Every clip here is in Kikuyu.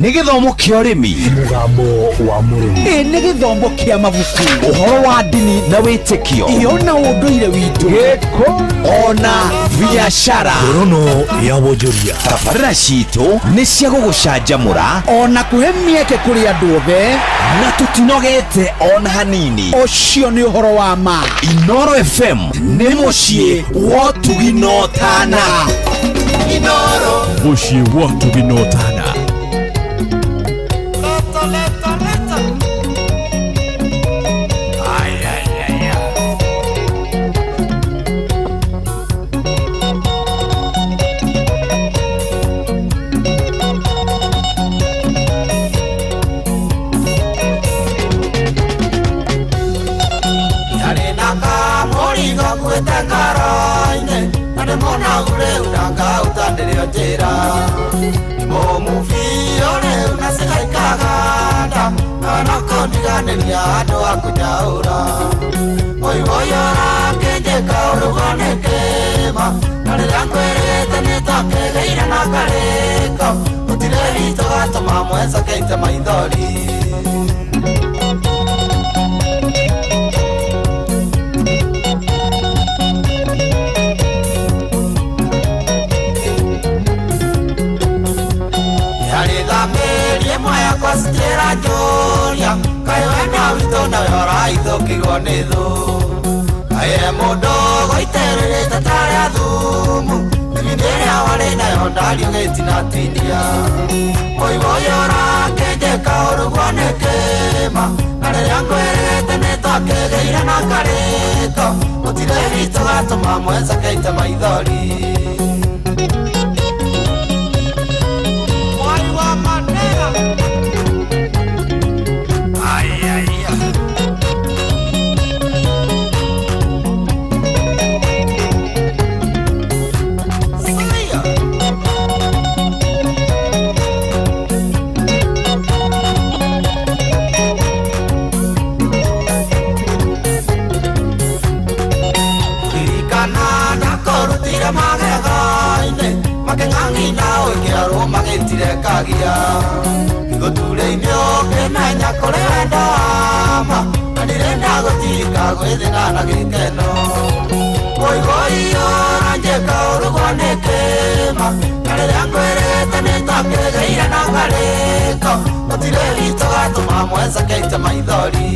Nĩ gĩthomo kĩa ũrĩmi. Mũgambo wa mũrĩmi. Ĩ nĩ gĩthomo kĩa mabuku. Ũhoro wa ndini na wĩtĩkio. Iyo na ũndũire witũ. Ona biacara. Ngorono ya wonjoria. Tabarĩra citũ nĩ cia gũgũcanjamũra. Ona kũhe mĩeke kũrĩ andũ othe. Na tũtinogete ona hanini. Ũcio nĩ ũhoro wa ma. Inoro FM nĩ mũciĩ wa ũtugi na ũtana. Inoro. Mũciĩ wa ũtugi na ũtana. Yarĩ na kamũrigo nguĩte ngoro-inĩ na ndĩmona rĩu na ngauta ndĩrĩo njĩra mũmũ biũ rĩu na cigaikaganda na kũndiganĩria andũ a kũnyaũra ũiwoyo ũrakĩnjĩka ũrugwo nĩ kĩma na rĩrĩa ngwĩrĩte nĩtwakĩgĩire na karĩko gũtirĩ witũ gatũma mwencokeite maithori. Yarĩthamirie mwaya kwa citĩra njũria kaĩ wenda witũ nawe ũraithũkirwo nĩ thũ kaĩ mũndũ gũitĩrĩrĩte tarĩa thumu thibindi ĩrĩa warĩ nayo ndariũgĩtinatinia mũiwoyo ũrakĩnjĩka ũrugwo nĩ kĩma na rĩrĩa ngwĩrĩte nĩtwakĩgĩire na karĩko gũtirĩ witũ gatũma mwencokeite maithori. Mwai wa Mandela. Ai, ai, ai. Sia. Ririkana ndakũrutire magego-inĩ makĩng'ang'ina ũkĩarwo magĩtirekagia gũturĩinĩ ũkĩmenya kũrĩ wendo wa ma na ndirenda gũtirika gwĩthĩna na gĩkeno mũigoiyo ũranjĩka ũrugwo nĩ kĩma na rĩrĩa ngwĩrĩte nĩtwakĩgĩire na karĩko gũtirĩ witũ gatũma mwencokeite maithori.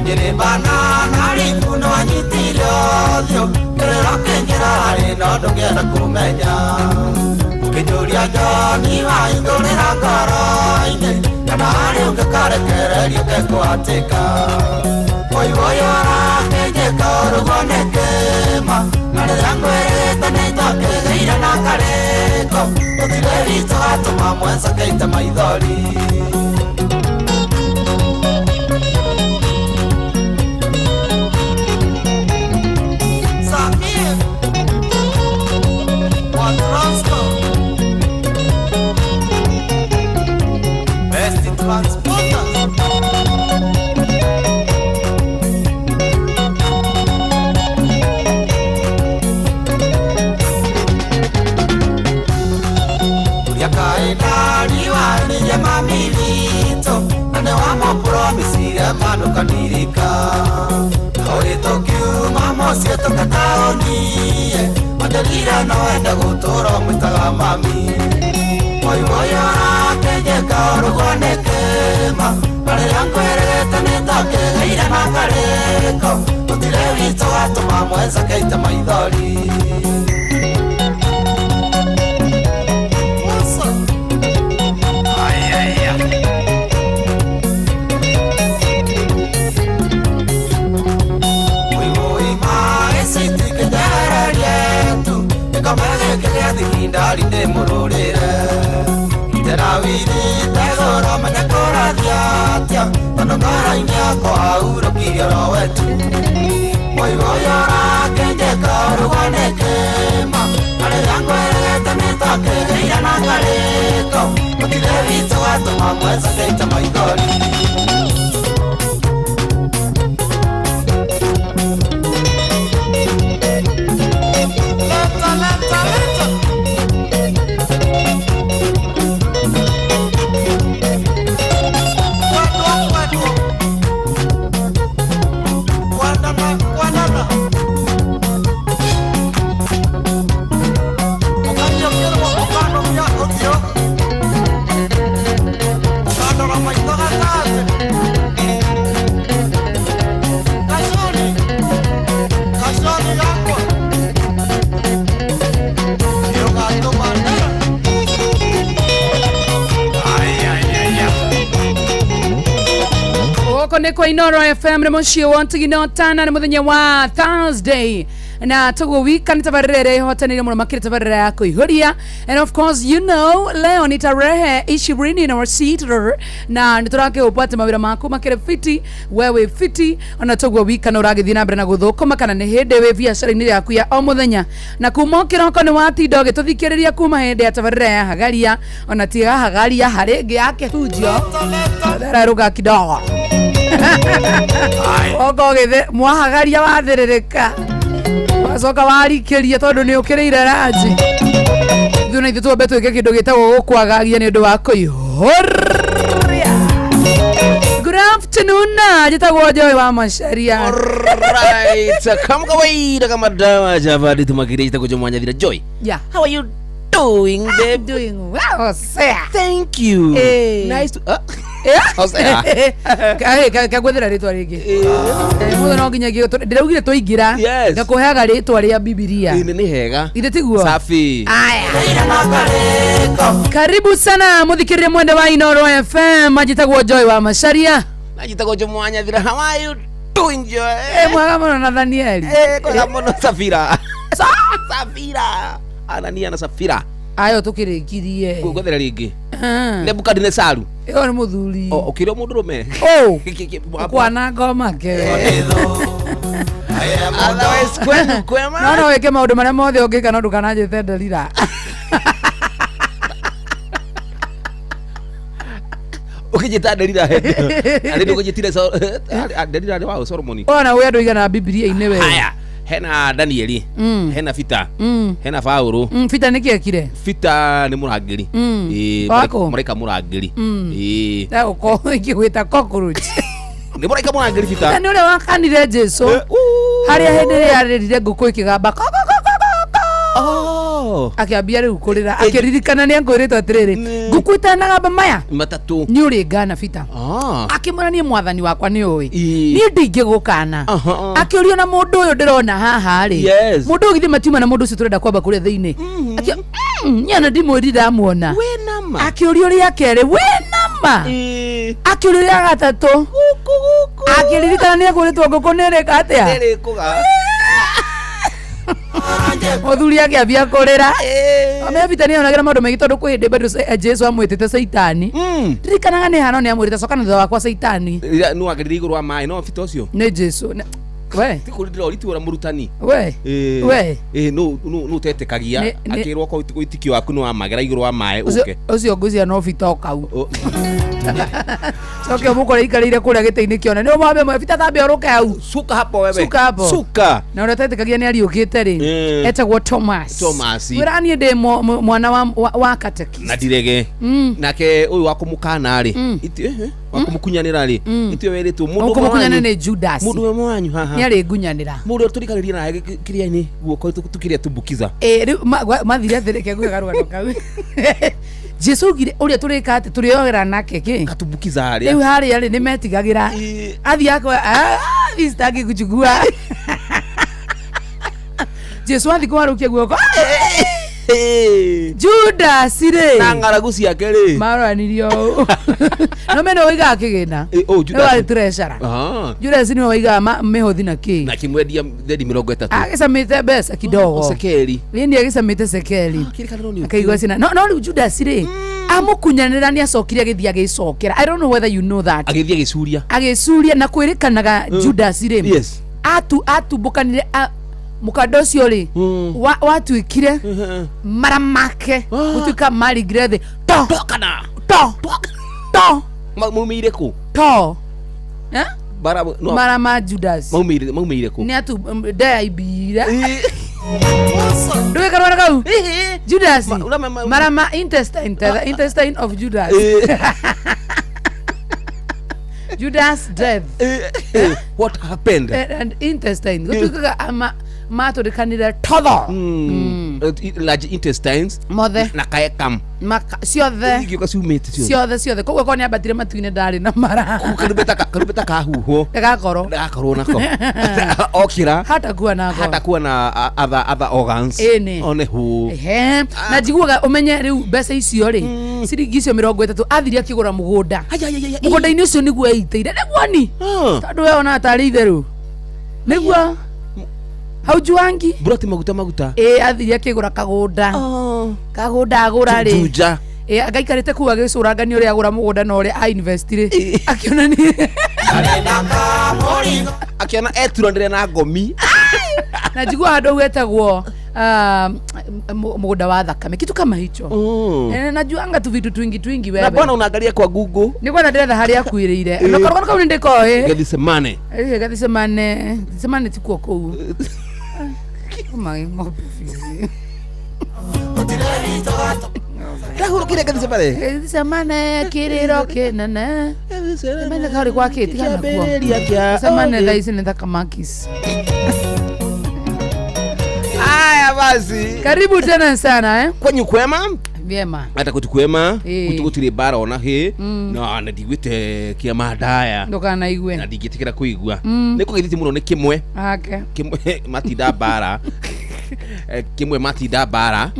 Nyĩrĩmbana na riku no anyitire ũthiũ kĩrĩro kĩingĩra harĩ no ndũngĩenda kũmenya ũkĩnjũria njoni waingũrĩra ngoro-inĩ kana harĩ ũngĩkarekererio kekũhatĩka mũiwoyo ũrakĩnjĩka ũrugwo nĩ kĩma na rĩrĩa ngwĩrĩte nĩtwakĩgĩire na karĩko gũtirĩ witũ gatũma mwencokeite maithori. Samir wa Transco Best Transporters. Yakaendari waniye mami witũ na nĩ wamũpromisire manũkanirika kaũrĩ tũkiuma mũciĩ tũkataũnie wanjĩrire no wende gũtũra ũmwĩtaga mami mũiwoyo ũrakĩnjĩka ũrugwo nĩ kĩma na rĩrĩa ngwĩrĩte nĩtwakĩgĩire na karĩko gũtirĩ witũ gatũma mwencokeite maithori. Musa. Ai, ai, ai. Ndari ndĩmũrũrĩre iterawirite goro menya kũrathiĩ atĩa tondũ ngoro-inĩ yakwa ahurũkirie oro wetu mũiwoyo ũrakĩnjĩka ũrugwo nĩ kĩma na rĩrĩa ngwĩrĩte nĩtwakĩgĩire na karĩko gũtirĩ witũ gatũma mwencokeite maithori. Gũkũ nĩ kwa Inoro FM nĩ mũciĩ wa Tigino Tana nĩ mũthenya wa Thursday na toguo wika nĩ tabarĩra ĩrĩa ĩhotanĩire mũno makĩria tabarĩra ya kũihũria. And of course, you know, leo ni tarehe 26 na nĩ tũrakĩũpa atĩ mawĩra maku makĩrĩ fiti, wewe fiti, ona toguo wika nĩ ũragĩthiĩ na mbere na gũthũkũma kana nĩ hĩndĩ wĩ biacara-inĩ yaku ya o mũthenya, na kuma o kĩroko nĩ watinda ũgĩtũthikĩrĩria kuma hĩndĩ ya tabarĩra ya hagaria, ona tiga hagaria harĩ ĩngĩ ya kĩhunjio thererũka kidogo oka ũgĩthĩ mwahagaria wathĩrĩrĩka wacoka warikĩria tondũ nĩ ũkĩrĩire ranji. Ithuĩ na ithuĩ twambe twĩke kĩndũ gĩtagwo gũkwagagia nĩ ũndũ wa kũihũria. Good afternoon, njĩtagwo Joy wa Macharia. Alright, kama kawaida, kama dawa javadi tumakiria itakuja Mwanyathira Joy. Yeah. How are you doing, babe? Doing well, sir. Thank you. Hey. Nice to Hosea. Kagwethera rĩtwa rĩngĩ. Mũthenya no nginyagia ndĩraugire twaingĩra Yes. ngakũheaga rĩtwa rĩa Bibilia. Ini ni hega. Ithe tiguo? Safi. Aya. Karibu sana muthikiririe mwende wa Inoro FM, njĩtagwo Joy wa Macharia. Najitagwo Jo Mwanyathira. How are you doing, Joy? Eh, mwega mũno Nathanieli. Eh, kwa muno Safira. Safira. Anania na Safira. Ayo tũkĩrĩkirie. Gwethera rĩngĩ. Ah. Nebukadnezaru. Ĩyo nĩ mũthuri. O ũkĩrĩ mũndũrũme. Oh. Kwananga omake. Otherwise kwenu kwema. No no wĩke maũndũ marĩa mothe ũngĩka no ndũkananjĩte Ndelira. Ũkĩnjĩta Ndelira hĩndĩ. Arĩ ndũkũnjĩtire Ndelira nĩ wa Solomoni. Ona wĩ andũ aigana Bibilia-inĩ we. Haya, hena Danieli, hena Fita, hena Paulo. Fita nĩkĩ ekire? Fita nĩ mũrangĩri. Ĩĩ, Wako? mũraika mũrangĩri. Ĩĩ. Egũkorwo ĩkĩgwĩta cockroach. Nĩ mũraika mũrangĩri Fita Fita. nĩ ũrĩa wakanire Jesu harĩa hĩndĩ ĩrĩa arĩrire ngũkũ ĩkĩgamba ko, ko, ko, ko, ko, ko. Oh. Akĩambia rĩu kũrĩra akĩririkana nĩ akwĩrĩtwo atĩrĩrĩ, ngũkũ ĩtanagamba maya Matatũ. nĩ ũrĩ ngana Fita. Ah. Akĩmwĩra niĩ mwathani wakwa nĩ ũĩ Ĩĩ. niĩ ndingĩgũkana. Aha. Akĩũrio na mũndũ ũyũ ndĩrona haha rĩ, Yes. mũndũ ũyũ githĩ matiuma na mũndũ ũcio tũrenda kwamba kũrĩa thĩinĩ. Niĩ ona ndimwĩri ndamuona. Wĩ nama. Akĩũrio rĩa kerĩ, wĩ nama. Ĩĩ. Akĩũrio rĩa gatatũ, akĩririkana nĩ ekũrĩtwo ngũkũ nĩ ĩrĩka atĩa. Nĩrĩkũga. Mũthuri akĩambia kũrĩra. Ame Fita nĩ onagĩra maũndũ maingĩ tondũ kwĩ hĩndĩ bado Jesu amwĩtĩte Caitani. Ririkanaga nĩ hano nĩ amwĩrĩte coka na thutha wakwa Caitani. Rĩrĩa nĩ wagĩrĩire igũrũ wa maĩ no Fita ũcio. Nĩ Jesu. We. Ti kũrindĩra ũritũ ũrĩa mũrutani. We. Ĩĩ. We. Ĩĩ, nũ ũtetĩkagia akĩrwo ko wĩtĩkio waku nĩ wamagĩra igũrũ wa maĩ ũke. Ũcio ngwĩciria no Fita o kau. O- Coke ũmũkore aikarĩire kũrĩa gĩtĩ-inĩ kĩona. Nĩ ũmwambe mwe Fita thambia ũrũke hau. Suka hapo wewe. Suka hapo. Suka. Na ũrĩa ũtetĩkagia nĩ ariũkĩte rĩ, etagwo Thomas. Thomas. Wĩra niĩ ndĩ mwana wa katekist. Na ndirege. Nake ũyũ wa kũmũkana rĩ, wa kũmũkunyanĩra rĩ, itĩ werĩtwo mũndũ ũmwe Kũmũkunyanĩra wanyu. nĩ Judas. Mũndũ ũmwe wanyu haha. Nĩ arĩ ngunyanĩra. Mũndũ ũrĩa tũrikarĩria naye kĩrĩa-inĩ guoko tũkĩrĩa tumbukiza. Ĩ, rĩu mathire atĩrĩ ke ngwĩka karũgano kau. Jesu augire ũrĩa tũrĩka atĩ tũrĩogera nake kĩ? Katumbukiza harĩa. Rĩu harĩa rĩ nĩ metigagĩra. Athiĩ akwa, "Ah, sitaki kuchukua." Jesu athiĩ kũharũkia guoko. Judas rĩ. Na ng'aragu ciake rĩ. Maroranirio ũũ. No mena waigaga kĩgĩna. Ĩ, oh, Judas. Nĩwe warĩ treasurer. Ah. Judas nĩwe waigaga mĩhothi na kĩ. Na akĩmwendia thendi 30. Agĩcamĩte mbeca kidogo. Cekeri. Ĩni agĩcamĩte cekeri. Kĩrĩkanĩro nĩ Akaigua cina. No no rĩu Judas rĩ amũkunyanĩra nĩ acokire agĩthiĩ agĩcokera. I don't know whether you know that. Agĩthiĩ agĩcuria. Agĩcuria na kwĩrĩkanaga Judas rĩ. Yes. Atumbũkanire mũkanda ũcio rĩ watuĩkire mara make gũtuĩka maringire thĩ to Tokana. to to Maumĩire kũ? to. Eh? Bara no Mara ma Judas. Maumĩire kũ? Nĩ atu ndaya ibira. Ndũĩ karũgano kau? Judas. Mara ma intestine, the intestine of Judas. Judas death. What happened? And intestine. Gũtuĩkaga ama Matũrĩkanire totho. Large intestines Mothe. Na kaekam. Ciothe. Igĩũka ciumĩte ciothe. Ciothe ciothe, koguo korwo nĩ ambatire matu-inĩ ndarĩ na mara. Karumbeta kahuhwo. Ndagakorwo. Ndagakorwo nako okĩra. Hatakuwa nako. Hatakuwa na other organs. Ĩni. One hu. Ehe, na njiguaga ũmenye rĩu mbeca icio rĩ, ciringi icio 30 athire akĩgũra mũgũnda. Mũgũnda-inĩ ũcio nĩguo eitĩire nĩguo ni. Tondũ we ona tarĩ itherũ nĩguo haujuangi. Mburati maguta maguta. Ĩ, athire akĩgũra kagũnda, kagũnda agũra rĩ. Juja. Ĩ, angaikarĩte kũu agĩcũrangania ũrĩa agũra mũgũnda na ũrĩa a invest rĩ, akĩonania. Akĩona eturanĩre na ngomi. Na njigua handũ hau hetagwo mũgũnda wa thakame, kitu kama hicho. Eh, najuanga tu vitu twingi twingi. Na Wewe bwana unaangalia kwa Google. Nĩkwona ndĩretha harĩa akuĩrĩire na karũgano kau nĩ ndĩkoĩ. Gethsemane. Gathisemane, Gethsemane tikuo kũu. Ũmai ng'ombe biũ. Ndahurũkire Gethsemane. Gethsemane kĩrĩro kĩnene. Gethsemane karĩ gwa kĩ tigana kuo. Kĩambĩrĩria kĩa Gethsemane thaa ici nĩ Thakamakis. Aya basi. Karibu tena sana, eh? Kwanyu kwema? Vyema. Hata kwetu kwema. Ĩĩ. Kwitu gũtirĩ mbara ona hĩ na na ndigwĩte kĩama ndaya. Ndũkanaigue. Na ndingĩtĩkĩra kũigua nĩ kũgeithĩtie mũno nĩ kĩmwe. Ake. Kĩmwe matinda mbara. Kĩmwe matinda mbara.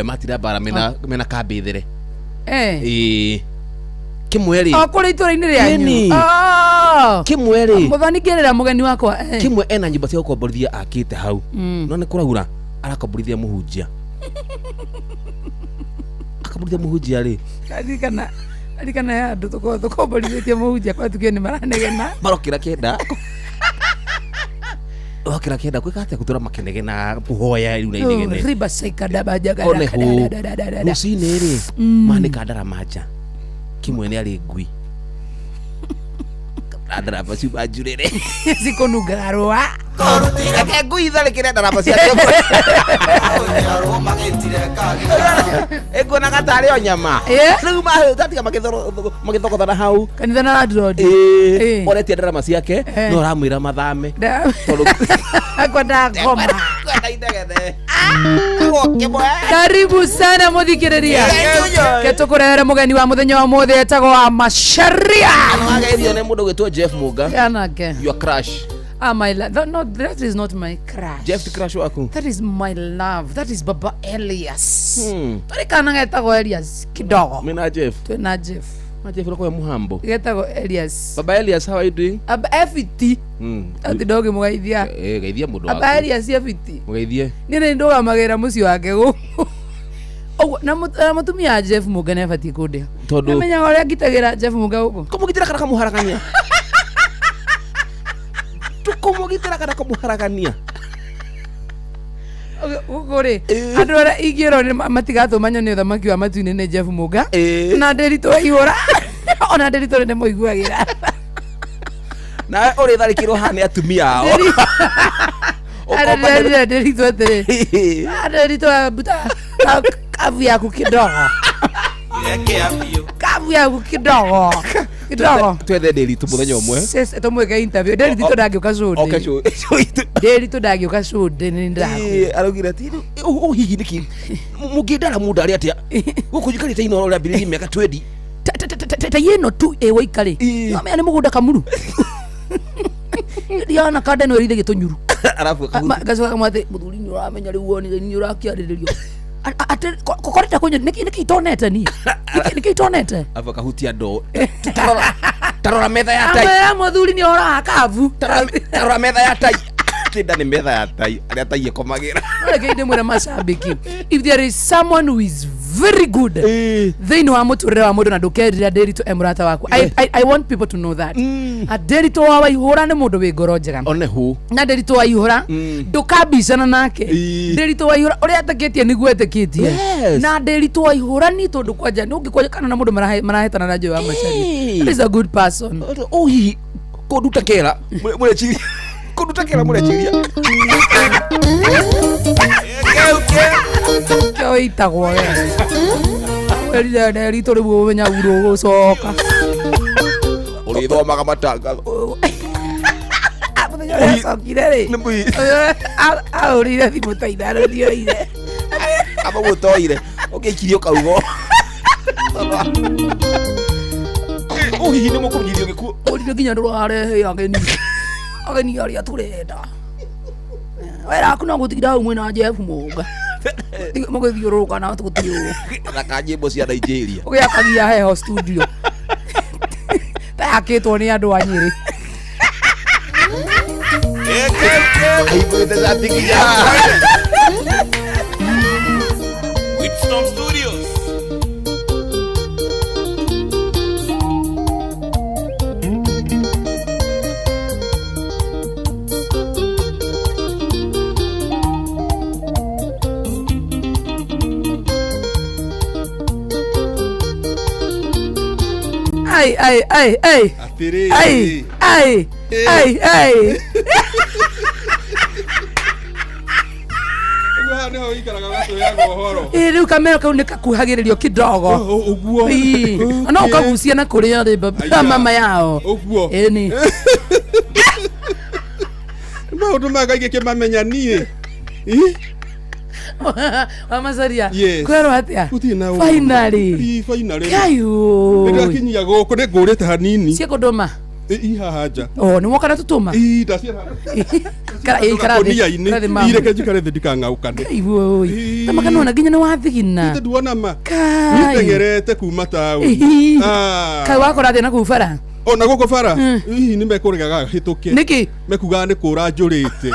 Matinda mbara mena kambĩ there. Ĩĩ, kĩmwe rĩ. O kũrĩ itũra-inĩ rĩanyu. Ĩni. Oh. Kĩmwe rĩ. Mũthoni ngĩrĩra mũgeni wakwa. Kĩmwe ena nyũmba cia gũkomborithia akĩte hau, no nĩ kũraura arakomborithia mũhunjia, akomborithia mũhunjia rĩ. Ndirikana ya andũ tũkomborithĩtie mũhunjia kwa tukio nĩ maranegena. Marokĩra 9, okĩra 9 gwĩka atĩa gũtũra makenegena kũhoya rĩu na inegene. Riba saikadabajaga. One hu rũcinĩ rĩ manĩka ndarama nja, kĩmwe nĩ arĩ ngui na ndarama ciuma njurĩre. Cikũnungaga rũa. Reke ngui itharĩkĩre ndarama ciake, ĩkuonaga tarĩ o nyama. Rĩu tatiga magĩthogothana hau. Kanitha na landlord. Ĩĩ, oretie ndarama ciake no ũramwĩra mathame tondũ Akwenda ngoma. Kwenda inegene. Kĩmwe. Karibu sana mũthikĩrĩria, ke tũkũrehere mũgeni wa mũthenya wa mũthĩ etagwo wa Macharia. Wageithio nĩ mũndũ ũgwĩtwo Jeff Muga. Anake. Your crush. Ah, my love. No, that is not my crush. Jeff ti crush waku? That is my love. That is Baba Elias. Tũrĩ kana getagwo Elias kidogo. Mina Jeff. Twĩna Jeff. Na Jeff ũrĩa muhambo. Getagwo Elias. Baba Elias, how are you doing? Aba Efiti. Ati ndogi mũgeithia. Eh, geithia mũndũ Aba waku. Elias Efiti. Mũgeithie. Niĩ nĩ ndũgamagĩrĩra mũciĩ wake gũkũ. Ũguo na mũtumia wa Jeff Mũnga nĩ abatiĩ kũndĩha. Tondũ Namenyaga ũrĩa ngitagĩra Jeff Mũnga gũkũ. Kũmũgitĩra kana kũmũharagania? Tũkũmũgitĩra kana kũmũharagania? Gũkũ rĩ, andũ arĩa ingĩrwo nĩ matigatũmanywo nĩ ũthamaki wa matu-inĩ nĩ Jeff Mũnga. Na Ndĩritũ Waihũra. Ona Ndĩritũ nĩ ndĩmũiguagĩra. Nawe ũrĩtharĩkĩrwo haha nĩ atumia ao. Ndĩritũ atĩrĩ. Ndĩritũ mbuta kavu yaku kidogo. Kavu yaku kidogo. Kidogo. Twethe Ndĩritũ mũthenya ũmwe. Sis, tũmwĩke interview. Ndĩritũ ndangĩũka Oke cũndĩ. show itũ. Ndĩritũ ndangĩũka cũndĩ nĩ ndĩrakwĩra. Ĩĩ, araugire atĩ ũ hihi nĩkĩ mũngĩndara mũndũ arĩ atĩa gũkũ njikarĩte Inooro rĩambĩrĩirie mĩaka 20. Ta ĩno tu ĩ waika rĩ. Nomenya nĩ mũgũnda kamuru. Ndiona kanda ĩno ĩrĩithagia tũnyuru. Arabu Gacoka kamwe atĩ mũthuri nĩ ũramenya rĩu wonire nĩ ũrakĩarĩrĩrio. Atĩ korete kũnyua nĩkĩ itonete niĩ? Nĩkĩ itonete? Arabu akahutia ndoo. Tarora metha ya tai. Amwĩra mũthuri nĩ ũhoro wa kabu. Tarora metha ya tai. Tinda nĩ metha ya tai arĩa tai ĩkomagĩra. No reke ndĩmwĩre macambĩki, if there is someone who is very good thĩinĩ wa mũtũrĩre wa mũndũ na ndũkerire Ndĩritũ e mũrata waku. I want people to know that Ndĩritũ wa Waihũra nĩ mũndũ wĩ ngoro njega. One hu. Na Ndĩritũ wa Ihũra ndũkambicana nake. Ndĩritũ wa Ihũra ũrĩa etĩkĩtie nĩguo etĩkĩtie. Na Ndĩritũ wa Ihũra ni tondũ kwanja nĩ ũngĩkwanja kana na mũndũ marahetana na Joy wa Macharia. That is a good person. Ũ hihi kũnduta kera mũreciria kũnduta kera mũreciria. Kĩo ĩitagwo we. Werire Ndĩritũ rĩu ũmenya uru ũgũcoka. Ũrĩthomaga matangatho. Mũthenya ũrĩa acokire rĩ, Nĩ mũi- ahũrire thimũ ta ithano ndioire. Aba gutoire ũngĩikirio kaugo. Ũhihi nĩ mũkũnyithio gĩkuũ. Ũrire nginya ndũrarehe ageni, ageni arĩa tũrenda. Wĩra waku no gũtinda hau mwĩna Jeff Mũnga mũgĩthiũrũrũka na tũgũtirĩ ũũ. Thaka nyĩmbo cia Nigeria. Ũgĩakagia heho studio ta yakĩtwo nĩ andũ a Nyĩrĩ. Ahingũrĩte cati nginya haha. Whipstorm Studios. Ai ai ai ai. Atĩrĩrĩ. Ai ai ai ai. Ũguo haha nĩho ũikaraga ũgatũheaga ũhoro. Ĩ, rĩu kamero kau nĩ kakuhagĩrĩrio kidogo. Ũguo. Ĩ, no ũkagucia na kũrĩa rĩ baba Aya. mama yao. Ũguo. Ĩni. Maũndũ maya kaingĩ kĩmamenya niĩ. Ĩ? Wamacaria. Yes. Kwerwo atĩa? Gũtirĩ na ũru. Finally. Ĩ, finally. Kai Nĩ ndĩrakinyia gũkũ nĩ ngũrĩte hanini. Ciĩ kũndũma. Ĩ, i haha nja. Oh, nĩ woka na tũtũma. Ĩ, ndaciara. Kara ĩ, karathĩ. Kũnia-inĩ. Karathĩ mamu. Ĩ, reke njikare thĩ ndikang'aũkane. Kai woi. Ĩ. Tamakanona nginya nĩ wathigina. Ĩ, nduona ma. Kai. Nĩteng'erete kuma taũni. Ĩ. Ah. Kai wakora thĩ na kũu bara. Ona gũkũ bara hihi nĩ mekũregaga hĩtũke. Nĩkĩ? Mekugaga nĩ kũra njũrĩte.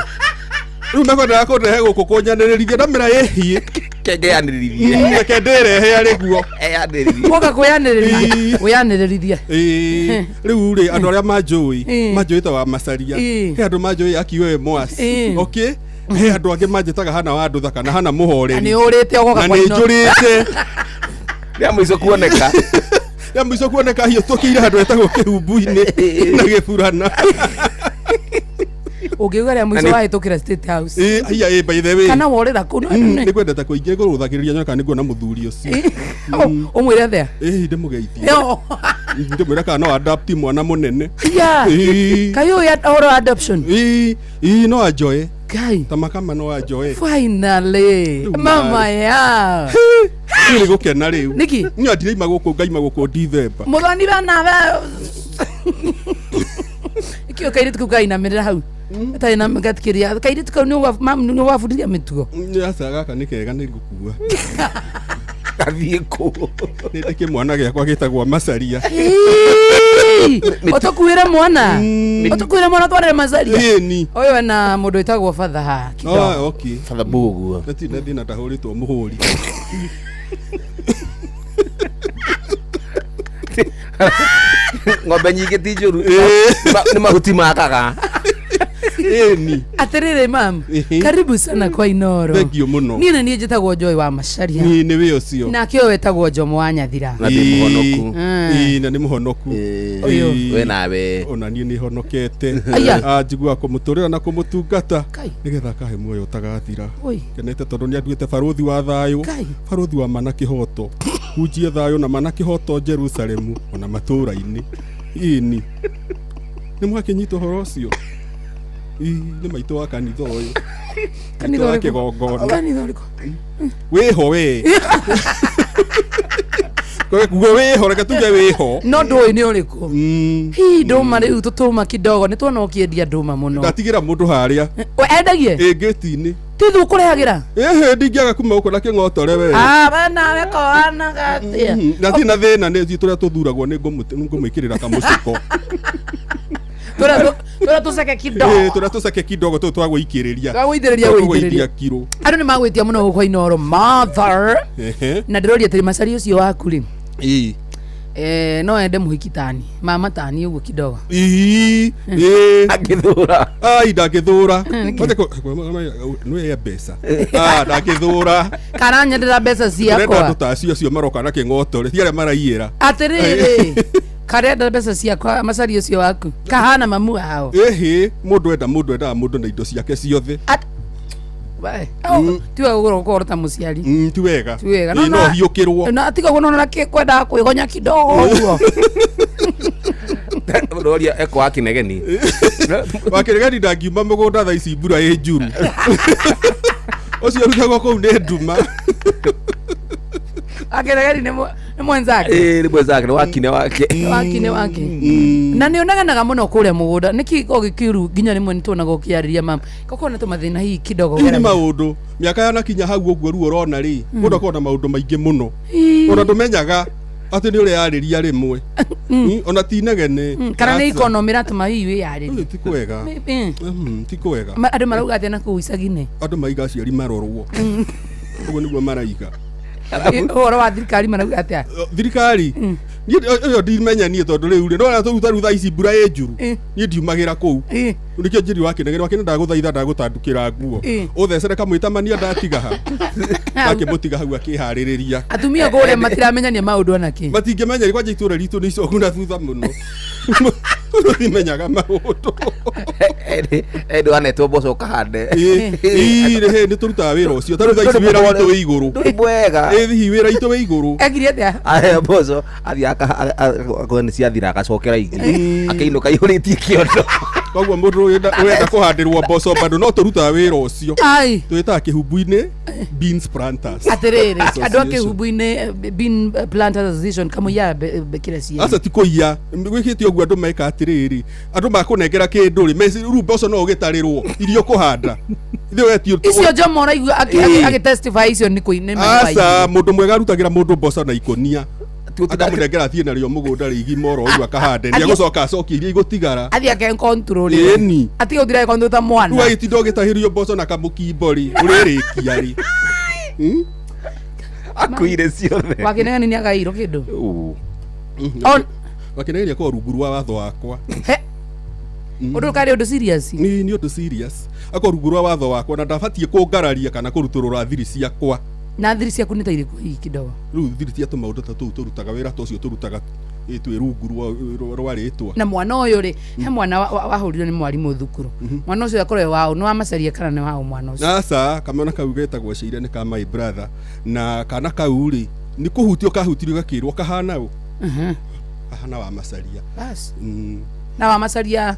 Rĩu mekwendaga kũndehe gũkũ kũnyanĩrĩrithia ndamĩra ĩhiĩ. Kengeanĩrĩrie. Reke ndĩrehe arĩ guo. Eanĩrĩrie. Woka kwĩyanĩrĩria. Ĩ. Wĩyanĩrĩrithia. Ĩĩ, rĩu rĩ andũ arĩa manjũĩ Ĩ. manjũĩ ta wa macaria. Ĩ. He andũ manjũĩ akiwe mwas. Ĩ. Okay. He andũ angĩ manjĩtaga hana wa ndũtha kana hana mũhoreri. Na nĩ ũrĩte ũgoka Na kwa nĩ ino. njũrĩte. Rĩa mũico kuoneka. Rĩa mũico kuoneka hiũtũkĩire handũ hetagwo kĩhumbu-inĩ na gĩburana. Ũngĩuga rĩa mũico Na nĩ- wahĩtũkĩra State House. Ĩ, haiya ĩ by the way. Kana worĩra kũu. Nĩ kwendete kũingĩ kũrũthagĩrĩria nyoka kana nĩnguona mũthuri ũcio. Ũmwĩre atĩa? Ĩ, ndĩmũgeithie. Yo. Ndĩmwĩre kana no adapt mwana mũnene. Ya. Ĩ. Kai ũyũ ũhoro wa adoption. Ĩ, ĩ, no anjoe. Kai. Ta makama no anjoe. Finally. Rĩu Mama marĩ. yao. Niĩ nĩ gũkena rĩu. Nĩkĩ? Niĩ ndiraima gũkũ ngaima gũkũ Dithemba. Mũthoni bana ba. Ikio kairĩtu kau kainamĩrĩra hau. Gatarĩ na gatikĩria. Kairĩtu kau nĩ nĩ wabundithia mĩtugo. Aca gaka nĩ kega nĩ ngũkua. Gathiĩ kũ? Nĩ ndĩ kĩmwana gĩakwa gĩtagwo Macaria. Ĩĩ, Ũtũkuĩre mwana. Ũtũkuĩre mwana twarĩre Macaria. Ĩni. Ũyũ ena mũndũ wĩtagwo Father haha. Ah, kidogo. okay. Father Mbũguo. Gatirĩ na thĩna ndahũrĩtwo mũhũri. Ng'ombe nyingĩ ti njũru. Nĩ mahuti makaga. Ĩni. Atĩrĩrĩ mam. Ĩhĩ. Karibu sana kwa Inoro. Thengiũ mũno. Niĩ nĩ niĩ njĩtagwo Joy wa Macaria. Niĩ nĩ wĩ ũcio. Nake ũyũ wetagwo Jomo wa Nyathira. Na ndĩ mũhonoku. Ĩĩ, na nĩ mũhonoku. Ũyũ. Ĩĩ. We nawe. Ona niĩ nĩ honokete. Aya. Ah, njiguaga kũmũtũrĩra na kũmũtungata Kai. nĩgetha akahe muoyo ũtagathira. Oi. Kenete tondũ nĩ anduĩte barũthi wa thayũ. Kai. Barũthi wa ma na kĩhoto. Hunjie thayũ na ma na kĩhoto Jerusalemu ona matũũra-inĩ. Ĩni. Nĩ mwakĩnyita ũhoro ũcio? Ĩĩ, nĩ maitũ wa kanitha ũyũ. Kanitha Maitũ wa ũrĩkũ? kĩgongona. Kanitha ũrĩkũ? Wĩho we. Kuga wĩho, reke tuge wĩho. No ndũĩ nĩ ũrĩkũ. Hii ndũma rĩu tũtũma kidogo nĩ tuona ũkĩendia ndũma mũno. Ndatigĩra mũndũ harĩa. We endagie? Ĩ ngĩti-inĩ. Ti thu ũkũrehagĩra? Ĩhĩ ndingĩaga kuma gũkũ na kĩng'otore we. Ah, bana we koanaga atĩa? Na ndirĩ na thĩna nĩ ithuĩ tũrĩa tũthuragwo nĩ ngũmwĩkĩrĩra kamũcuko. Tũrĩa tũceke kidogo. Ĩ, tũrĩa tũceke kidogo tũtũ twa gũikĩrĩria. Twa gũitĩrĩria, Twa gũitĩrĩria. gũithia kiro. Andũ nĩ magwĩtia mũno gũkũ Inoro mother. Ehe. Na ndĩroria atĩrĩ Macaria ũcio waku rĩ. Ĩ. No ende mũhiki tani mama tani ũguo kidogo. Ĩ, ĩ. Angĩthũra. Ai ndangĩthũra. Nĩ ya mbeca. Ah, ndangĩthũra. Kana nyendera mbeca Ndĩrenda ciakwa. andũ ta acio acio maroka na kĩng'otore ti arĩa maraiyĩra. Atĩrĩrĩ. Karenda mbeca ciakwa Macaria ũcio waku. Kahana mamu wao. Ĩhĩ, mũndũ enda mũndũ endaga mũndũ na indo ciake ciothe. We. Ti wega gũkorwo ta mũciari. Ti wega. Ti wega. Ĩ, no hiũkĩrwo. Na tiga gũnona na kwendaga kwĩgonya kidogo ũguo. Ndoria eko wa kinegeni. Wakĩregani ndangiuma mũgũnda thaa ici mbura ĩ njuru. Ũcio ũrutagwo kũu nĩ nduma. Akeregeri nĩ mwenzake. Ĩĩ, nĩ mwenzake, nĩ wakine wake. Wakine wake na nä onaganaga må no kå rä a må gå nda nä kä o gä kä ru nginya rä mwe nä tuonaga å kä arä ria mama kokorwo nä tå mathä na hihi kidogo Hihi nĩ maũndũ mĩaka yanakinya hau ũguo ruo ũrona rĩ, mũndũ akoragwo na maũndũ maingĩ mũno, ona ndũmenyaga atĩ nĩ ũreyarĩria rĩmwe. Ona ti inegene. Kana nä Aca. ikonomä ratå hihi wä yarä Ũyũ ti kwega. Ti kwega. Andå marauga atä na kå u icagi-inä Andũ maiga aciari marorwo, ũguo nĩguo maraiga. Å horo wa thirikari marauga atä a? Thirikari niĩ ĩyo ndimenya niĩ, tondũ rĩu rĩ nona tũruta rĩu thaa ici mbura ĩ njuru, niĩ ndiumagĩra kũu. Nĩkĩo njĩri wakinegene wakĩne ndagũthaitha ndagũtandukĩra nguo, ũthecere kamwĩtamania ndatiga ha ndakĩmũtiga hau akĩharĩrĩria. Atumia kå rä a matiramenyania maå ndå anake. Matingĩmenya kwanja itũra ritũ nĩ icoku na thutha mũno, tũtimenyaga maũndũ. Ĩndĩ wanetwo mboco ũkahande. Ĩ nĩ tũrutaga wĩra ũcio, tarĩu thaa ici wĩra witũ wĩ igũrũ. Ndũrĩ mwega. Ĩ hihi wĩra witũ wĩ igũrũ. Ekire atä a? Aheo mboco athiĩ nĩ ciathira agacokera ingĩ akĩinũka ihũrĩtie kĩondo. Koguo mũndũ ũrenda kũhandĩrwo mboco bado no tũrutaga wĩra ũcio. Ai. Twĩtaga kĩhumbu-inĩ beans planters Atä rä rä andå a kä Association. humbu-inä Bean Planters Association kamå kä re cia. Aca ti kũiya gwĩkĩte ũguo, andũ meka atĩrĩrĩ, andũ makũnengera kĩndũ rĩ rĩu mboco no ũgĩtarĩrwo irio kũhanda ithuĩ wetio. Icio njomo ũraigua agä testify icio nä kå Aca, mũndũ mwega arutagĩra mũndũ mboco na ikũnia, akamũnengera athiĩ narĩo mũgũnda rĩ igima oro ũguo akahande, nĩ agũcoka acokie iria igũtigara. Athiä ake control. Ĩni. Atige gå tira control ta Rĩu mwana. agĩtinda ũgĩtahĩrio mboco na kamũkimbo rĩ, ũrĩrĩkia rĩ? Akuire ciothe. Wakinegani nä agairwo kä ndå. Wakĩnegeria korwo rungu rwa watho wakwa. Å ndå karä å ndå serious. Nĩ ũndũ serious, akorwo rungu rwa watho wakwa na ndabatiĩ kũngararia kana kũrutũrũra thiri ciakwa. Na thiri ciaku nä ta irä kå hihi kidogo? Rĩu thiri cia tũmaũndũ ta tũu tũrutaga wĩra ta ũcio tũrutaga twĩ rungu rwa rĩtwa. Na mwana å yå rä he mwana wahå rirwo nä mwarimå thukuru, mwana å cio akorwo waå nä wa macaria kana nä waå mwana å cio? Aca, kamwana kau getagwo Ceire nĩ ka my brother, na kana kau rĩ nĩ kũhutio kahutirio gakĩrwo kahana ũ kahana wa macaria. Bas. Na wa macaria.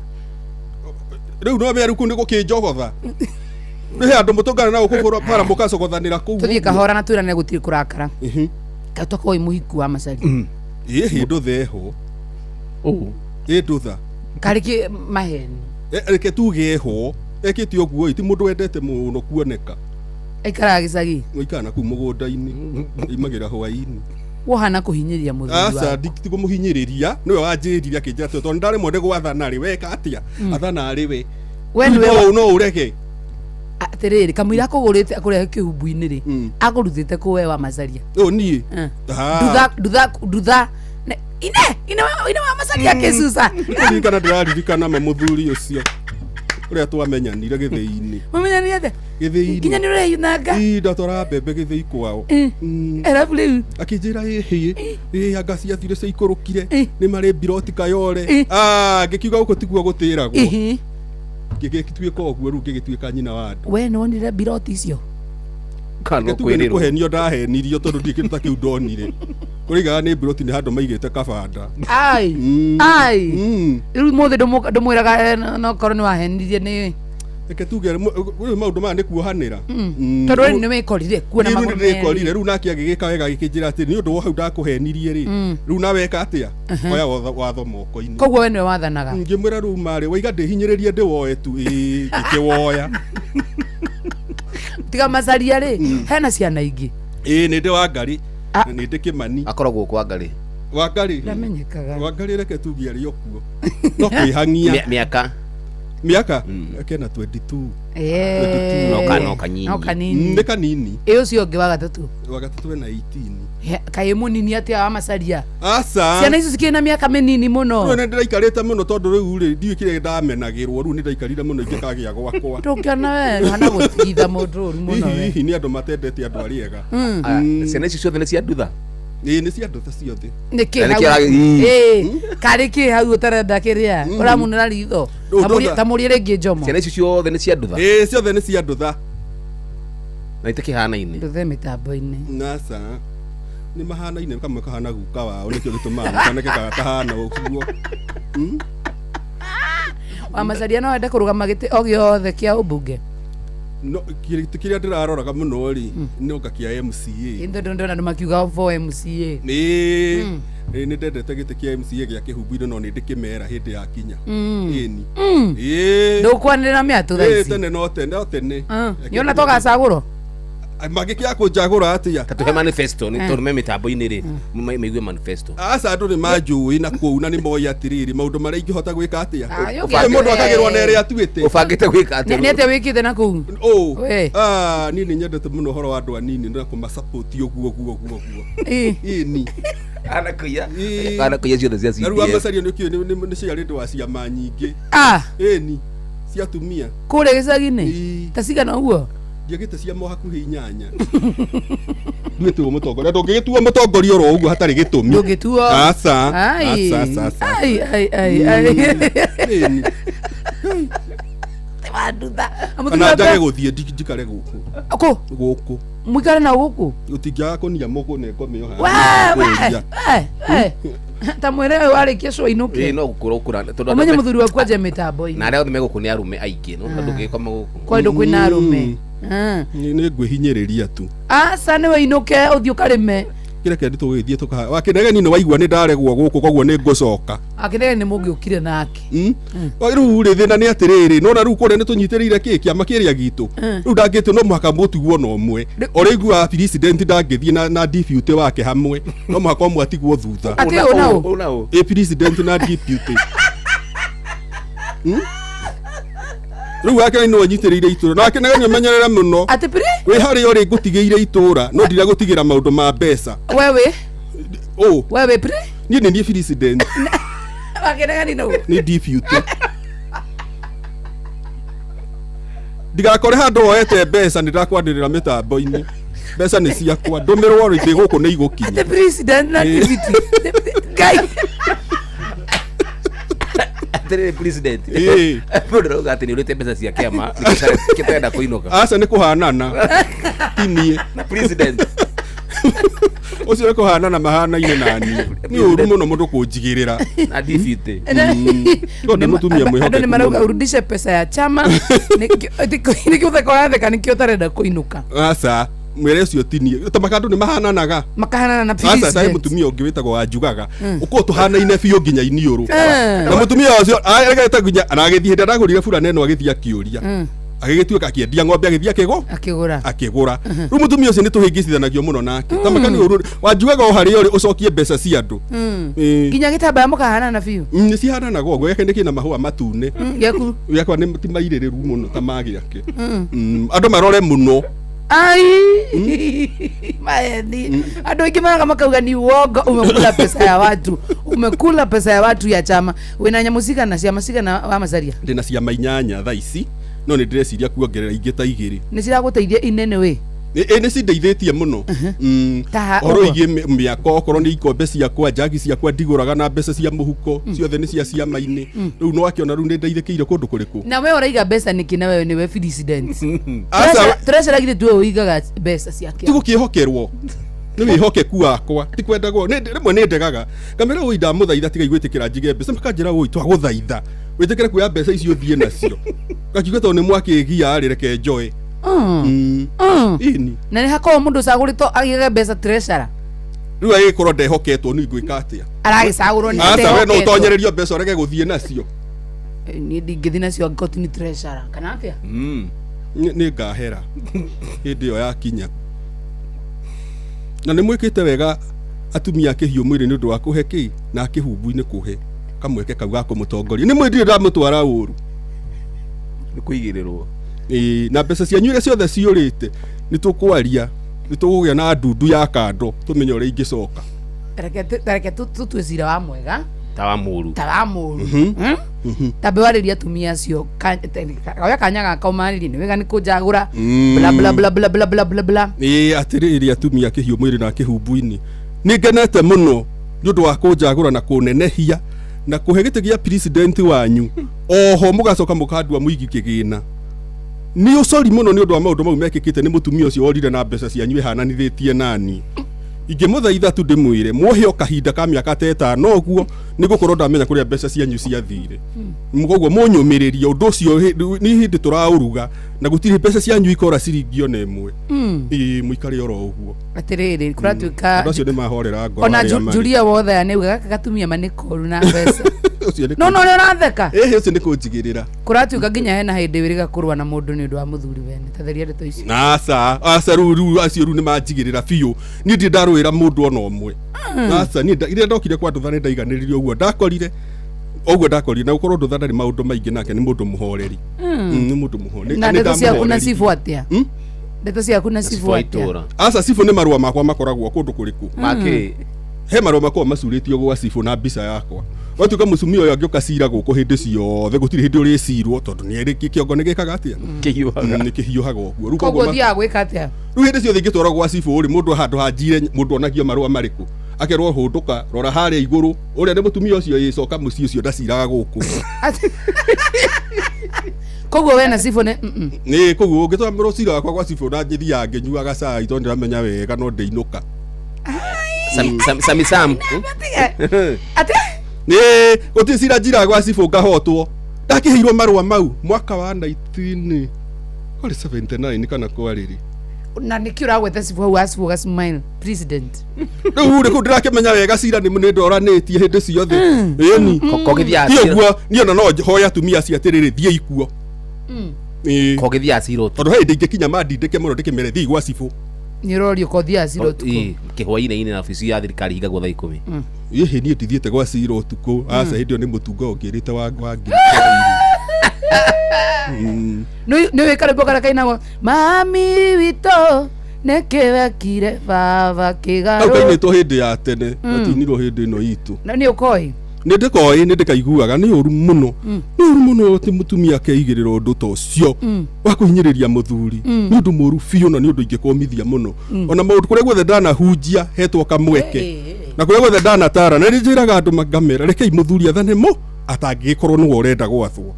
Rĩu no mĩaru kũu nĩ gũkĩnjogotha nĩ he andũ mũtũngana na gũkũ bara mũkacogothanĩra kũu. Tå thiä kahora na twä rane gå tirä kå rakara twakorwo ä må hiku wa macaria. Ĩ hĩ ndũtha ĩho, ĩ ndũtha. Karä kä maheni? Reke tuge ĩho ekĩte ũguo ĩ ti mũndũ wendete mũno kuoneka. Aikaraga gä cagi? Gũikara na kũu mũgũnda-inĩ, imagĩra hwaĩ-inĩ. Wohana kå hinyä ria må Aca, tikũmũhinyĩrĩria, nĩwe wanjĩrire akĩnjĩra atĩ tondũ ndaremwo nĩ gwathana rĩ, weka atĩa, athana arĩ we. We Rĩu nĩwe no ũrege. Atä rä rä kamå ira akå gå rä te akå rehe kä humbu-inä rä akå rutä te kå we wa macaria? Ũ niĩ. Ah. Ndutha ndutha ndutha ine ine ine wa macaria kä cuca. Ndirikana, ndĩraririkana ma mũthuri ũcio ũrĩa twamenyanire gĩthĩi-inĩ. Mũmenyanire atä? Gĩthĩi-inĩ. Nginya nä å reyunanga. Ii, ndatwaraga mbembe gĩthĩi kwao. Arabu rä u Akĩnjĩra ĩhĩ ĩ anga ciathire ciaikũrũkire nĩ marĩ mbiroti kayore. Ah, ngĩkiuga gũkũ tiguo gũtĩragwo, ngĩgĩtuĩka ũguo rĩu ngĩgĩtuĩka nyina wa andũ. We nä wonire mbiroti icio? Kana Tuge nĩ kwĩrĩrwo. kũhenio ndahenirio tondũ ndirĩ kĩndũ ta kĩu ndonire, kũrĩgaga nĩ mbiroti nĩ handũ maigĩte kabanda. Ai ai, rä u må thä ndå mwä raga nokorwo nä wahenirie nä Reke tuge rĩu maũndũ maya nĩ kuohanĩra. Tondå rä nä wä korire kuona Rĩu magũrũ nĩ ndĩkorire merĩ. rĩu nake agĩgĩka wega agĩkĩnjĩra atĩ nĩ ũndũ wa hau ndakũhenirie rĩ, rĩu nawe eka atĩa, oya watho moko-inĩ. Koguo we nĩwe wathanaga? Ngĩmwĩra rĩu marĩ waiga ndĩhinyĩrĩrie ndĩwoe tu, ĩĩ ngĩkĩwoya. Tiga macaria rĩ, hena ciana ingĩ? Ĩĩ, nĩ ndĩ Wangari na nĩ ndĩ Kĩmani. Akoragwo kwa Ngarĩ. Wangari. Ndamenyekaga. Wangari reke tuge arĩ o kuo no kwĩhang'ia. Mĩaka? Mĩaka kena 22. Eh. No kanini. No kanini. Nĩ kanini. Ä å cio å ngä wa gatatå? Wa gatatũ ena 18. Kaä må nini atä a wa macaria? Aca. Ciana icio cikä na mä aka mä nini må Rĩu no. nĩ ndĩraikarĩte mũno tondũ rĩu rĩ ndiũĩ kĩrĩa ndamenagĩrwo, rĩu nĩ ndaikarire mũno ingĩkagĩa gwakwa. Ndå ngä ona we hana gå tigitha må ndå å ru må no Hihi we. hihi nĩ andũ matendete andũ arĩa ega. Ciana icio ciothe nĩ cia ndutha? Ĩĩ, nĩ cia ndutha ciothe. Nä kä Na hau nĩkĩo karä kä hau å tarenda kä rä a å ramunä ra ritho? Rĩu ndutha. Ta må rie rä ngä njomo. Ciana icio ciothe nĩ cia ndutha? Ĩĩ, ciothe nĩ cia ndutha. Na itikĩhanaine? Nduthe mä tambo-inä. Aca, nĩ mahanaine, kamwe kahana guka wao, nĩkĩo gĩtũmaga gakoneke kahana ũguo. Wamacaria no ende kũrũgama gĩtĩ o gĩothe kĩa ũmbunge. No gĩtĩ kĩrĩa ndĩraroraga mũno rĩ nĩ kĩa MCA. Ĩndĩ ndona andũ makiuga for MCA. Nĩ nĩ ndendete gĩtĩ kĩa MCA gĩa kĩhumbu-inĩ, no nĩ ndĩkĩmera hĩndĩ ya kinya. Ĩni, ĩĩ. Ndũkwanĩrĩra mĩatũ thaa Ĩĩ, ici. tene no tene, no tene. Nĩona tũgacagũrwo. Mangĩkĩaga kũnjagũra atĩa? Tatuhe manifesto nĩ tondũ me mĩtambo-inĩ rĩ, maigue manifesto. Aca, andũ nĩ manjũĩ na kũu na nĩ moĩ atĩrĩrĩ, maũndũ marĩa ingĩhota gwĩka atĩa. Ah, yũkĩ Kwĩ mũndũ atĩ- akagĩrwo na ĩrĩa atuĩte. Ũbangĩte gwĩka Nĩ atĩa? nĩ atĩa wĩkĩte na kũu? Ũ. We. Ah, niĩ nĩ nyendete mũno ũhoro wa andũ anini na kũmasapoti ũguo ũguo ũguo ũguo. Ĩ. Ĩni. Anakũiya. Ĩĩ. Anakũiya ciothe cia Na rĩu CDF. amacaria nĩ kĩũĩ nĩ ciarĩ ndũ wa ciama nyingĩ. Ah, Ĩni, cia atumia. kũrĩa gĩcagi-inĩ? Ĩĩ. Ta cigana ũguo? Ndiagĩte ciama o hakuhĩ inyanya. Nduĩtwo mũtongoria, ndũngĩgĩtuo mũtongoria oro ũguo hatarĩ gĩtũmi. Ndũngĩtuo. Aca. Ai. Aca, aca, aca. Ai, ai, ai, ai. Ĩni. Wandutha. Kana njage gũthiĩ njikare gũkũ. Kũ? Gũkũ. Mũikare na gũkũ? Gũtingĩaga kũnia mũgũ ngome yo. We, we, we, we. Ta mwĩre ũyũ warĩkia cua Ĩĩ, inũke. no gũkũra ũkũra tondũ Ũmenye andũ- mũthuri waku anje mĩtambo-inĩ. na arĩa othe megũkũ nĩ arũme aingĩ, no ndũngĩgĩkoma gũkũ. Kwendwo kwĩna arũme. Nĩ ngwĩhinyĩrĩria tu. Aca, nĩwe inũke ũthiĩ ũkarĩme. Kĩreke ndĩ tũgĩthiĩ tũkaha wakĩnegeni nĩ waigua nĩ ndaregwo gũkũ, koguo nĩ ngũcoka. Akĩnege nĩ mũngĩũkire nake. Rĩu rĩ, thĩna nĩ atĩrĩrĩ, nona rĩu kũrĩa nĩ tũnyitĩrĩire kĩ kĩama kĩrĩa gitũ, rĩu ndangĩtio no mũhaka mũtigwo na ũmwe ũrĩa iguaga president ndangĩthiĩ na deputy wake hamwe, no mũhaka ũmwe atigwo thutha. Atĩ ũ na ũ? Ũ na ũ? Ĩ, president na deputy. Rĩu wake nĩ ũnyitĩrĩire itũra na wakĩnegeni ũmenyerere mũno. Atĩ piri? Wĩ harĩa ũrĩ ngũtigĩire itũra, no ndiragũtigĩra maũndũ ma mbeca. Wewe? Ũ. Wewe piri? Niĩ nĩ niĩ president. Wakĩnegeni nũ? Nĩ deputy. Ndigakore handũ woete mbeca nĩ ndakwanĩrĩra mĩtambo-inĩ, mbeca nĩ ciakwa, ndũmĩrwo rĩ ndĩ gũkũ nĩ igũkinya. Atĩ president na Ĩ. deputy. Ngai. Atĩrĩrĩ president. Ĩĩ. Mũndũ arauga atĩ nĩ ũrĩte mbeca cia kĩama nĩkĩo ũtarenda kũinũka. Aca, nĩ kũhanana, ti niĩ. Na president. Ũcio nĩ kũhanana mahanaine naniĩ, nĩ ũru mũno mũndũ kũnjigĩrĩra. Na deputy. Tondũ nĩ mũtumia Andũ mwĩhokeku nĩ marauga mũno. urudishe pesa ya chama. Nĩkĩo ũtheka ũratheka, nĩkĩo ũtarenda kũinũka. Aca, mwĩre ũcio ti niĩ, tamaka andũ nĩ mahananaga. Makahanana na Aca, taĩ president. mũtumia ũngĩ wĩtagwo Wanjugaga ũkorwo tũhanaine biũ nginya iniũrũ. Eh. Na mũtumia ũcio aregete nginya na agĩthiĩ hĩndĩ aragũrire burana ĩno, agĩthiĩ akĩũria, agĩgĩtuĩka akĩendia ng'ombe, agĩthiĩ akĩgũ Akĩgũra. Akĩgũra. Rĩu mũtumia ũcio nĩ tũhĩngĩcithanagio mũno nake, tamaka nĩ ũru. Wanjugaga o harĩa ũrĩ ũcokie mbeca cia andũ. Ĩĩ. Nginya gĩtambaya mũkahanana biũ. Nĩ cihananaga ũguo, gĩake nĩ kĩna mahũa matune. Gĩaku? Gĩakwa nĩ ti mairĩrĩru mũno ta ma gĩake. Andũ marore mũno. Ai, maeni andũ aingĩ maraga makauga ni uongo, umekula pesa ya watu, umekula pesa ya watu ya chama. Wĩna nyamũ cigana, ciama cigana wa macaria? Ndĩna ciama inyanya thaa ici, no nĩ ndĩreciria kuongerera ingĩ ta igĩrĩ. Nĩ ciragũteithia inene wĩ? Ĩ, nĩ cindeithĩtie mũno. Ta Ũhoro ũguo. wĩgiĩ mĩako, okorwo nĩ ikombe ciakwa, njagi ciakwa, ndigũraga na mbeca cia mũhuko, ciothe nĩ cia ciama-inĩ. Rĩu no akĩona rĩu nĩ ndeithĩkĩire kũndũ kũrĩkũ. Na we ũraiga mbeca nĩkĩ na wewe nĩwe president? Aca. Tũrecaragire tuwe ũigaga mbeca cia Ti kĩama. gũkĩhokerwo, nĩ wĩhokeku wakwa, ti kwendagwo. Rĩmwe nĩ ndegaga ngamĩra, ũi ndamũthaitha tigai gwĩtĩkĩra njige mbeca, makanjĩra, ũi twagũthaitha wĩtĩkĩre kuoya mbeca icio ũthiĩ nacio, ngakiuga tondũ nĩ mwakĩgia rĩ, reke njoe. Ĩni. Na nĩ hakorwo mũndũ ũcagũrĩtwo agĩge mbeca treasurer? Rĩu agĩkorwo ndehoketwo nĩ ngwĩka atĩa? Aragĩcagũrwo nĩ Aca, we no atehoketwo. ũtonyererio mbeca ũrege gũthiĩ nacio? Niĩ ndingĩthiĩ nacio angĩkorwo ti nĩ treasurer kana atĩa. Nĩ ngahera hĩndĩ ĩyo yakinya. Na nĩ mwĩkĩte wega atumia a kĩhiũ mwĩrĩ nĩ ũndũ wa kũhe kĩ na kĩhumbu-inĩ, kũhe kamweke kau ga kũmũtongoria, nĩ mwĩ ndirĩ ndamũtwara ũru. Nĩ kũigĩrĩrwo. Ĩĩ, na mbeca cianyu iria ciothe ciũrĩte nĩ tũkwaria, nĩ tũkũgĩa na ndundu ya kando tũmenye ũrĩa ingĩcoka. Reke tũtue cira wa mwega Ta wa mũru. Ta wa mũru. Tambe warĩria atumia acio oya kanya gaka ũmarĩrie nĩ wega nĩ kũnjagũra, bla bla bla bla bla bla bla bla. Ĩĩ, atĩrĩrĩ atumia a kĩhiũ mwĩrĩ na kĩhumbu-inĩ, nĩ ngenete mũno nĩ ũndũ wa kũnjagũra na kũnenehia na kũhe gĩtĩ gĩa president wanyu, oho mũgacoka mũkandua mũigi kĩgĩna. Nĩ ũcori mũno nĩ ũndũ wa maũndũ mau mekĩkĩte nĩ mũtumia ũcio worire na mbeca cianyu ĩhananithĩtie nani. Ingĩmũthaitha tu ndĩmwĩre muohe o kahinda ka mĩaka ta ĩtano ũguo, Nĩ gũkorwo ndamenya kũrĩa mbeca cianyu ciathire. Koguo mũnyũmĩrĩrie ũndũ ũcio nĩ hĩndĩ tũraũruga na gũtirĩ mbeca cianyu ikora ciringi ona ĩmwe. Ĩĩ, mũikare oro ũguo. Atĩrĩrĩ, kũratuĩka Andũ acio nĩ mahorera ngoro ona arĩa marĩ. Julia wothe nĩ uga gaka gatumia ma nĩ koru na mbeca. Ũcio nĩ No no ũrĩa ũratheka. Ĩhĩ, ũcio nĩ kũnjigĩrĩra. Kũratuĩka nginya hena hĩndĩ wĩrĩga kũrũa na mũndũ nĩ ũndũ wa mũthuri wene. Tatheria ndeto icio. Na aca, aca, rĩu rĩu acio rĩu nĩ manjigĩrĩra biũ. Niĩ ndirĩ ndarũĩra mũndũ ona ũmwe. Aca, niĩ rĩrĩa ndokire kwa Ndũtha nĩ ndaiganĩrire ũguo ndakorire, ũguo ndakorire, na gũkorwo Ndũtha ndarĩ maũndũ maingĩ nake, nĩ mũndũ mũhoreri. Nĩ mũndũ mũhoreri. Na Nĩ ndeto ciaku na ndamũhoreririe. cibũ atĩa? Ndeto ciaku na cibũ wa atĩa? itũra. Aca, cibũ nĩ marũa makwa makoragwo kũndũ kũrĩkũ? Makĩ? He marũa makwa macurĩtio gwa cibũ na mbica yakwa. Watuĩka mũcumia ũyũ angĩũka cira gũkũ hĩndĩ ciothe, gũtirĩ hĩndĩ ũrĩcirwo tondũ nĩ kĩongo nĩ gĩkaga atĩa? Kĩhiũhaga. Nĩ kĩhiũhaga ũguo. Rĩu Koguo koguo ũthiaga gwĩka atĩa? Rĩu hĩndĩ ciothe ingĩtwarwo gwa cibũ rĩ, mũndũ handũ hanjire, mũndũ onagio marũa marĩkũ? Akerwo hũndũka, rora harĩa igũrũ, ũrĩa nĩ mũtumia ũcio ĩcoka mũciĩ ũcio ndaciraga gũkũ. Koguo we na cibũ nĩ Nĩ koguo ũngĩtwara cira wakwa gwa cibũ na njĩthiaga ngĩnyuaga cai tondũ ndĩramenya wega no ndĩinũka. Sami Sam. Atĩ? Nĩ gũtirĩ cira njiraga gwa cibũ ngahotwo. Ndakĩheirwo marũa mau mwaka wa 19 kwarĩ 79 kana kwarĩ rĩ. Na nĩkĩ ũragweta cibũ hau wa cibũ ga smile president? Rĩu rĩ, kũu ndĩrakĩmenya wega cira nĩ ndoranĩtie hĩndĩ ciothe. Ĩni. Kogĩthiaga Ti cira. ũguo niĩ ona no hoya atumia acio atĩrĩrĩ, thiĩi kuo. Ĩĩ. Kogĩthiaga cira ũtukũ. Tondũ he hĩndĩ ingĩkinya mandindĩke mũno ndĩkĩmere thiĩi gwa cibũ. Nĩ ũrorio kothiaga cira ũtukũ. Ĩĩ, kĩhwainĩ-inĩ na obici ya thirikari hingagwo thaa 10. Ĩhĩ, niĩ ndithiĩte gwa cira ũtukũ. Aca, hĩndĩ ĩyo nĩ mũtungo ũngĩrĩte wa ngiri. Nĩ wĩ karwĩmbo karĩa kainagwo mami witũ nĩkĩ wekire baba Hau kĩgarũ. kainĩtwo hĩndĩ ya tene, gatinirwo hĩndĩ ĩno itũ. Na nĩ ũkoĩ? Nĩ ndĩkoĩ, nĩ ndĩkaiguaga nĩ ũru mũno. Nĩ ũru mũno atĩ mũtumia akeigĩrĩra ũndũ ta ũcio wa kũhinyĩrĩria mũthuri. Nĩ ũndũ mũru biũ na nĩ ũndũ ingĩkũmithia mũno. Ona maũndũ kũrĩa guothe ndanahunjia hetwo kamweke. Na kũrĩa guothe ndanatara, na nĩ njĩraga andũ ngamera, rekei mũthuri athane mo atangĩgĩkorwo nĩwe ũrenda gwathwo.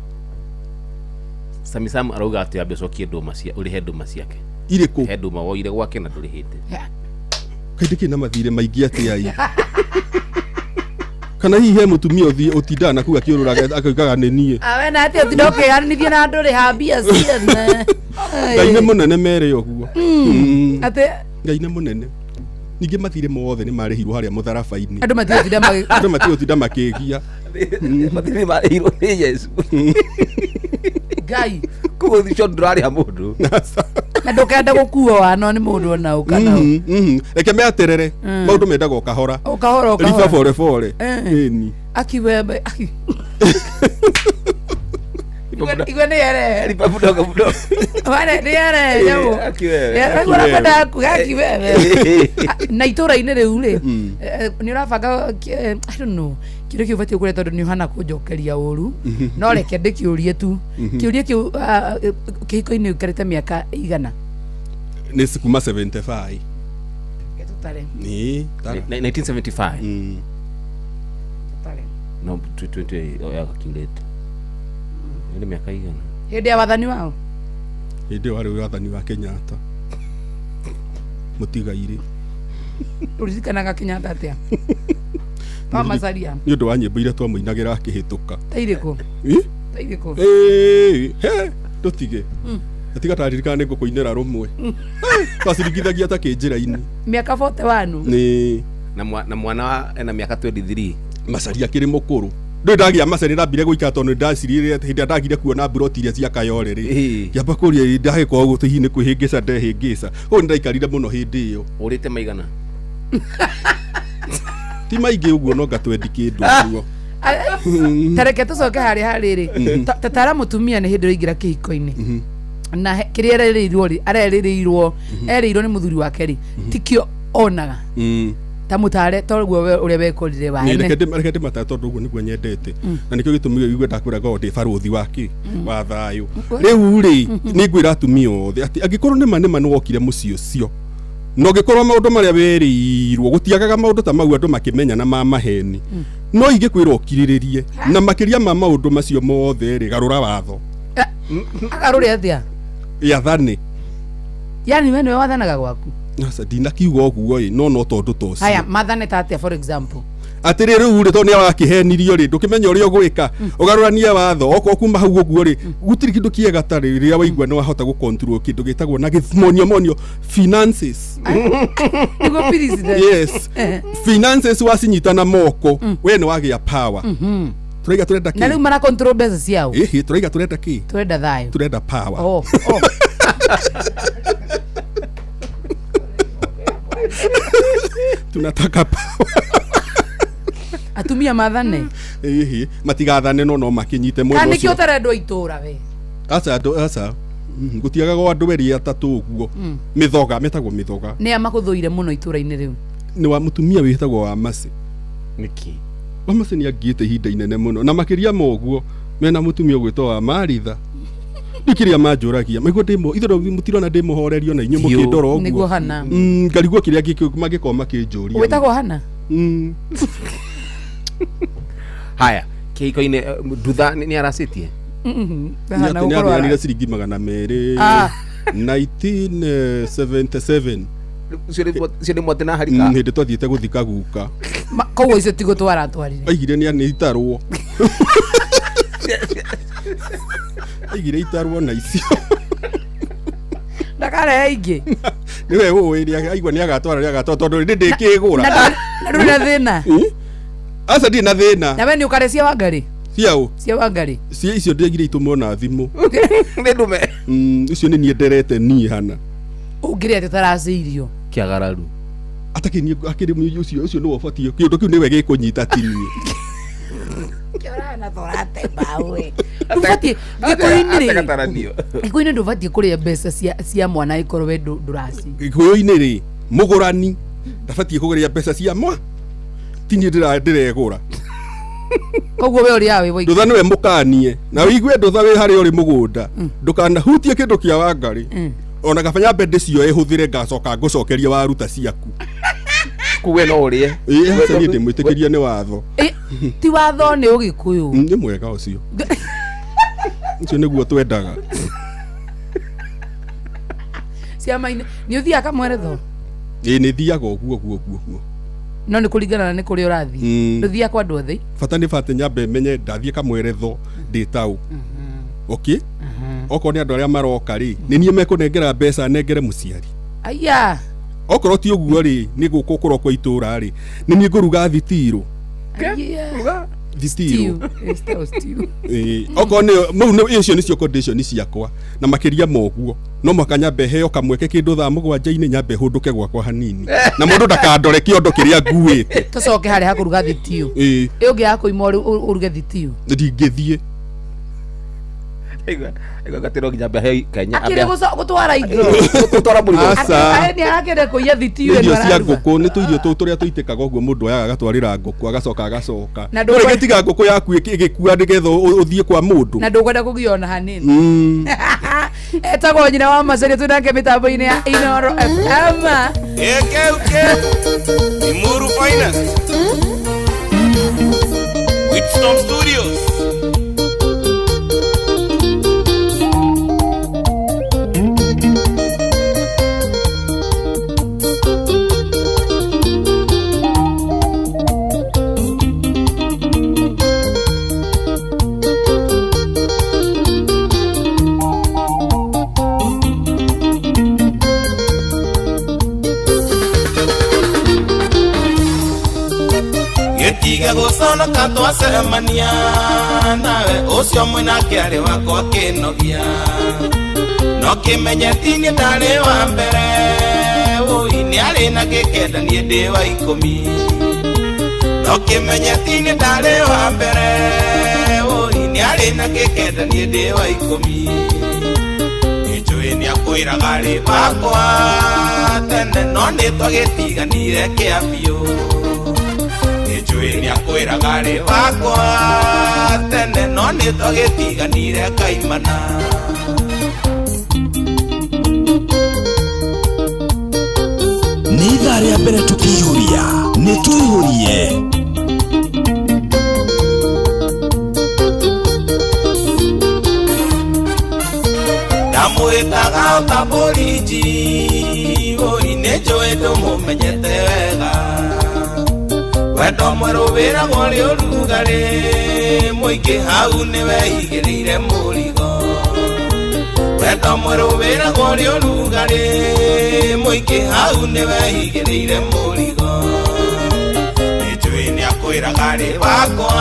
Sami Sam arauga atĩ ambe ũcokie ndũma cia ũrĩhe ndũma ciake. Irĩkũ? He ndũma woire gwake na ndũrĩhĩte. Kaĩ ndĩkĩrĩ na mathirĩ maingĩ atĩa ĩ? Kana hihi he mũtumia ũtindaga na kũu akĩũrũraga akaugaga nĩ niĩ. Awe na atĩ ũtinda ũkĩganithia na andũ rĩha mbia ciene. Ngai nĩ mũnene mere ũguo. Atĩ Ngai nĩ mũnene. Ningĩ mathirĩ mothe nĩ marĩhirwo harĩa mũtharaba-inĩ. Andũ matigũtinda Andũ matigũtinda makĩgia. Mathirĩ marĩhirwo nĩ Yesu. Ngai. Koguo ũcio ndũrarĩha mũndũ. Na ndũkenda gũkuo wano nĩ mũndũ ona ũ kana ũ. Reke meaterere. Maũndũ mendaga o kahora. O kahora, o Riba kahora. bore bore. Ĩni. Akiwembe. Aki. Igwe nĩ yerehe. Riba budogo budogo. Wale nĩ yerehe nyamũ. Akiwewe. Igwe ũrakwenda kuga akiwewe. Na itũra-inĩ rĩu rĩ, nĩ ũrabanga, I don't know, kĩũria kĩu ũbatiĩ kũrĩa tondũ nĩ ũhana kũnjokeria ũru. No reke ndĩkĩũrie tu. Kĩũria kĩu, kĩhiko-inĩ ũikarĩte mĩaka igana? Nĩ kuma 75. Tũtare. Nĩ, tara. 1975. Tũtare. No, 20 akiurĩte. Nĩ mĩaka igana? Hĩndĩ ya wathani wao? Hĩndĩ ĩyo warĩ wathani wa Kenyatta. Mũtigairĩ. Ũririkanaga Kenyatta atĩa? Wa Macharia. Nĩ ũndũ wa nyĩmbo iria twamũinagĩra akĩhĩtũka. Ta irĩkũ? Ĩ? Ta irĩkũ? Ĩ, he, ndũtige. Atiga taririkana nĩ ngũkũinĩra rũmwe. Twaciringithagia ta kĩnjĩra-inĩ. Mĩaka 41. Nĩ. Na mwana ena mĩaka 23. Macharia akĩrĩ mũkũrũ. Ndũĩ ndagĩa Macharia ndambire gũikara tondũ nĩndacirire hĩndĩ ĩrĩa ndagire kuona mburoti iria cia Kayore rĩ. Ngĩamba kũria ĩ, ndagĩkorwo ũguo hihi nĩ kwĩhĩngĩca ndehĩngĩca. Koguo nĩndaikarire mũno hĩndĩ ĩyo. Ũrĩte maigana? Ti maingĩ ũguo no ngatwendi kĩndũ ũguo. Ta reke tũcoke harĩa harĩrĩ. Tatara mũtumia nĩ hĩndĩ ũraingĩra kĩhiko-inĩ. Na kĩrĩa erĩrĩirwo rĩ, arerĩrĩirwo, erĩirwo nĩ mũthuri wake rĩ, tikĩo onaga. Ta mũtare toguo we ũrĩa wekorire wa Nĩ, ene. reke ndĩmatare tondũ ũguo nĩguo nyendete. Na nĩkĩo gĩtũmi igue ndakwĩra ngorwo ndĩ barũthi wa kĩ? Wa thayũ. Rĩu rĩ, nĩ ngwĩra atumia othe atĩ angĩkorwo nĩma nĩma nĩwokire mũciĩ ũcio, na ũngĩkorwo maũndũ marĩa werĩirwo, gũtiagaga maũndũ ta mau andũ makĩmenya na ma maheni. No ingĩkwĩra ũkirĩrĩrie, na makĩria ma maũndũ macio mothe rĩ, garũra watho. Agarũre atĩa? Yathane. Yani we nĩwe wathanaga gwaku? Aca, ndinakiuga ũguo ĩ, no no tondũ ta ũcio. Haya, mathane ta atĩa for example? Atĩrĩ rĩu rĩ, tondũ nĩ wakĩhenirio rĩ, ndũkĩmenya ũrĩa ũgwĩka, ũgarũranie watho okorwo kuma hau ũguo rĩ, gũtirĩ kĩndũ kĩega ta rĩrĩa waigua nĩ wahota gũcontrol kĩndũ gĩtagwo na gĩmoniomonio finances. Nĩguo president. Yes, finances wacinyita na moko, we nĩ wagĩa power. Tũraiga tũrenda Na rĩu kĩ? mara control mbeca ciao. Ĩhĩ, tũraiga tũrenda kĩ? Tũrenda thayũ. Tũrenda power. Oh, oh. Tunataka power. Atumia mathane. Ĩhĩ, matigathane, no makĩnyite mwena Kana nĩkĩo ũcio. ũtarendwo itũra we? Aca, andũ aca. Gũtiagaga o andũ erĩ atatũ ũguo, mĩthoga, metagwo mĩthoga. Nĩ a makũthũire mũno itũra-inĩ rĩu? Nĩ wa mũtumia wĩtagwo wa Macĩ. Nĩkĩ? Wa Macĩ nĩ angiĩte ihinda inene mũno, na makĩria ma ũguo mena mũtumia ũgwĩtwo wa Maritha. Ndiũ kĩrĩa manjũragia maigua ndĩ ithuĩ mũtirona ndĩ mũhorerio na inyuĩ Biũ. mũkĩndora ũguo. Nĩguo hana. Ngarigwo kĩrĩa mangĩkorwo makĩnjũria. Wĩtagwo hana? Haya, kĩhiko-inĩ ndutha nĩ aracĩtie. Hana Nĩ gũkorwo aneanire ara- ciringi 200 Ah. 1977. Ũcio nĩ mwate na harika. Hĩndĩ twathiĩte gũthika guka. Koguo icio ti gũtwara atwarire. Aigire nĩ itarwo, aigire itarwo na icio. Ndakarehe ingĩ. Nĩwe ũĩ aigua nĩ agatwara, nĩ agatwara, tondũ nĩ ndĩkĩgũra. Na ndũrĩ na thĩna? Aca, ndirĩ na thĩna. Na we nĩ ũkarĩa cia Wangarĩ? Ciaũ? Cia Wangarĩ. Cia icio ndĩagire itũmwo na thimũ. Nĩ ndume. Icio nĩ niĩ nderete niĩ hana. Ũngĩrĩa atĩ ũtaracĩirio? Kĩagararu. Atakĩ niĩ akĩrĩ ũcio ũcio nĩwe ũbatiĩ kĩũndũ kĩu, nĩwe gĩkũnyita, ti niĩ. Ndũbatiĩ gĩkũyũ-inĩ rĩ, Atagataranio. gĩkũyũ-inĩ ndũbatiĩ kũrĩa mbeca cia mwana ĩkorwo we ndũraci. Gĩkũyũ-inĩ rĩ, mũgũrani ndabatiĩ kũgũrĩa mbeca cia mwa, ti niĩ ndĩregũra. Koguo we ũrĩaga wĩ woiki? Ndũtha nĩwe mũkanie na wĩigue, ndũtha wĩ harĩa ũrĩ mũgũnda, ndũkanahutie kĩndũ kĩa Wangarĩ. Ona kaba nyambe ndĩcioe hũthĩre, ngacoka ngũcokeria waruta ciaku. Kuwe no ũrĩe. Ĩĩ, aca, niĩ ndĩmwĩtĩkĩria, nĩ watho. Ti watho, nĩ ũgĩkũyũ. Nĩ mwega ũcio, ũcio nĩguo twendaga. Ciama-inĩ nĩ ũthiaga kamweretho? Ĩĩ, nĩ thiaga ũguo ũguo ũguo ũguo. No nĩ kũringana na nĩ kũrĩa ũrathiĩ. Ndũthiaga kwa andũ othe? Bata nĩ bate nyambe menye ndathiĩ kamweretho ndĩ taũ, okay, okorwo nĩ andũ arĩa maroka rĩ, nĩ niĩ mekũnengera mbeca nengere mũciari. Aya. Okorwo ti ũguo rĩ, nĩ gũkũ kũrokwo itũra rĩ, nĩ niĩ ngũruga thitirũ. Aya. Thitirũ. Stew. Stew, stew. Ĩĩ, okorwo nĩ mau nĩ icio nĩcio condition ciakwa, na makĩria ma ũguo no mũhaka nyambe heo kamweke kĩndũ thaa 7-inĩ, nyambe hũndũke gwakwa hanini na mũndũ ndakandore kĩondo kĩrĩa nguĩte. Tũcoke harĩa hakũruga thitiu. Ĩĩ. Ĩ ũngĩ yakũima ũruge thitiu? Ndingĩthiĩ. Aigua gatĩ no nginya mbe Kenya. Akĩrĩ gũtwara indo. Gũtwara mũrigo. Aca. Nĩ arakĩenda kũiya thitiu Nĩ ĩno irio cia araruga. ngũkũ, nĩ tũirio tũu tũrĩa tũitĩkaga ũguo, mũndũ oyaga agatwarĩra ngũkũ, agacoka agacoka. Na No rĩngĩ tiga ngũkũ yaku ĩgĩkua nĩgetha ũthiĩ kwa mũndũ. Na ndũkwenda kũgio ona hanini. Etagwo nyina wa Macaria, twĩ nake mĩtambo-inĩ ya Inoro FM. AKK, Imuru Finest. Whipstorm Studios. Gĩtiga gũconoka twacemania nawe, ũcio mwĩnake arĩ wakwa kĩnogia, no kĩmenye ti niĩ ndarĩ wa mbere, ũi nĩ arĩ na gĩkenda, niĩ ndĩ wa 10. No kĩmenye ti niĩ ndarĩ wa mbere, ũi nĩ arĩ na gĩkenda, niĩ ndĩ wa 10. Nĩnjũĩ nĩakwĩraga rĩ wakwa tene, no nĩ twagĩtiganire kĩa biũ. Nĩnjũĩ nĩakwĩraga rĩ wakwa tene, no nĩ twagĩtiganire kaimana. Nĩ ithaa rĩa mbere tũkĩihũria, nĩ tũihũrie. Ndamwĩtaga ota bũrinji, ũi nĩnjũĩ ndũmũmenyete wega. Wendo mwerũ wĩragwo rĩ ũrugarĩ mũingĩ hau nĩwe igĩrĩire mũrigo. Wendo mwerũ wĩragwo rĩ ũrugarĩ mũingĩ hau nĩwe igĩrĩire mũrigo. Nĩnjũĩ nĩakwĩraga rĩ wakwa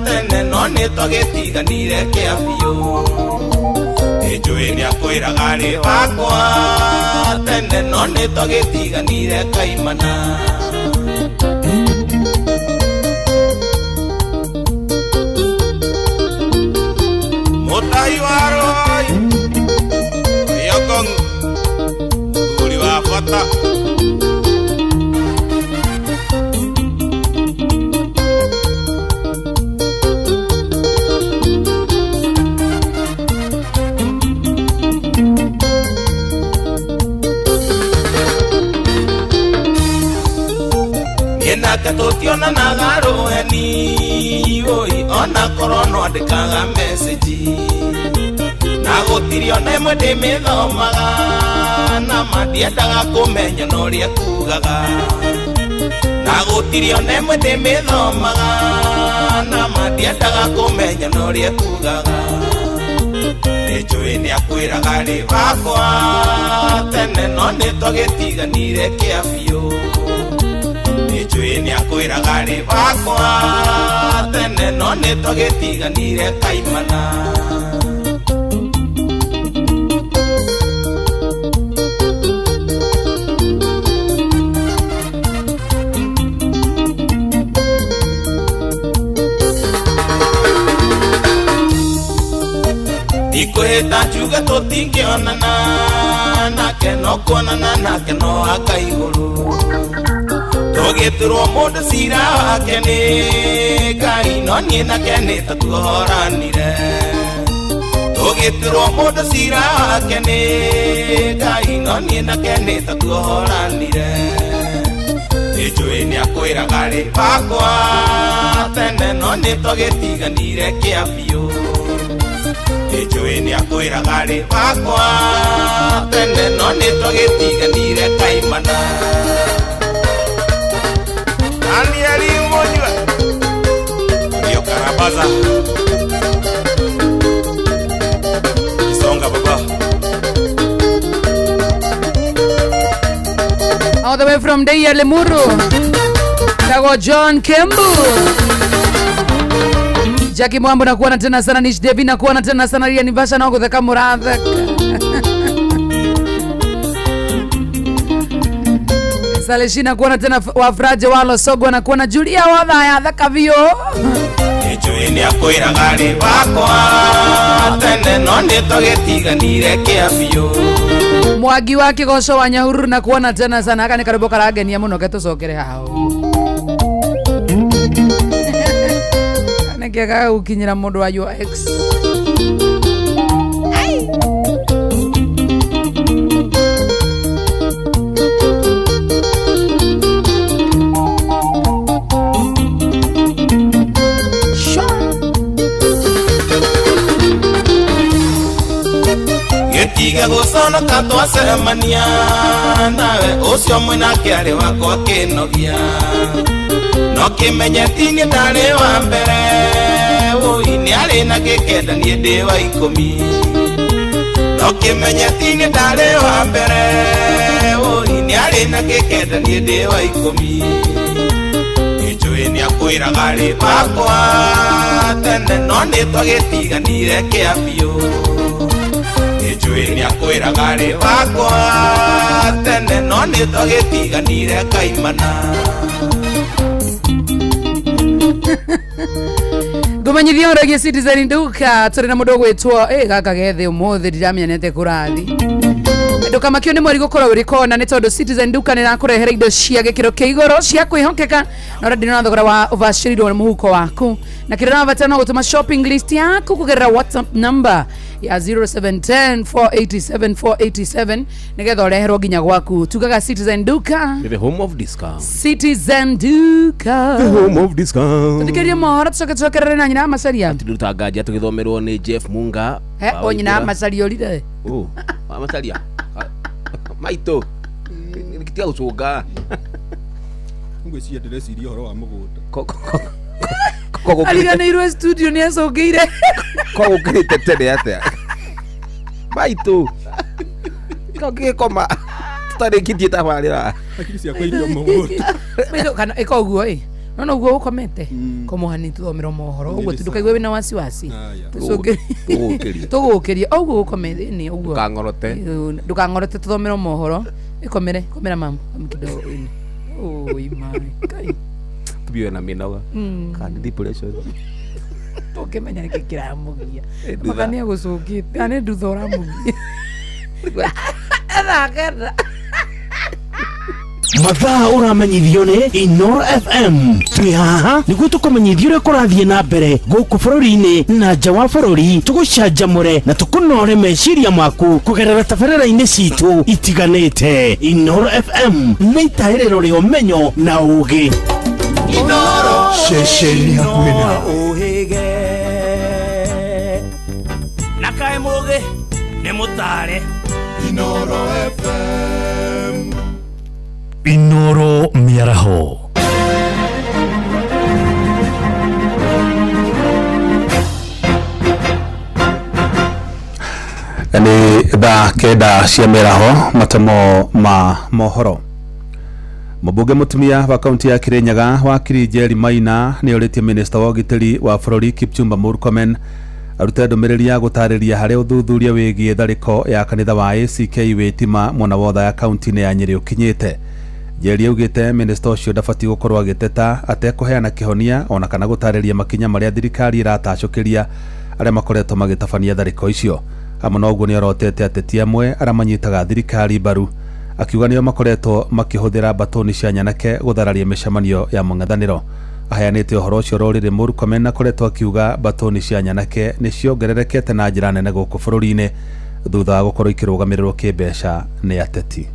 tene no nĩtwagĩtiganire kĩa biũ. Nĩnjũĩ nĩakwĩraga rĩ wakwa tene no nĩtwagĩtiganire kaimana. Mũtai wa Roy Yokong mũthuri wa bata. Niĩ nake tũtionanaga rũheni oi ona korwo no andĩkaga message na gũtirĩ ona ĩmwe ndĩmĩthomaga na ma ndiendaga kũmenya na ũrĩa kugaga na gũtirĩ ona ĩmwe ndĩmĩthomaga na ma ndiendaga kũmenya na ũrĩa kugaga. Nĩnjũĩ nĩakwĩraga rĩ wakwa tene no nĩtwagĩtiganire kĩa biũ. Nĩnjũĩ nĩakwĩraga rĩ wakwa tene no nĩtwagĩtiganire kaimana. Ndikwĩhĩta njuge tũtingĩonana nake no kuonana nake no aka igũrũ. Tũgĩturwo mũndũ cira wake nĩ Ngai no niĩ nake nĩ ta tuohoranire. Tũgĩturwo mũndũ cira wake nĩ Ngai no niĩ nake nĩ ta tuohoranire. Nĩnjũĩ nĩakwĩraga rĩ wakwa tene no nĩtwagĩtiganire kĩa biũ. Nĩnjũĩ nĩakwĩraga rĩ wakwa tene no nĩtwagĩtiganire kaimana. Danieli Monywa Rio Karabaza Kisonga baba. All the way from Deya Limuru Kago John Kembu. Jackie Mwambo nakuona tena sana, Nish Devi nakuona tena sana, Ria Nivasha na gutheka muratheka. Saleshina kuona tena wafraje walo sogwa na kuona Julia wathaya thaka biũ. Nĩnjũĩ nĩakwĩraga rĩ wakwa tene no nĩtwagĩtiganire kĩa biũ. Mwangi wa Kĩgoco wa Nyahururu na kuona tena sana aka nĩ karwĩmbo karangenia mũno ke tũcokere haha ũguo. Nĩkĩega gũkinyĩra mũndũ wa your ex. Gĩtiga gũconoka twacemania nawe ũcio mwĩnake arĩ wakwa kĩnogia no kĩmenye ti niĩ ndarĩ wa mbere ũi nĩarĩ na gĩkenda niĩ ndĩ wa ikũmi no kĩmenye ti niĩ ndarĩ wa mbere ũi nĩarĩ na gĩkenda niĩ ndĩ wa ikũmi. Nĩnjũĩ nĩakwĩraga rĩ wakwa tene no nĩtwagĩtiganire kĩa biũ. Nĩnjũĩ nĩakwĩraga rĩ wakwa tene no nĩtwagĩtiganire kaimana. Ngũmenyithia ũhoro wĩgiĩ Citizen Nduka tũrĩ na mũndũ ũgwĩtwo gaka gethe ũmũthĩ ndiramenyanĩte kũrathi. Ndũkamakio nĩ mweri gũkorwo ũrĩ kona nĩ tondũ Citizen Nduka nĩ ĩrakũrehera indo cia gĩkĩro kĩa igũrũ cia kwĩhokeka na ũrĩa na thogora wa ũbacĩrĩirwo nĩ mũhuko waku na kĩrĩa ũrabatara no gũtũma shopping list yaku kũgerera WhatsApp number ya 0710 487 487 nĩgetha ũreherwo nginya gwaku. Tugaga Citizen Duka, the home of discount. Citizen Duka, the home of discount. Tuthikirie mohoro tucoke tucokerere na nyina Macaria. Turuta nganja tugithomerwo ni Jeff Munga. He o nyina Macaria orire. Oh, Macaria. Maito. Tiga gucunga. Ngwĩciria ndĩreciria ũhoro wa mũgũnda. Ariganĩirwo studio nĩ acũngĩire. Ko gũkĩrĩte tene atĩa maitũ kangĩgĩkoma tũtarĩkĩtie tabarĩra. Hakiri ciakwa irio mũgũnda. Maitũ kana ĩka ũguo ĩ nona ũguo ũkomete koma hanini tũthomerwo mohoro ũguo tu ndũkaigue wĩna wasiwasi. Tũgũkĩria. Tũgũkĩria ũguo ũkomete nĩ ũguo. Ndũkang'orote. Ndũkang'orote tũthomerwo mohoro ĩkomere komera mama kidogo ĩni oi my kai. Tumia na mĩnoga kana depression. Tũngĩmenya nĩkĩ kĩramũgia. Ndutha. Maka nĩ agũcũngĩte kana nĩ ndutha ũramũgia thaa 9. Mathaa ũramenyithio nĩ Inoro FM. Twĩ haha nĩguo tũkũmenyithie ũrĩa kũrathiĩ na mbere gũkũ bũrũri-inĩ na nja wa bũrũri, tũgũcanjamũre na tũkũnore meciria maku kũgerera tabarĩra-inĩ citũ itiganĩte. Inoro FM nĩ itaĩrĩro rĩa ũmenyo na ũũgĩ. Ceceni hakuhĩ nawe. Ũhĩge na kaĩ mũgĩ nĩ mũtare. Inoro FM. Inoro mĩaraho. Nĩ thaa 9 cia mĩaraho, matemo ma mohoro. Mũmbunge mũtumia wa kaunti ya Kirinyaga wakiri Njeri Maina nĩ orĩtie minista wa ũgitĩri wa bũrũri Kipchumba Murkomen arute ndũmĩrĩri ya gũtarĩria harĩa ũthuthuria wĩgiĩ tharĩko ya kanitha wa ACK Wĩtima mwena wa Othaya kaunti-inĩ ya Nyĩrĩ ũkinyĩte. Njeri augĩte minista ũcio ndabatiĩ gũkorwo agĩteta atekũheana kĩhonia ona kana gũtarĩria makinya marĩa thirikari ĩratacũkĩria arĩa makoretwo magĩtabania tharĩko icio. Hamwe na ũguo nĩ orotete ateti amwe arĩa manyitaga thirikari mbaru akiuga nĩo makoretwo makĩhũthĩra mbatũni cia nyanake gũthararia mĩcemanio ya mũng'ethanĩro. Aheanĩte ũhoro ũcio rũrĩrĩ Murkomen akoretwo akiuga mbatũni cia nyanake nĩ ciongererekete na njĩra nene gũkũ bũrũri-inĩ thutha wa gũkorwo ikĩrũgamĩrĩrwo kĩmbeca nĩ ateti.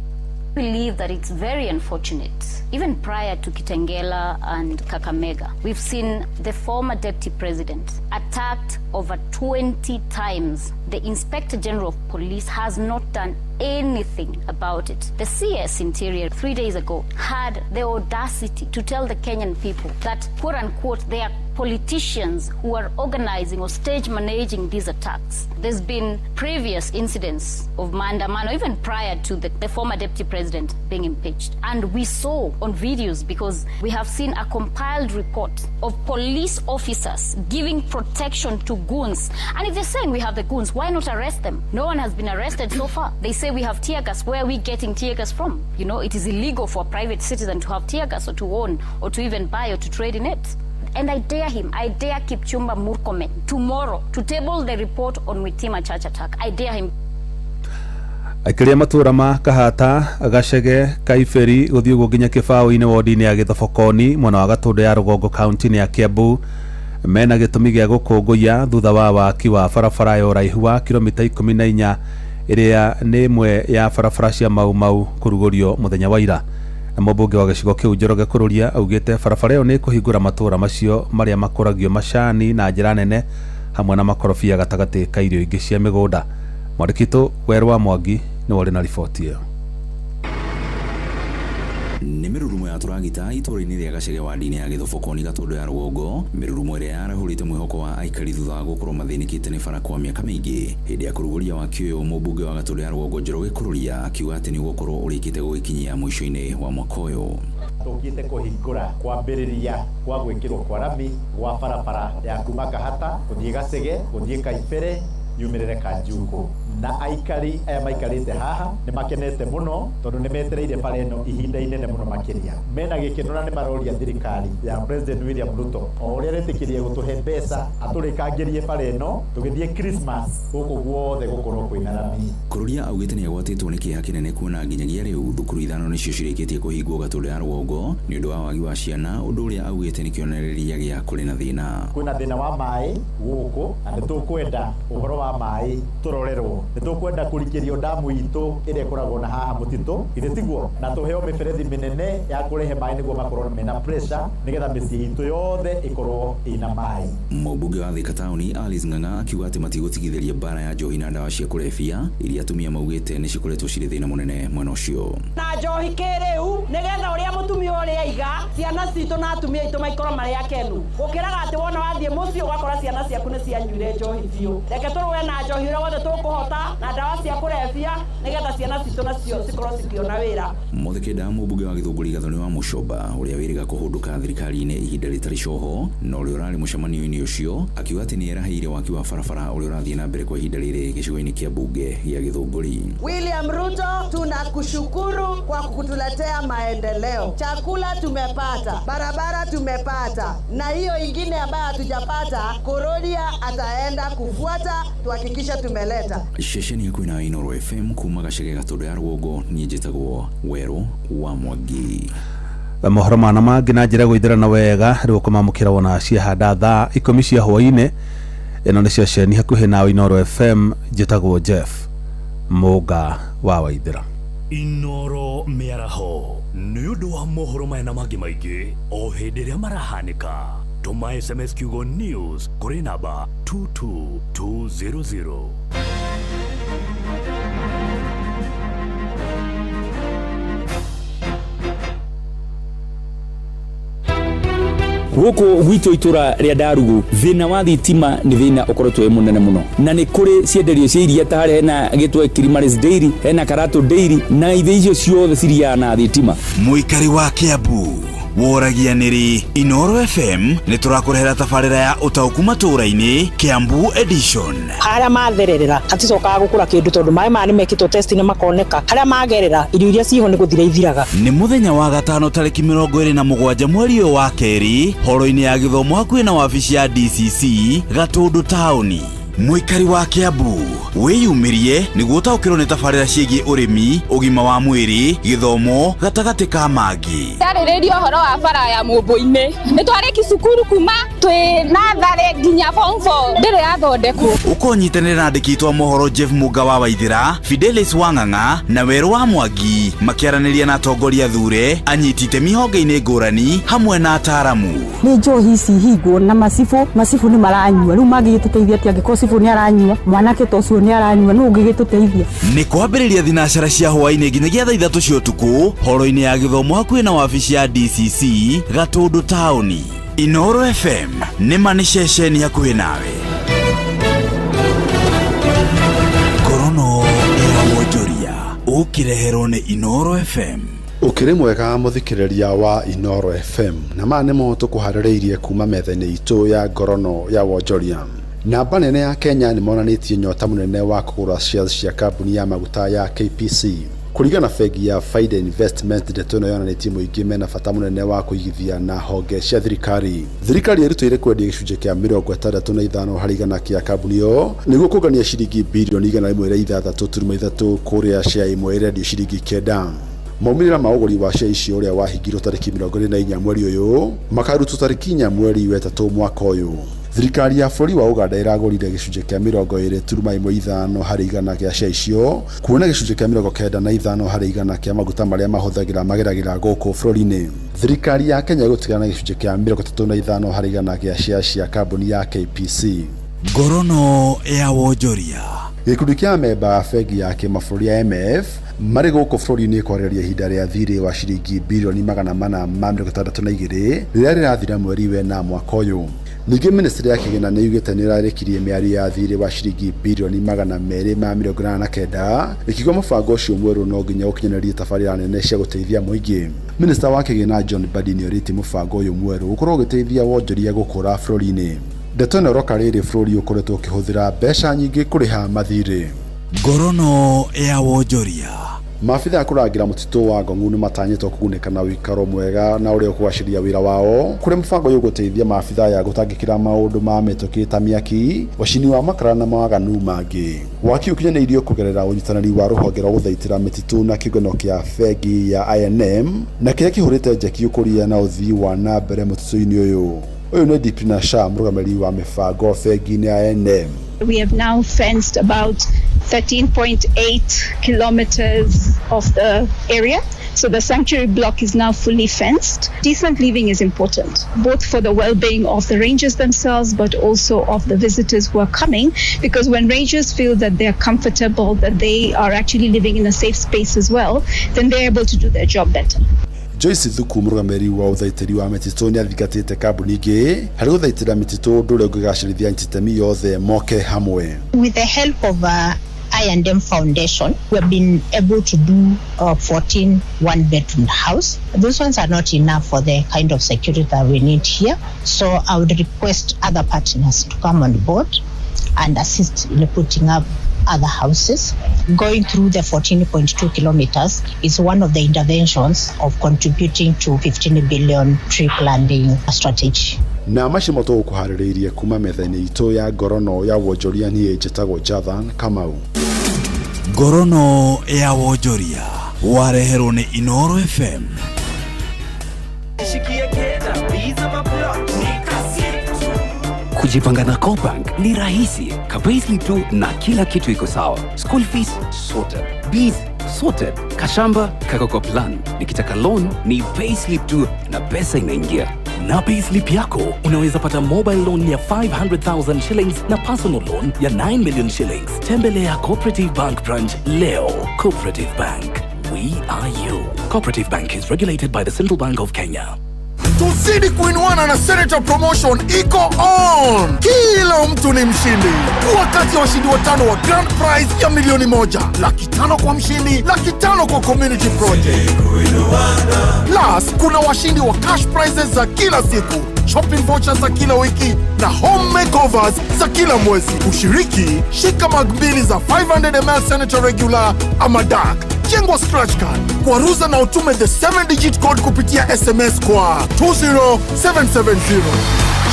Believe that it's very unfortunate. Even prior to Kitengela and Kakamega, we've seen the former deputy president attacked over 20 times. The Inspector General of Police has not done anything about it. The CS Interior 3 days ago had the audacity to tell the Kenyan people that, quote unquote, they are politicians who are organizing or stage managing these attacks. There's been previous incidents of maandamano, even prior to the former deputy president being impeached. And we saw on videos, because we have seen a compiled report of police officers giving protection to goons. And if they're saying we have the goons, why not arrest them? No one has been arrested so far. They say we have tear gas. Where are we getting tear gas from? You know, it is illegal for a private citizen to have tear gas or to own or to even buy or to trade in it. And I dare him, I dare Kipchumba Murkomen tomorrow to table the report on Witima Church attack. I dare him. Aikĩria matũra ma Kahata, Gacege, Kaiberi gũthiĩ ũguo nginya Kĩbaũ-inĩ wodi-inĩ ya Gĩthobokoni mwena wa Gatũndũ ya rũgongo kaunti-inĩ ya Kiambu mena gĩtũmi gĩa gũkũngũiya thutha wa waki wa barabara ya ũraihu wa kilomita 14 ĩrĩa nĩ ĩmwe ya barabara cia Mau Mau kũrugũrio mũthenya wa ira. Na mũmbunge wa gĩcigo kĩu Njoroge Kũrũria augĩte barabara ĩyo nĩ ĩkũhingũra matũra macio marĩa makũragio macani na njĩra nene hamwe na makorobia gatagatĩ ka irio ingĩ cia mĩgũnda. Mwandĩki witũ Werũ wa Mwangi nĩwe ũrĩ na riboti ĩyo. Nĩ mĩrurumo ya tũragita itũũra-inĩ rĩa Gacege wadi-inĩ ya Gĩthobokoni Gatũndũ ya rũgongo, mĩrurumo ĩrĩa yarahũrĩte mwĩhoko wa aikari thutha wa gũkorwo mathĩnĩkĩte nĩ bara kwa mĩaka mĩingĩ. Hĩndĩ ya kũrugũria waki ũyũ, mũmbunge wa Gatũndũ ya rũgongo Njoroge Kũrũria akiuga atĩ nĩ ũgũkorwo ũrĩkĩte gũgĩkinyia mũico-inĩ wa mwaka ũyũ. Tũkĩte kũhingũra kwambĩrĩria kwa gwĩkĩrwo kwa rami gwa barabara ya kuma Kahata gũthiĩ Gacege gũthiĩ Kaibere yumĩrĩre Kanjuku, na aikari aya maikarĩte haha nĩ makenete mũno tondũ nĩ metereire bara ĩno ihinda inene mũno makĩria. Mena gĩkeno na nĩ maroria thirikari ya President William Ruto o ũrĩa aretĩkĩrie gũtũhe mbeca atũrĩkangĩrie bara ĩno tũgĩthiĩ Christmas gũkũ guothe gũkorwo kwĩna rami. Kũrũria augĩte nĩ agwatĩtwo nĩ kĩeha kĩnene kuona nginyagia rĩu thukuru 5 nĩcio cirĩkĩtie kũhingwo Gatũndũ ya rũgongo nĩ ũndũ wa wagi wa ciana, ũndũ ũrĩa augĩte nĩ kĩonereria gĩa kũrĩ na thĩna. Kwĩna thĩna wa maĩ gũkũ na nĩ tũkwenda ũhoro wa maĩ tũrorerwo, nĩ tũkwenda kũrikĩrio ndamu itũ ĩrĩa ĩkoragwo na haha mũtitũ ithe tiguo, na tũheo mĩberethi mĩnene ya kũrehe maĩ nĩguo makorwo mena pressure nĩgetha mĩciĩ itũ yothe ĩkorwo ĩna maĩ. Mũmbunge wa Thika taũni Alice Ng'ang'a akiuga atĩ matigũtigithĩria mbara ya njohi na ndawa cia kũrebia iria atumia maugĩte nĩ cikoretwo cirĩ thĩna mũnene mwena ũcio. Na Na njohi kĩrĩu nĩgetha ũrĩa mũtumia ũrĩa aiga ciana citũ na atumia aitũ maikorwo marĩ akenu gũkĩraga atĩ wona wathiĩ mũciĩ ũgakora ciana ciaku nĩ cianyuire njohi biũ. Reke tũrũe na njohi ũrĩa wothe tũkũhota na ndawa cia kũrebia nĩgetha ciana citũ nacio cikorwo cikĩona wĩra. Mothe kenda mũmbunge wa Gĩthũngũri Gathoni wa Mũcomba ũrĩa wĩrĩga kũhũndũka thirikari-inĩ ihinda rĩtarĩ coho na ũrĩa ũrarĩ mũcemanio-inĩ ũcio akiuga atĩ nĩ erahĩire waki wa barabara ũrĩa ũrathiĩ na mbere kwa ihinda rĩrĩ gĩcigo-inĩ kĩa mbunge gĩa Gĩthũngũri. William Ruto, tunakushukuru kwa kutuletea maendeleo. Chakula tumepata, barabara tumepata, na hiyo ingine ambayo hatujapata, Kororia ataenda kufuata, tuhakikishe tumeleta. Ceceni yaku na Inooro FM kuma Gacege Gatũndũ ya rũgongo, niĩ njĩtagwo Werũ wa Mwangi. Mohoro mana mangĩ na njĩra gũithĩrana wega rĩu ũkũmamũkĩra wona ciahanda thaa 10 cia hwaĩ-inĩ. Ĩno nĩ ceceni hakuhĩ nawe Inooro FM, njĩtagwo Jeff Mũnga wa Waithĩra. Inooro mĩaraho nĩ ũndũ wa mohoro maya na mangĩ maingĩ o hĩndĩ ĩrĩa marahanĩka. Tũma SMS kiugo news kũrĩ namba 22200. Gũkũ gwitũ itũra rĩa Ndarugu thĩna wa thitima nĩ thĩna ũkoretwo wĩ mũnene mũno, na nĩ kũrĩ cienderio cia iria ta harĩa hena gĩtwe Kilimaris Dairy, hena Karatu Dairy, na ithe icio ciothe ciriaga na thitima. Mũikari wa Kiambu woragia nĩrĩ Inooro FM nĩ tũrakũrehera tabarĩra ya ũtaũku matũũra-inĩ Kiambu edition. Harĩa mathererera haticokaga gũkũra kĩndũ tondũ maĩ maya nĩ mekĩtwo test nĩ makoneka. Harĩa magerera irio iria ciho nĩ gũthira ithiraga. Nĩ mũthenya wa gatano tarĩki 27 mweri ũyũ wa kerĩ horo-inĩ ya gĩthomo hakuhĩ na wabici ya DCC Gatũndũ taũni. Mũikari wa Kiambu wĩyumĩrie nĩguo ũtaũkĩrwo nĩ tabarĩra ciĩgiĩ ũrĩmi, ũgima wa mwĩrĩ, gĩthomo gatagatĩ ka mangĩ. Ndarĩrĩria ũhoro wa bara ya Mũmbũ-inĩ, nĩ twarĩki cukuru kuma twĩ natharĩ nginya form 4 ndĩrĩ yathondekwo. Ũkonyitanĩra na andĩki aitũ a mohoro Jeff Mũnga wa Waithĩra, Fidelis Wang'ang'a na Werũ wa Mwangi makĩaranĩria na atongoria thure, anyiti itemi honge-inĩ ngũrani hamwe na ataaramu. Nĩ njohi ici hingwo na macibũ, macibũ nĩ maranyua, rĩu mangĩgĩtũteithia atĩa angĩkorwo cibũ nĩ aranyua, mwanake ta ũcio nĩ aranyua, nũ ũngĩgĩtũteithia? Nĩ kwambĩrĩria thinacara cia hwaĩ-inĩ nginyagia thaa 3 cia ũtukũ horo-inĩ ya gĩthomo hakuhĩ na wabici ya DCC Gatũndũ taũni. Inooro FM nĩ ma nĩ ceceni hakuhĩ nawe. Korono ya wonjoria ũkĩreherwo nĩ Inooro FM. Ũkĩrĩ mwega mũthikĩrĩria wa Inooro FM, na maya nĩmo tũkũharĩrĩirie kuma metha-inĩ itũ ya ngorono ya wonjoria. Namba nene ya Kenya nĩ monanĩtie nyota mũnene wa kũgũra shares cia kambuni ya maguta ya KPC. Kũringana na bengi ya Faida Investment, ndeto ĩno yonanĩtie mũingĩ mena bata mũnene wa kũigithia na honge cia thirikari. Thirikari ĩrutĩire kwendia gĩcunjĩ kĩa 65 harĩ igana kĩa kambuni ĩyo nĩguo kũngania ciringi birioni 106.3 kũrĩa share ĩmwe ĩrendio ciringi 9. Maumĩrĩra ma ũgũri wa share icio ũrĩa wahingirwo tarĩki 24 mweri ũyũ makarutwo tarĩki 4 mweri wa 3 mwaka ũyũ. Thirikari ya bũrũri wa Uganda ĩragũrire gĩcunjĩ kĩa 20.15 harĩ igana kĩa share icio, kuona gĩcunjĩ kĩa 95 harĩ igana kĩa maguta marĩa mahũthagĩra mageragĩra gũkũ bũrũri-inĩ. Thirikari ya Kenya ĩgũtigana na gĩcunjĩ kĩa 35 harĩ igana kĩa share cia kambuni ya KPC. Ngorono ya wonjoria. Gĩkundi kĩa amemba a bengi ya kĩmabũrũri ya IMF marĩ gũkũ bũrũri-inĩ kwarĩrĩria ihinda rĩa thirĩ wa ciringi birioni 462 rĩrĩa rĩrathira mweri wena mwaka ũyũ. Ningĩ ministry ya kĩgĩna nĩ yugĩte nĩ ĩrarĩkirie mĩario ya thirĩ wa ciringi birioni 289 ĩkiuga mũbango ũcio mwerũ no nginya ũkinyanĩrie tabarĩra nene cia gũteithia mũingĩ. Minista wa kĩgĩna John Mbadi nĩ orĩtie mũbango ũyũ mwerũ ũkorwo ũgĩteithia wonjoria gũkũra bũrũri-inĩ. Ndeto ĩno ĩroka rĩrĩ bũrũri ũkoretwo ũkĩhũthĩra mbeca nyingĩ kũrĩha mathirĩ. Ngorono ya wonjoria. Maabitha a kũrangĩra mũtitũ wa Ngong'u nĩ matanyĩtwo kũgunĩka na ũikaro mwega na ũrĩa ũkũgacĩria wĩra wao, kũrĩa mũbango ũyũ ũgũteithia maabitha aya gũtangĩkĩra maũndũ ma mĩtũkĩ ta mĩaki, ũcini wa makara na mawaganu mangĩ. Waki ũkinyanĩirio kũgerera ũnyitanĩri wa rũhonge rwa gũthaitĩra mĩtitũ na kĩũngano kĩa bengi ya I&M na kĩrĩa kĩhũrĩte njeki ũkũria na ũthii wa na mbere mũtitũ-inĩ ũyũ. Ũyũ nĩ Deeprina Shah, mũrũgamĩrĩri wa mĩbango bengi-inĩ ya I&M. We have now fenced about 13.8 kilometers of the area. So the sanctuary block is now fully fenced. Decent living is important, both for the well-being of the rangers themselves, but also of the visitors who are coming, because when rangers feel that they are comfortable, that they are actually living in a safe space as well, then they're able to do their job better. Joyce Thuku mũrũgamĩrĩri wa ũthaitĩri wa mĩtitũ nĩ athingatĩte kambuni ingĩ harĩ gũthaitĩra mĩtitũ ũndũ ũrĩa ũngĩgacĩrithia itemi yothe moke hamwe. With the help of I&M Foundation, we have been able to do 14 one-bedroom house. Those ones are not enough for the kind of security that we need here. So I would request other partners to come on board and assist in putting up other houses. Going through the 14.2 kilometers is one of the interventions of contributing to 15 billion tree planting strategy. Na macio nĩmo tũgũkũharĩrĩirie kuma metha-inĩ itũ ya ngorono ya wonjoria. Niĩ njĩtagwo Jathan Kamau. Ngorono ya wonjoria wareherwo nĩ Inoro FM. Kujipanga na CoBank ni rahisi. Ka payslip tu na kila kitu iko sawa. School fees sorted, bills sorted, kashamba kako kwa plan. Nikitaka loan ni payslip tu na pesa inaingia. Na payslip yako unaweza pata mobile loan ya 500,000 shillings na personal loan ya 9 million shillings. Tembelea Cooperative Bank branch leo. Cooperative Bank, we are you. Cooperative Bank is regulated by the Central Bank of Kenya. Tuzidi kuinuana na Senator Promotion iko on. Kila mtu ni mshindi. Kuwa kati ya washindi watano wa grand prize ya 1,500,000, 500,000 kwa mshindi, 500,000 kwa community project. Plus kuna washindi wa cash prizes za kila siku, shopping vouchers za kila wiki na home makeovers za kila mwezi. Ushiriki, shika mug mbili za 500 ml Senator Regular ama Dark, jengwa scratch card, kwaruza na utume the 7 digit code kupitia SMS kwa 20770.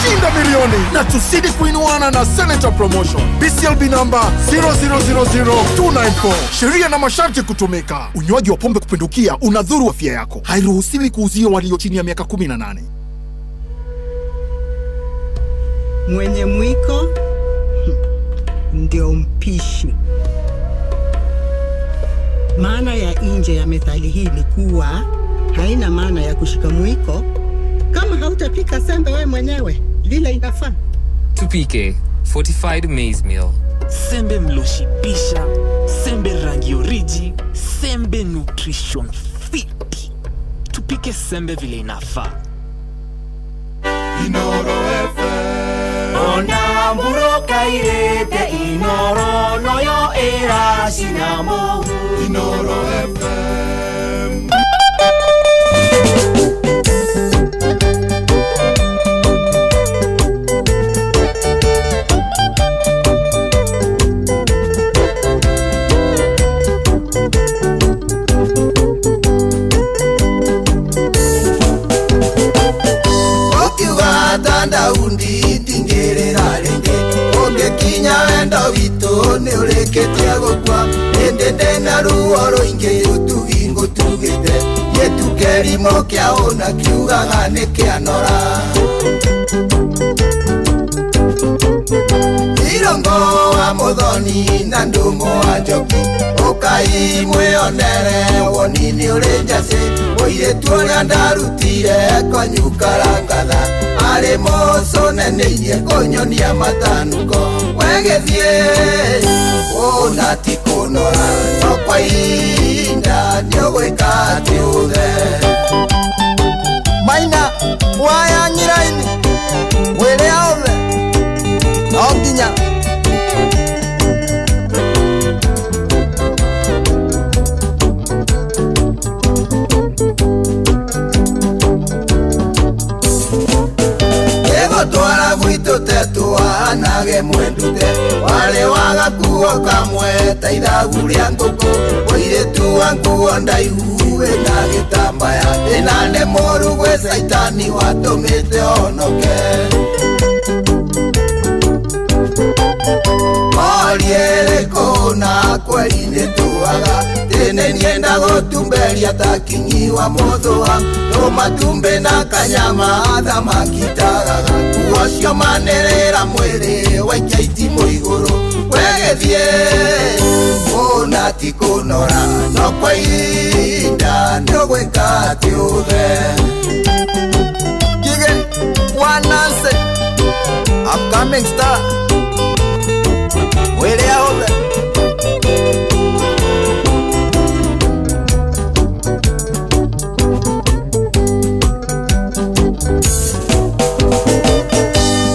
Shinda milioni na tuzidi kuinuana na Senator Promotion. BCLB number 0000294. Sheria na masharti kutumika. Unywaji wa pombe kupindukia unadhuru afya yako. Hairuhusiwi kuuzia walio chini ya miaka 18. Mwenye mwiko ndio mpishi. Maana ya nje ya methali hii ni kuwa haina maana ya kushika mwiko kama hautapika sembe we mwenyewe vile inafaa. Tupike fortified maize meal. Sembe mloshibisha, sembe rangi oriji, sembe nutrition fit. Tupike sembe vile inafaa. Inoro FM. Ona mburoka irete Inoro noyo eracina mũhu. Inoro FM. Ũkiuga tandaundi ndingĩrĩra rĩngĩ, ũngĩkinya wendo witũ nĩ ũrĩkĩtie gũkua. Ĩndĩ ndĩna ruo rũingĩ ũtugi ngũtugĩte, gĩtukĩrimo kĩa ũna kiugaga nĩ kĩanora. Irongo wa mũthoni na ndũmũ wa njoki, ũkai mwĩonere woni nĩ ũrĩ njacĩ. Mũirĩtu ũrĩa ndarutire konyukarangatha, arĩ mũcũnenĩirie kũnyonia matanuko. Wegĩthiĩ ũna ti kũnora, no kwa ihinda nĩũgwĩka atĩ ũthe. Maina waya nyiraini mwĩrĩ othe no nginya. Twara gwitũ tetwahanage mwendute, warĩ wa gakuo kamwe ta ithagu rĩa ngũkũ. Mũirĩtu wa nguo ndaihu wĩna gĩtambaya, thĩna nĩ mũũru gwĩ caitani watũmĩte honoke. Morie ĩrĩkũ na kweri nĩtuaga, tene nienda gũtumberia ta kinyi wa mũthũa. Tũmatumbĩ na kanyama thamaki tagaga, nguo cio manĩrĩra mwĩrĩ waikia itimũ igũrũ. Wegĩthiĩ ti kũnora no kwa ihinda nĩũgwĩka atĩ ũthe. Gige wananse upcoming star mwĩrĩ ahothe.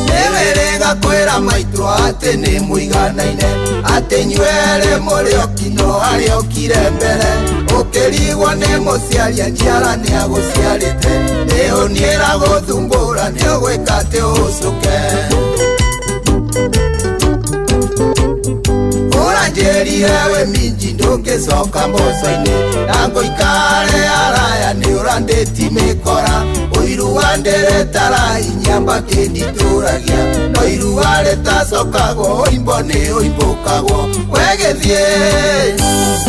Nĩwĩrĩga kwĩra maitũ atĩ nĩ mũiganaine atĩ inyuerĩ mũrĩ okino harĩa okire mbere ũkĩrigwo nĩ mũciari njiara nĩagũciarĩte nĩũniĩra gũthumbũra nĩũgwĩka atĩ ũcũke. Ũranjĩrire wĩ minji ndũngĩcoka mboco-inĩ na ngũikare araya nĩũrandĩti mĩkora ũiru wa ndĩrĩtara inyamba kĩnditũragia no irua rĩtacokagwo ũimbo nĩ ũimbũkagwo wegĩthiĩ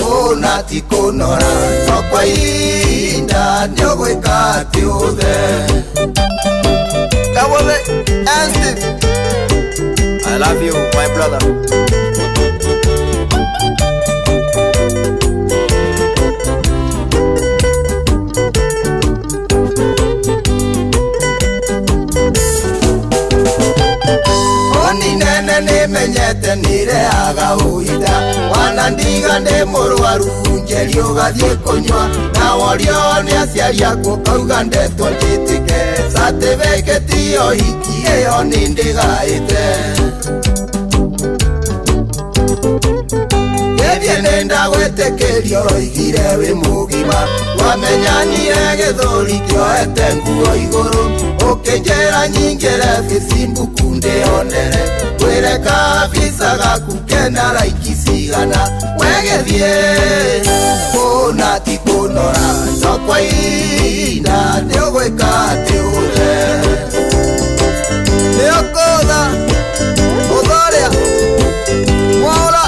ũna ti kũnora no kwa ihinda nĩũgwĩka atĩ ũthe. Kawothe and Steve, I love you my brother. Oni nene nĩmenyete nĩrehaga ũhinda wanandiga ndĩ mũrwaru njeri ũgathiĩ kũnyua na worio nĩ aciari aku ũkauga ndetwo njĩtĩke catĩbĩkĩti yo hiki ĩyo nĩndĩgaĩte. Gĩthiĩ nĩndagwĩtĩkĩria ũroigire wĩ mũgima wamenyanire gĩthũri kĩoete nguo igũrũ ũkĩnjĩra nyingĩre bicimbuku ndĩonere kwĩre kabisa gaku kena raiki cigana wegĩthiĩ kũna ti kũnora no kwa ihinda nĩũgwĩka atĩ ũthe. Nĩũkũtha ũthoria mwaũra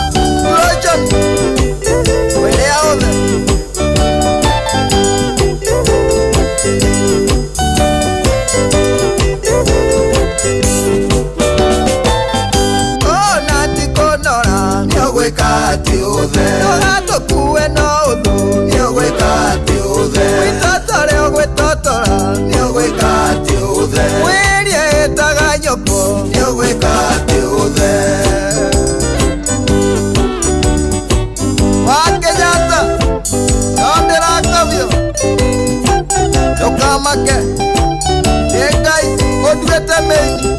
Rojan mwĩrĩ ahothe. Ona ti kũnora nĩũgwĩka atĩ ũthe. Ndũgatũkue no ũthũ nĩũgwĩka atĩ ũthe. Gwĩtotore ũgwĩtotora nĩũgwĩka atĩ ũthe. Wĩrie ĩtaga nyũkũ nĩũgwĩka atĩ ũthe. Wa Kenyatta no ndĩrakobio ndũkamake nĩ Ngai ũnduĩte mĩnyi.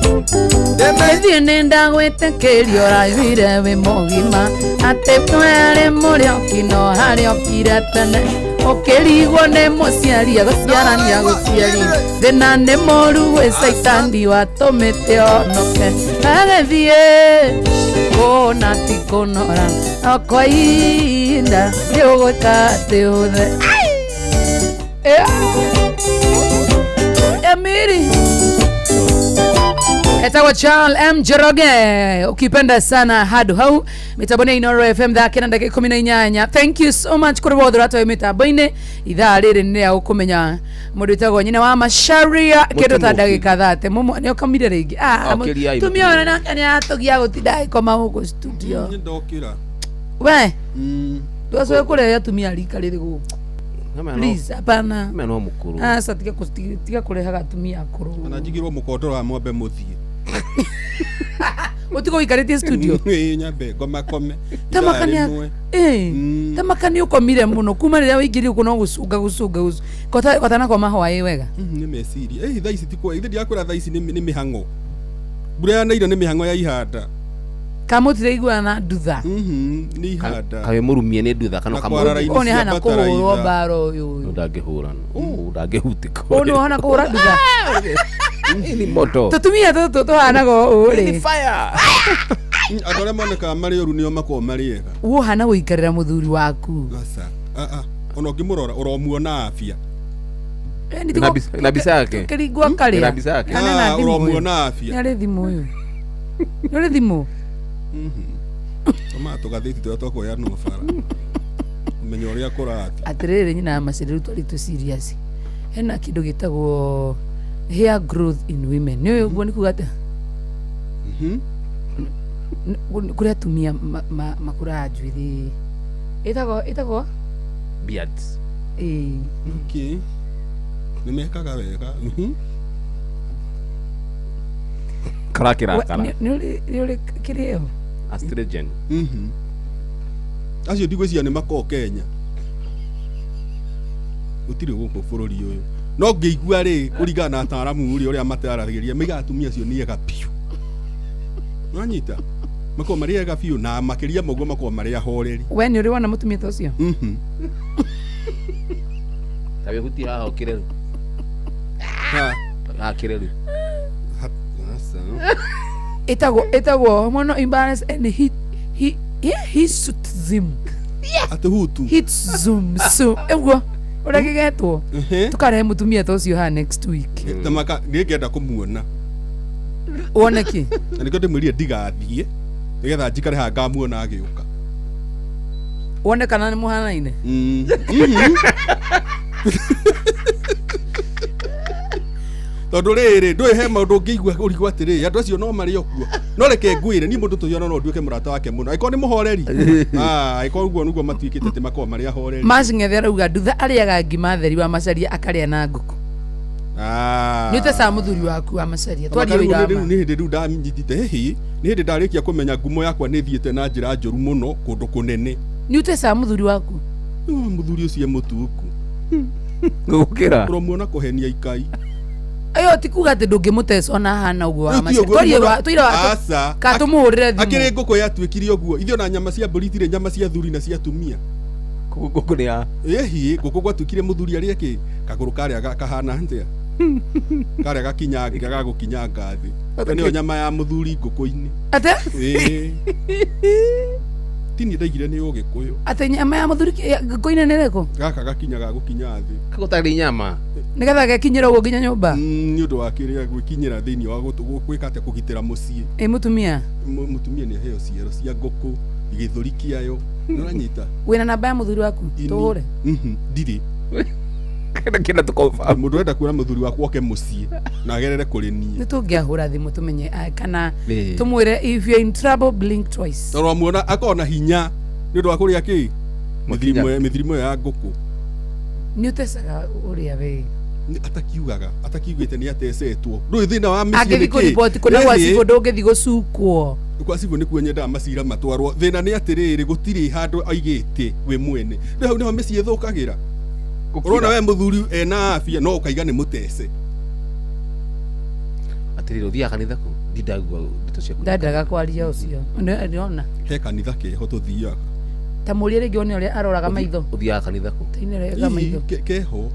Gĩthiĩ nĩndagwĩtĩkĩria ũraiguire wĩ mũgima atĩ twerĩ mũrĩ okino harĩa okire tene ũkĩrigwo nĩ mũciari agũciara nĩagũciari thĩna nĩ mũru gwĩ caitani watũmĩte onoke agĩthiĩ kũna ti kũnora no kwa ihinda nĩũgwĩka atĩ ũthe. Emiri Etagwo Charles M Njoroge ukipenda sana hadu hau mitambo-inĩ Inooro FM thaa kenda ndagĩka 18. Thank you so much kũrĩ wothe ũratwae mĩtambo-inĩ ithaa rĩrĩ nĩ rĩa gũkũmenya mũndũ wĩtagwo nyina wa Macharia kĩndũ ta ndagĩka 30 mũmwe nĩ ũkomire rĩngĩ. Okĩriai Tumia ona nake nĩ atũgia gũtinda agĩkoma gũkũ studio. Ndokĩra. We ndwacoke kũrehe atumia rika rĩrĩ gũkũ please hapana. Mena no mũkũrũ. Aca tiga kũrehaga atumia akũrũ. Kana njigirwo mũkondoro wa mwambe mũthiĩ. Ũtigo ũikarĩtie studio. Ĩĩ nyambe ngomakome. Tamaka nĩ ũkomire mũno kuma rĩrĩa waingĩrire gũkũ no gũcunga gũcunga gũcunga kotanakoma hwaĩ wega. Nĩ meciria. Ĩ thaa ici ti kwa ithe ndiakwĩra thaa ici nĩ mĩhang'o. Mbura ya naira nĩ mĩhang'o ya ihanda. Kamũtiraiguana na ndutha. Nĩ ihanda. Kawe mũrumie nĩ ndutha kana Na kwara raini Ũyũ nĩ cia hana bataraitha. kũhũrwo mbara ũyũ. Ndangĩhũrana. Ndangĩhutĩka. Ũyũ nĩ hana kũhũra ndutha. Ni moto. Tũtumia tũtũ tũhanaga ũũ rĩ. Andũ arĩa monekaga marĩ oru nĩo makoragwo marĩ ega. Ũhana gũikarĩra mũthuri waku. Aca. Ona ũngĩmũrora ũromuona afya. Na mbica yake. Kĩringwo akarĩa. Na mbica yake. Kana na thimũ ũyũ. Ũromuona afya. Nĩ arĩ thimũ ũyũ. Nĩ ũrĩ thimũ? Tũmaga tũgathĩti tũrĩa twakuoyanwo bara. Ũmenye ũrĩa kũrathiĩ. Atĩrĩrĩ nyina wa Macharia rĩu twarĩ tũ serious. Hena kĩndũ gĩtagwo hair growth in women. Nĩ ũĩ ũguo nĩ kuga atĩa? Kũrĩ atumia makũraga njuĩrĩ Ĩtagwo ĩtagwo Beards. Ĩĩ. Okay. Nĩ mekaga wega. Karakĩrakara. We- nĩ ũrĩ nĩ ũrĩ kĩrĩa ĩyo? Astringent. Acio ndigwĩciria nĩ makoo Kenya. Gũtirĩ gũkũ bũrũri ũyũ. No ngĩigua rĩ kũringana na ataaramu rĩ ũrĩa mataragĩria maigaga atumia acio nĩ ega biũ. Nĩwanyita? Makoragwo marĩ ega biũ na makĩria ma ũguo makoragwo marĩ ahoreri. We nĩ ũrĩ wona mũtumia ta ũcio? Ta wĩhutie haha ũkĩre rĩu. Ha. Haha kĩre rĩu. Aca. Ĩtagwo ĩtagwo hormonal imbalance and heat he yeah, hirsutism. Atĩ hutu. Hirsutism. So, ũguo ũrĩa gĩgetwo. Tũkarehe mũtumia ta ũcio haha next week. Ta maka nĩngenda kũmuona. Wone kĩ? Na nĩkĩo ndĩmwĩrire ndigathiĩ nĩgetha njikare haha ngamuona agĩũka. Wone kana nĩ mũhanaine. Tondũ rĩrĩ ndũĩ he maũndũ ũngĩigua ũrigwo atĩrĩrĩ andũ acio no marĩ o kuo no reke ngwĩre niĩ mũndũ tũyona no nduĩke mũrata wake mũno angĩkorwo nĩ mũhoreri. Ah, angĩkorwo ũguo nĩguo matuĩkĩte atĩ makoragwo marĩ ahoreri. Mash Ng'ethe arauga ndutha arĩaga ngima theri wa macaria akarĩa na ngũkũ. Ah. Nĩ ũtecaga mũthuri waku wa macaria. Twarie Rĩu ũira wa rĩu ma. nĩ hĩndĩ rĩu ndanyitĩte hihi nĩ hĩndĩ ndarĩkia kũmenya ngumo yakwa nĩ thiĩte na njĩra njũru mũno kũndũ kũnene. Nĩ ũtecaga mũthuri waku? Rĩu mũthuri ũcio e mũtungu. Gũkĩra. Ũromuona kũhenia ikai. Ĩyo ti kuga atĩ ndũngĩmũteca ona ahana ũguo wa Rĩu ti macaria. ũguo, Twarie mũndũ- wa tũira wa Aca. ka tũmũhũrĩre thimũ. Akĩrĩ ngũkũ yatuĩkire ũguo ithuĩ ona nyama cia mbũri itirĩ nyama cia thuri na cia atumia. Ngũkũ nĩ ya ĩhi ngũkũ gwatuĩkire mũthuri arĩe kĩ kagũrũ karĩa kahana atĩa karĩa gakinyanga gagũkinyanga thĩ. Ĩyo nĩyo nyama ya mũthuri ngũkũ-inĩ. Atĩ? Ĩĩ. Ti niĩ ndaigire nĩ ũgĩkũyũ. Atĩ nyama ya mũthuri ngũkũ-inĩ nĩ ĩrĩkũ? Gaka gakinya gagũkinya thĩ. Gũtarĩ nyama. Nĩgetha gekinyĩra ũguo nginya nyũmba? Nĩ ũndũ wa kĩrĩa gwĩkinyĩra thĩinĩ wa gwĩka atĩa kũgitĩra mũciĩ. Ĩ mũtumia? Mũtumia nĩ aheo ciero cia ngũkũ, gĩthũri kĩayo. Nĩ ũranyita? Wĩna namba ya mũthuri waku? Tũhũre. Ndirĩ. Kĩenda tũkonfirm. Mũndũ ũrenda kuona mũthuri wakwa oke mũciĩ na agerere kũrĩ niĩ. Nĩ tũngĩahũra thimũ tũmenye kana Ĩĩ. tũmwĩre if you're in trouble blink twice. Tondũ wamuona akoragwo na hinya nĩ ũndũ wa kũrĩa kĩ? Mĩthirimo ĩyo ya ngũkũ. Nĩ ũtecaga ũrĩa we. Nĩ atakiugaga atakiugĩte nĩ atecetwo. Ndũĩ thĩna wa mĩciĩ Angĩthiĩ nĩ kĩ? kũriboti kũna gwa Ĩhĩ. cibũ ndũngĩthiĩ gũcukwo. Kwa cibũ nĩkuo nyendaga macira matwarwo. Thĩna nĩ atĩrĩrĩ gũtirĩ handũ aigĩte we mwene. Rĩu hau nĩho mĩciĩ ĩthũkagĩra. Ũrona we mũthuri ena afya no ũkaiga nĩ mũtece. Atĩrĩrĩ ũthiaga kanitha kũ? Ndindagua ndeto ciaku. Ndendaga kwaria ũcio. Ndĩrona. He kanitha keho tũthiaga. Ta mũrie rĩngĩ one ũrĩa aroraga maitho. Ũthiaga kanitha kũ? Tainĩ rega maitho. Keho.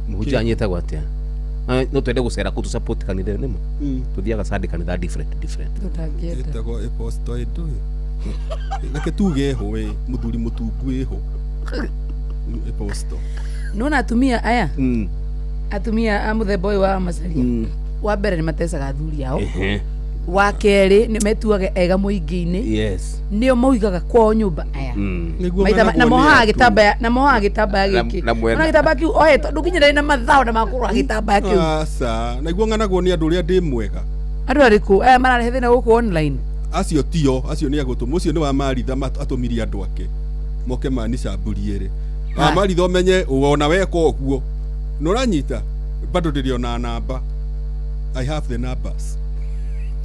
Mũhunjia wanyu etagwo atĩa? No twende gũcera kũu tũ support kanitha ĩyo nĩma. Tũthiaga Sunday kanitha different different. Tũtangĩenda. Ĩtagwo Apostle Edo. Reke tuge eho we mũthuri mũtungu ĩho. Apostle. Nĩwona atumia aya? Atumia a mũthemba ũyũ wa macaria. Wa mbere nĩ matecaga athuri ao. Wa kerĩ nĩ metuaga ega mũingĩ-inĩ. Yes. Nĩo maugaga kwao nyũmba aya. Nĩguo Maitha ma- na menagwo nĩ mohaga andũ. gĩtambaya na mohaga gĩtambaya Na- gĩkĩ. na mwena. Ona gĩtambaya kĩu ohetwo ndũkinyĩra na mathaũ na makũrũra gĩtambaya kĩu. Aca, naiguo ng'anagwo nĩ andũ ũrĩa ndĩ mwega. Andũ arĩkũ aya mararehe thĩna gũkũ online? Acio tio, acio nĩ agũtũma. Ũcio nĩ wa Maritha atũmirie andũ ake moke manicamburie rĩ. Wa Maritha ũmenye ona weka ũguo. Nĩ ũranyita? Bado ndĩrĩ ona namba. I have the numbers.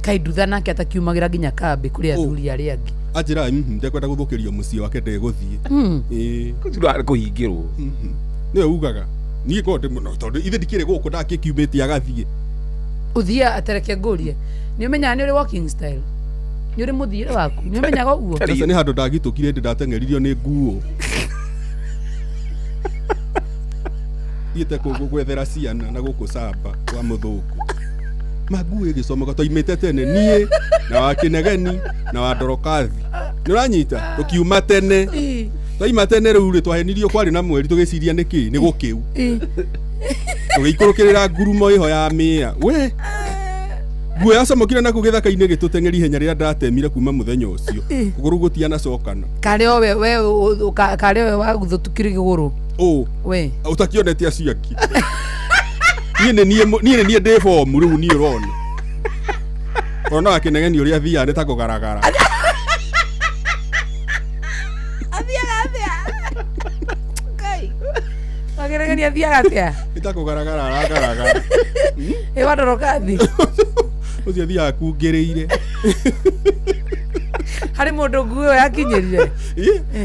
Kaĩ ndutha nake atakiumagĩra nginya kambĩ kũrĩ athuri arĩa angĩ. Anjĩra ndekwenda gũthũkĩrio mũciĩ wake ndegũthiĩ. Ĩĩ. Kũhingĩrwo. Nĩwe ugaga. Niĩ ngoragwo ndĩ mũno tondũ ithe ndikĩrĩ gũkũ ndakĩkiumĩte agathiĩ. Ũthiaga atereke ngũrie. Nĩ ũmenyaga nĩ ũrĩ walking style? Nĩ ũrĩ mũthiĩre waku? Nĩ ũmenyaga ũguo? Sasa nĩ handũ ndagitũkire ndĩ ndateng'eririo nĩ nguo. Thiĩte gwethera ciana na gũkũ camba kwa mũthũngũ. Manguo ĩgĩcomoka twaimĩte tene niĩ na wa Kĩnegeni na wa Ndorokathi. Nĩ ũranyita? Tũkiuma tene. Twaima tene rĩu rĩ twahenirio kwarĩ na mweri tũgĩciria nĩ kĩ? Nĩ gũkĩu. Tũgĩikũrũkĩrĩra ngurumo ĩho ya mĩa. We! Nguo yacomokire naku gĩthaka-inĩ gĩtũteng'eria ihenya rĩrĩa ndatemire kuma mũthenya ũcio. Kũgũrũ gũtianacokana. Karĩ o we we karĩ o we waguthũtukire kĩgũrũ. Ũ. We. Ũtakĩonete acio angĩ. Niĩ nĩ niĩ niĩ nĩ niĩ ndĩ bomu rĩu niĩ ũrona. Ũrona wa Kĩnegeni ũrĩa athiaga nĩ ta kũgaragara. Athiaga atĩa? Ngai. Wageregani athiaga atĩa? Ĩtakũgaragara aragaragara. Ĩ wandorokathi. Ũcio athiaga kungĩrĩire. Harĩ mũndũ nguo ĩyo yakinyĩrire.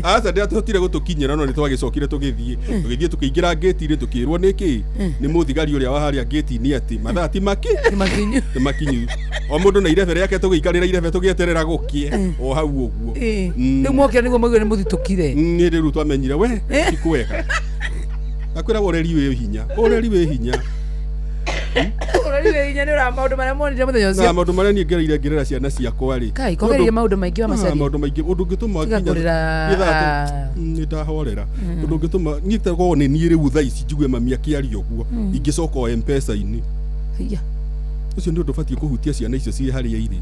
Aca ndĩatũhotire gũtũkinyĩra no nĩ twagĩcokire tũgĩthiĩ. Tũgĩthiĩ tũkĩingĩra ngĩti-inĩ tũkĩrwo nĩ kĩ? Nĩ mũthigari ũrĩa wa harĩa ngĩti-inĩ atĩ mathaa ti maki? Ti makinyu. O mũndũ na irebe rĩake tũgĩikarĩra irebe tũgĩeterera gũkĩe o hau ũguo. Ĩ. Rĩu mwokĩra nĩguo mwaiguire nĩ mũthitũkire. Nĩ rĩu twamenyire we ti kwega. Akwĩraga ũreri wĩ hinya. Ũreri wĩ hinya. Ũreri wĩ hinya nĩ ũra maũndũ marĩa monire mũthenya Na ũcio. maũndũ marĩa niĩ ngereire ngĩrera ciana ciakwa rĩ. Kai, kogereire maũndũ maingĩ wa Macharia. Maũndũ maingĩ ũndũ ũngĩtũma Tiga nginya kũrĩra, gĩthaa nĩ ndahorera. Ũndũ ũngĩtũma niĩ tegwo nĩ niĩ rĩu thaa ici njigue mami akĩaria ũguo ingĩcoka o M-Pesa-inĩ. Haiya. Ũcio nĩ ũndũ ũbatiĩ kũhutia ciana icio ciĩ harĩa irĩ.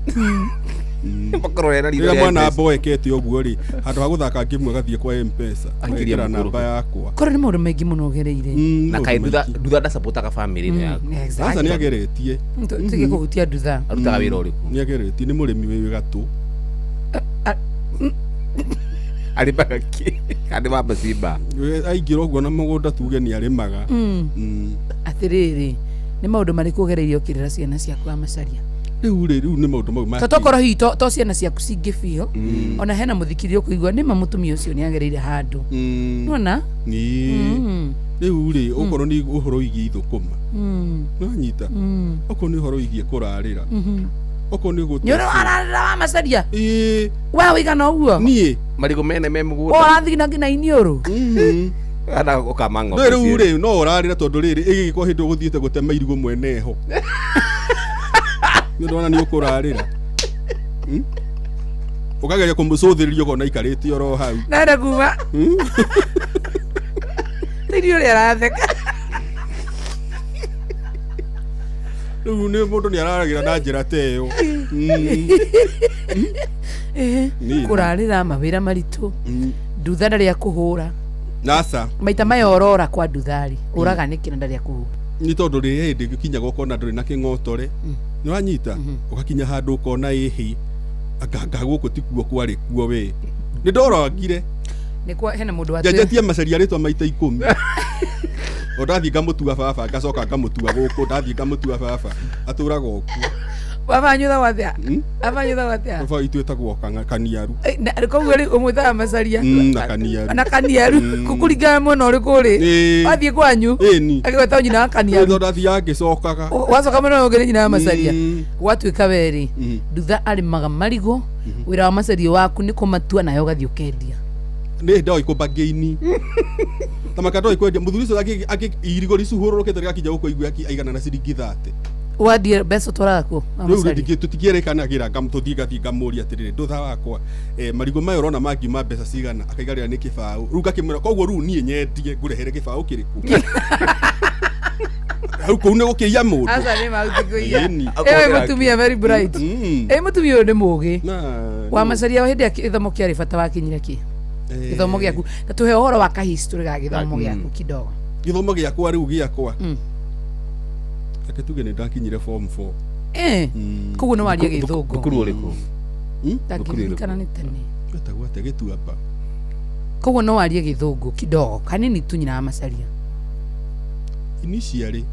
Makorwo rera ritho Rĩrĩa rĩa mwana M-Pesa. amboekete ũguo rĩ, handũ ha gũthaka ngĩmwe agathiĩ kwa M-Pesa, Akiria agekĩra mũkũrũ. namba yakwa. Korwo nĩ maũndũ maingĩ mũno ũgereire. Na kaĩ ndutha ndacapotaga bamĩrĩ ĩno yaku. Exactly. Aca nĩ ageretie. Tige kũhutia ndutha. Arutaga wĩra ũrĩkũ? Nĩ ageretie, nĩ mũrĩmi wĩ gatũ. Arĩmaga kĩ? Kana nĩ wa macimba? Aingĩra ũguo na mũgũnda tuge nĩ arĩmaga. Atĩrĩrĩ, nĩ maũndũ marĩkũ ũgereire ũkĩrera ciana ciaku wa Macharia? Rĩu rĩ, rĩu nĩ maũndũ mau ma To tokorwo hihi to ciana ciaku cingĩ biũ ona hena mũthikĩrĩria ũkũigua nĩma mũtumia ũcio nĩ agereire handũ. Nĩwona? Ĩĩ. Rĩu rĩ, okorwo nĩ ũhoro wĩgiĩ ithũkũma. Nĩwanyita? Okorwo nĩ ũhoro wĩgiĩ kũrarĩra. Okorwo nĩ gũte. Nĩ ũrĩ wararĩra wa Macharia? Ĩĩ. We wĩigana ũguo? Niĩ. Marigũ mene me mũgũnda. Ũrathiĩ nginya iniũrũ? Kana ũkama No ng'ombe. rĩu rĩ, no ũrarĩra tondũ rĩrĩ, ĩgĩgĩkorwo hĩndĩ ũgũthiĩte gũtema irigũ mwene ho. Nĩ ndona nĩ ũkũrarĩra. Ũkageria kũmũcũthĩrĩria ũkona aikarĩte oro hau. Nenda kuma. Tĩri ũrĩa aratheka. Rĩu nĩ mũndũ nĩ araragĩra na njĩra ta ĩyo. Niĩ. Kũrarĩra mawĩra maritũ. Ndutha ndarĩ akũhũra. Naca. Maita maya ũrora kwa ndutharĩ, ũraga nĩkĩ na ndarĩ akũhũra? Nĩ tondũ rĩrĩa hĩndĩ gĩkinyaga ũkona ndũrĩ na kĩng'otore. Nĩ wanyita? Ũgakinya handũ ũkona ĩhĩ. Anga gũkũ tikuo kwarĩ kuo we. Nĩ ndorangire. Nĩ kwa hena mũndũ wa Njenjetie Macharia rĩtwa maita ikũmi. O ndathiĩ ngamũtua baba, ngacoka ngamũtua gũkũ, ndathiĩ ngamũtua baba. Atũraga o kuo. Baba wanyu wĩtagwo atĩa? Baba wanyu wĩtagwo atĩa? Baba witũ wĩtagwo Kaniaru. Koguo rĩu ũmwĩtaga Macharia Na Kaniaru. na Kaniaru kũringana na mwena ũrĩkũ ũrĩ wathiĩ kwanyu Ĩni. agĩgwĩta nyina wa Kaniaru Tondũ ndathiaga ngĩcokaga. wacoka mwena ũyũ ũngĩ nĩ nyina wa Macharia gwatuĩka werĩ ndutha arĩmaga marigũ wĩra wa Macharia waku nĩ kũmatua nawe ũgathiĩ ũkendia. Nĩ ndoĩ kũmbangĩini. Ta maka ndoĩ kwendia mũthuri ũcio irigũ ricuhũrũrũkĩte rĩgakinya gũkũ aigue aigana na ciringi 30. Wandie mbeca ũtwaraga kũ? Wa Rĩu Macharia? tũtikĩrĩkanagĩra tũthiĩ ngathiĩ ngamũria atĩrĩrĩ ndũtha wakwa marigũ maya ũrona mangiuma mbeca cigana akaigarĩra nĩ kĩbaũ rĩu ngakĩmwĩra koguo rĩu niĩ nyendie ngũrehere kĩbaũ kĩrĩkũ hau kũu nĩ gũkĩiya mũndũ. Aca nĩ ma gũtikũiya. Ĩni. Ĩwe mũtumia very bright. Ĩ mũtumia ũyũ nĩ mũgĩ. Wa Macharia hĩndĩ ya gĩthomo kĩarĩ bata wakinyire kĩ? Gĩthomo gĩaku. Na tũhe ũhoro wa kahistory ga gĩthomo gĩaku kidogo. Gĩthomo gĩakwa rĩu gĩakwa. Reke tuge nĩ ndakinyire form 4. Koguo nĩ waria gĩthũngũ. Thukuru ũrĩkũ? Ndangĩririkana nĩ tene. Wetagwo atĩa gĩtuamba? Koguo no warie gĩthũngũ kidogo kanini tu nyina wa Macharia. Initially.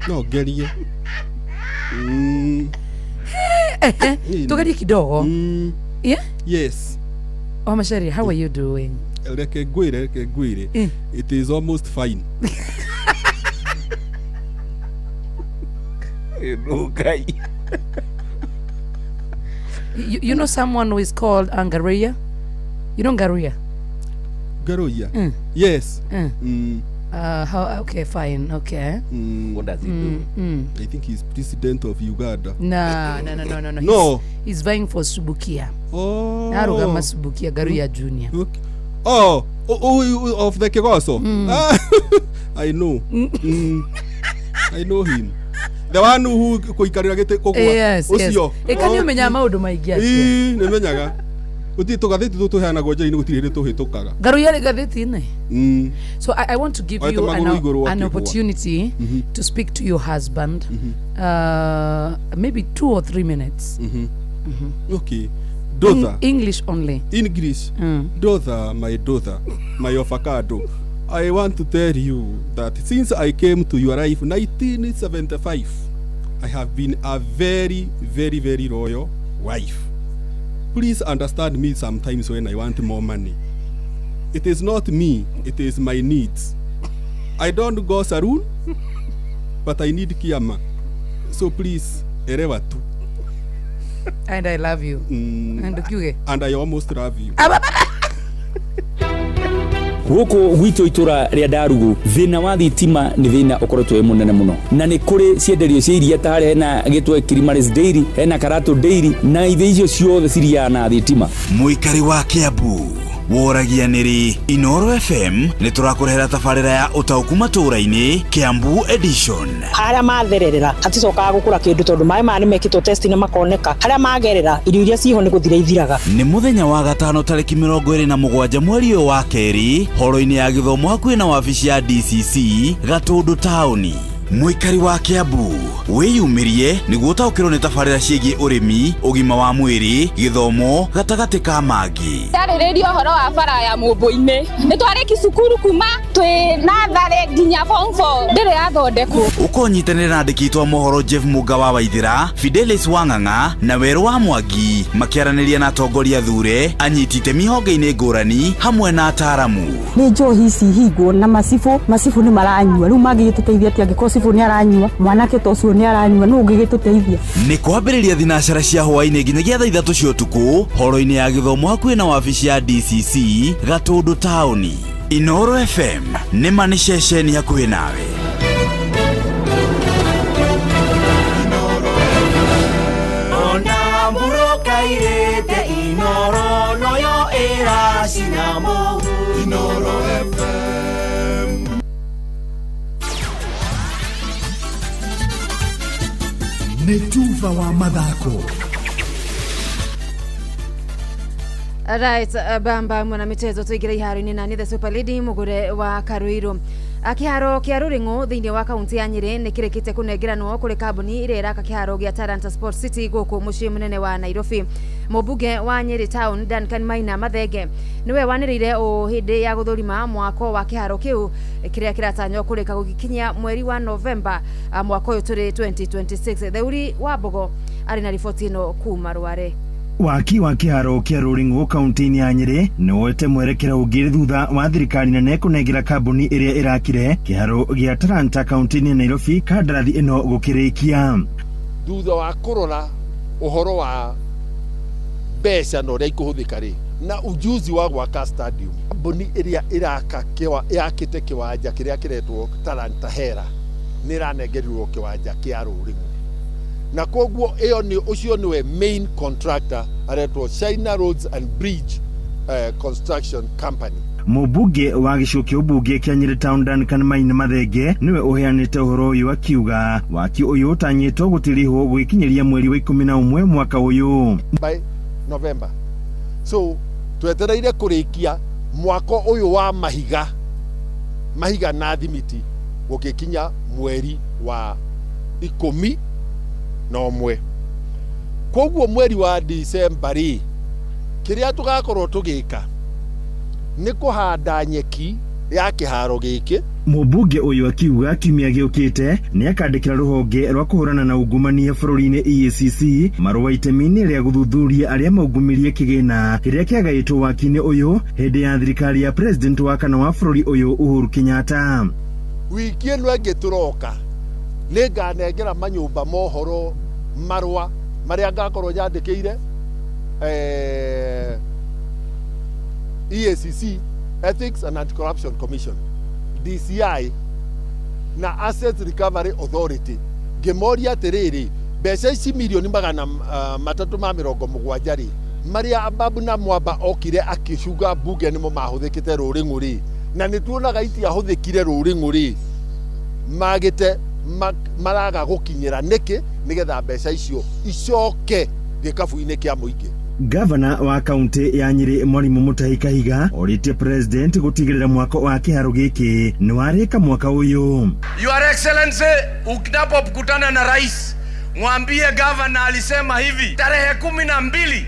No ngerie. Tugerie kidogo. Yeah? Yes. Wa Macharia, how are you doing? Reke ngwĩre, reke ngwĩre. It is almost fine. Ngai. You know someone who is called Angaria? You know Ngaruiya? Ngaruiya? Yes. How, okay, fine, okay. What does he do? I think he's president of Uganda. No. No. He's vying for Subukia. Oh. Arugama Subukia, Ngaruiya Junior. Okay. Oh, of the Kegoso. Ah, I know. I know him. The one who kũikarĩra gĩtĩ kũgũa. Yes, yes. Ũcio. Ĩka nĩ ũmenyaga maũndũ maingĩ atĩa? Ĩĩ, nĩ menyaga. Gũtirĩ tũgathĩti tũtũ tũheanagwo njĩra-inĩ gũtirĩ hĩndĩ tũhĩtũkaga. Ngaruiya rĩ ngathĩti-inĩ? So I want to give Oete you magũrũ igũrũ an akĩgũa. opportunity to speak to your husband. Maybe 2 or 3 minutes. Okay. Daughter. English only. English. Daughter, my daughter, my avocado. I want to tell you that since I came to your life 1975, I have been a very, very, very loyal wife. Please understand me sometimes when I want more money. It is not me, it is my needs. I don't go saloon, but I need kiama. So please, elewa tu. And I love you. And kiuge. And I almost love you. Gũkũ gwitũ itũra rĩa Ndarugu thĩna wa thitima nĩ thĩna ũkoretwo wĩ mũnene mũno, na nĩ kũrĩ cienderio cia iria ta harĩa hena gĩtwe Kilimaris Dairy, hena Karatu Dairy, na ithe icio ciothe ciriaga na thitima. Mũikari wa Kiambu woragia nĩrĩ Inoro FM nĩ tũrakũrehera tabarĩra ya ũtaũku matũũra-inĩ Kiambu edition. Harĩa mathererera haticokaga gũkũra kĩndũ tondũ maĩ maya nĩ mekĩtwo test na makoneka harĩa magerera irio iria ciho nĩ gũthira ithiraga. Nĩ mũthenya wa gatano tarĩki 27 mweri ũyũ wa kerĩ horo-inĩ ya gĩthomo hakuhĩ na wabici ya DCC Gatũndũ taũni. Mũikari wa Kiambu wĩyumĩrie nĩguo ũtaũkĩrwo nĩ tabarĩra ciĩgiĩ ũrĩmi, ũgima wa mwĩrĩ, gĩthomo gatagatĩ ka mangĩ. Ndarĩrĩria ũhoro wa bara ya Mũmbũ-inĩ. Nĩ twarĩki cukuru kuma twĩ natharĩ nginya form 4 ndĩrĩ yathondekwo. Ũkonyitanĩra na andĩki aitũ a mohoro Jeff Mũnga wa Waithĩra, Fidelis Wang'ang'a na Werũ wa Mwangi makĩaranĩria na atongoria thure, anyiti itemi honge-inĩ ngũrani hamwe na ataaramu. Nĩ njohi ici hingwo na macibũ, macibũ nĩ maranyua rĩu mangĩgĩtũteithia atĩa angĩkorwo cibũ nĩ aranyua, mwanake ta ũcio nĩ aranyua, nũ ũngĩgĩtũteithia? Nĩ kwambĩrĩria thinacara cia hwaĩ-inĩ nginyagia thaa 3 cia ũtukũ horo-inĩ ya gĩthomo hakuhĩ na wabici ya DCC Gatũndũ taũni. Inoro FM nĩ ma nĩ ceceni hakuhĩ nawe. Ona mburoka irĩte Inoro noyo ĩracina mũhu. Inoro FM. Nĩ tuba wa mathako. Right, bamba mwana michezo tuingire iharo-inĩ na nĩ the Super Lady Mugure wa Karuiru. Kĩharo kĩa Rũrĩng'ũ thĩinĩ wa kaunti ya Nyĩrĩ nĩ kĩrĩkĩte kũnengeranwo kũrĩ kambuni ĩrĩa ĩraka kĩharo gĩa Talanta Sports City gũkũ mũciĩ mũnene wa Nairobi. Mũmbunge wa Nyĩrĩ Town Duncan Maina Mathenge nĩwe wanĩrĩire ũũ hĩndĩ ya gũthũrima mwako wa kĩharo kĩu kĩrĩa kĩratanywo kũrĩka gũgĩkinyia mweri wa Novemba mwaka ũyũ tũrĩ 2026. Theuri wa Mbogo arĩ na riboti ĩno kuma Rware. Waki wa kĩharo kĩa Rũrĩng'ũ kaunti-inĩ ya Nyĩrĩ nĩ woete mwerekero ũngĩ thutha wa thirikari nene kũnengera kambuni ĩrĩa ĩrakire kĩharo gĩa Talanta kaunti-inĩ ya Nairobi kandarathi ĩno gũkĩrĩkia. Thutha wa kũrora ũhoro wa mbeca na ũrĩa ikũhũthĩka rĩ na ujuzi wa gwaka stadium, kambuni ĩrĩa ĩraka yakĩte kĩwanja kĩrĩa kĩretwo Talanta Hera nĩ ĩranengerirwo kĩwanja kĩa Rũrĩng'ũ, na koguo ĩyo nĩ ũcio nĩwe main contractor aretwo China Roads and Bridge Construction Company. Mũmbunge wa gĩcigo kĩa ũmbunge kĩa Nyĩrĩ Town Duncan Maina Mathenge nĩwe ũheanĩte ũhoro ũyũ akiuga waki ũyũ ũtanyĩtwo gũtirihwo gũgĩkinyĩria mweri wa 11 mwaka ũyũ by November. So twetereire kũrĩkia mwako ũyũ wa mahiga mahiga na thimiti gũgĩkinya mweri wa 11. Koguo mweri wa December rĩ kĩrĩa tũgakorwo tũgĩka nĩ kũhanda nyeki ya kĩharo gĩkĩ. Mũmbunge ũyũ akiuga kiumia gĩũkĩte nĩ akandĩkĩra rũhonge rwa kũhũrana na ungumania bũrũri-inĩ EACC marũa itemi-inĩ rĩa gũthuthuria arĩa maungumirie kĩgĩna kĩrĩa kĩagaĩtwo waki-inĩ ũyũ hĩndĩ ya thirikari ya president wa kana wa bũrũri ũyũ Uhuru Kenyatta. Wiki ĩno ĩngĩ tũroka nĩ nganengera manyũmba mohoro marũa marĩa ngakorwo nyandĩkĩire EACC, Ethics and Anti-Corruption Commission, DCI na Asset Recovery Authority ngĩmoria atĩrĩrĩ mbeca ici mirioni 370 rĩ marĩa Ababu na Mwamba okire akĩcunga mbunge nĩmo mahũthĩkĩte Rũrĩng'ũ rĩ na nĩ tuonaga itiahũthĩkire Rũrĩng'ũ rĩ magĩte maraga gũkinyĩra nĩkĩ nĩgetha mbeca icio icoke gĩkabu-inĩ kĩa mũingĩ. Gavana wa kaunti ya Nyĩrĩ Mwalimu Mutahi Kahiga orĩtie president gũtigĩrĩra mwako wa kĩharo gĩkĩ nĩ warĩka mwaka ũyũ. Your Excellency, unapokutana na rais mwambie gavana alisema hivi tarehe 12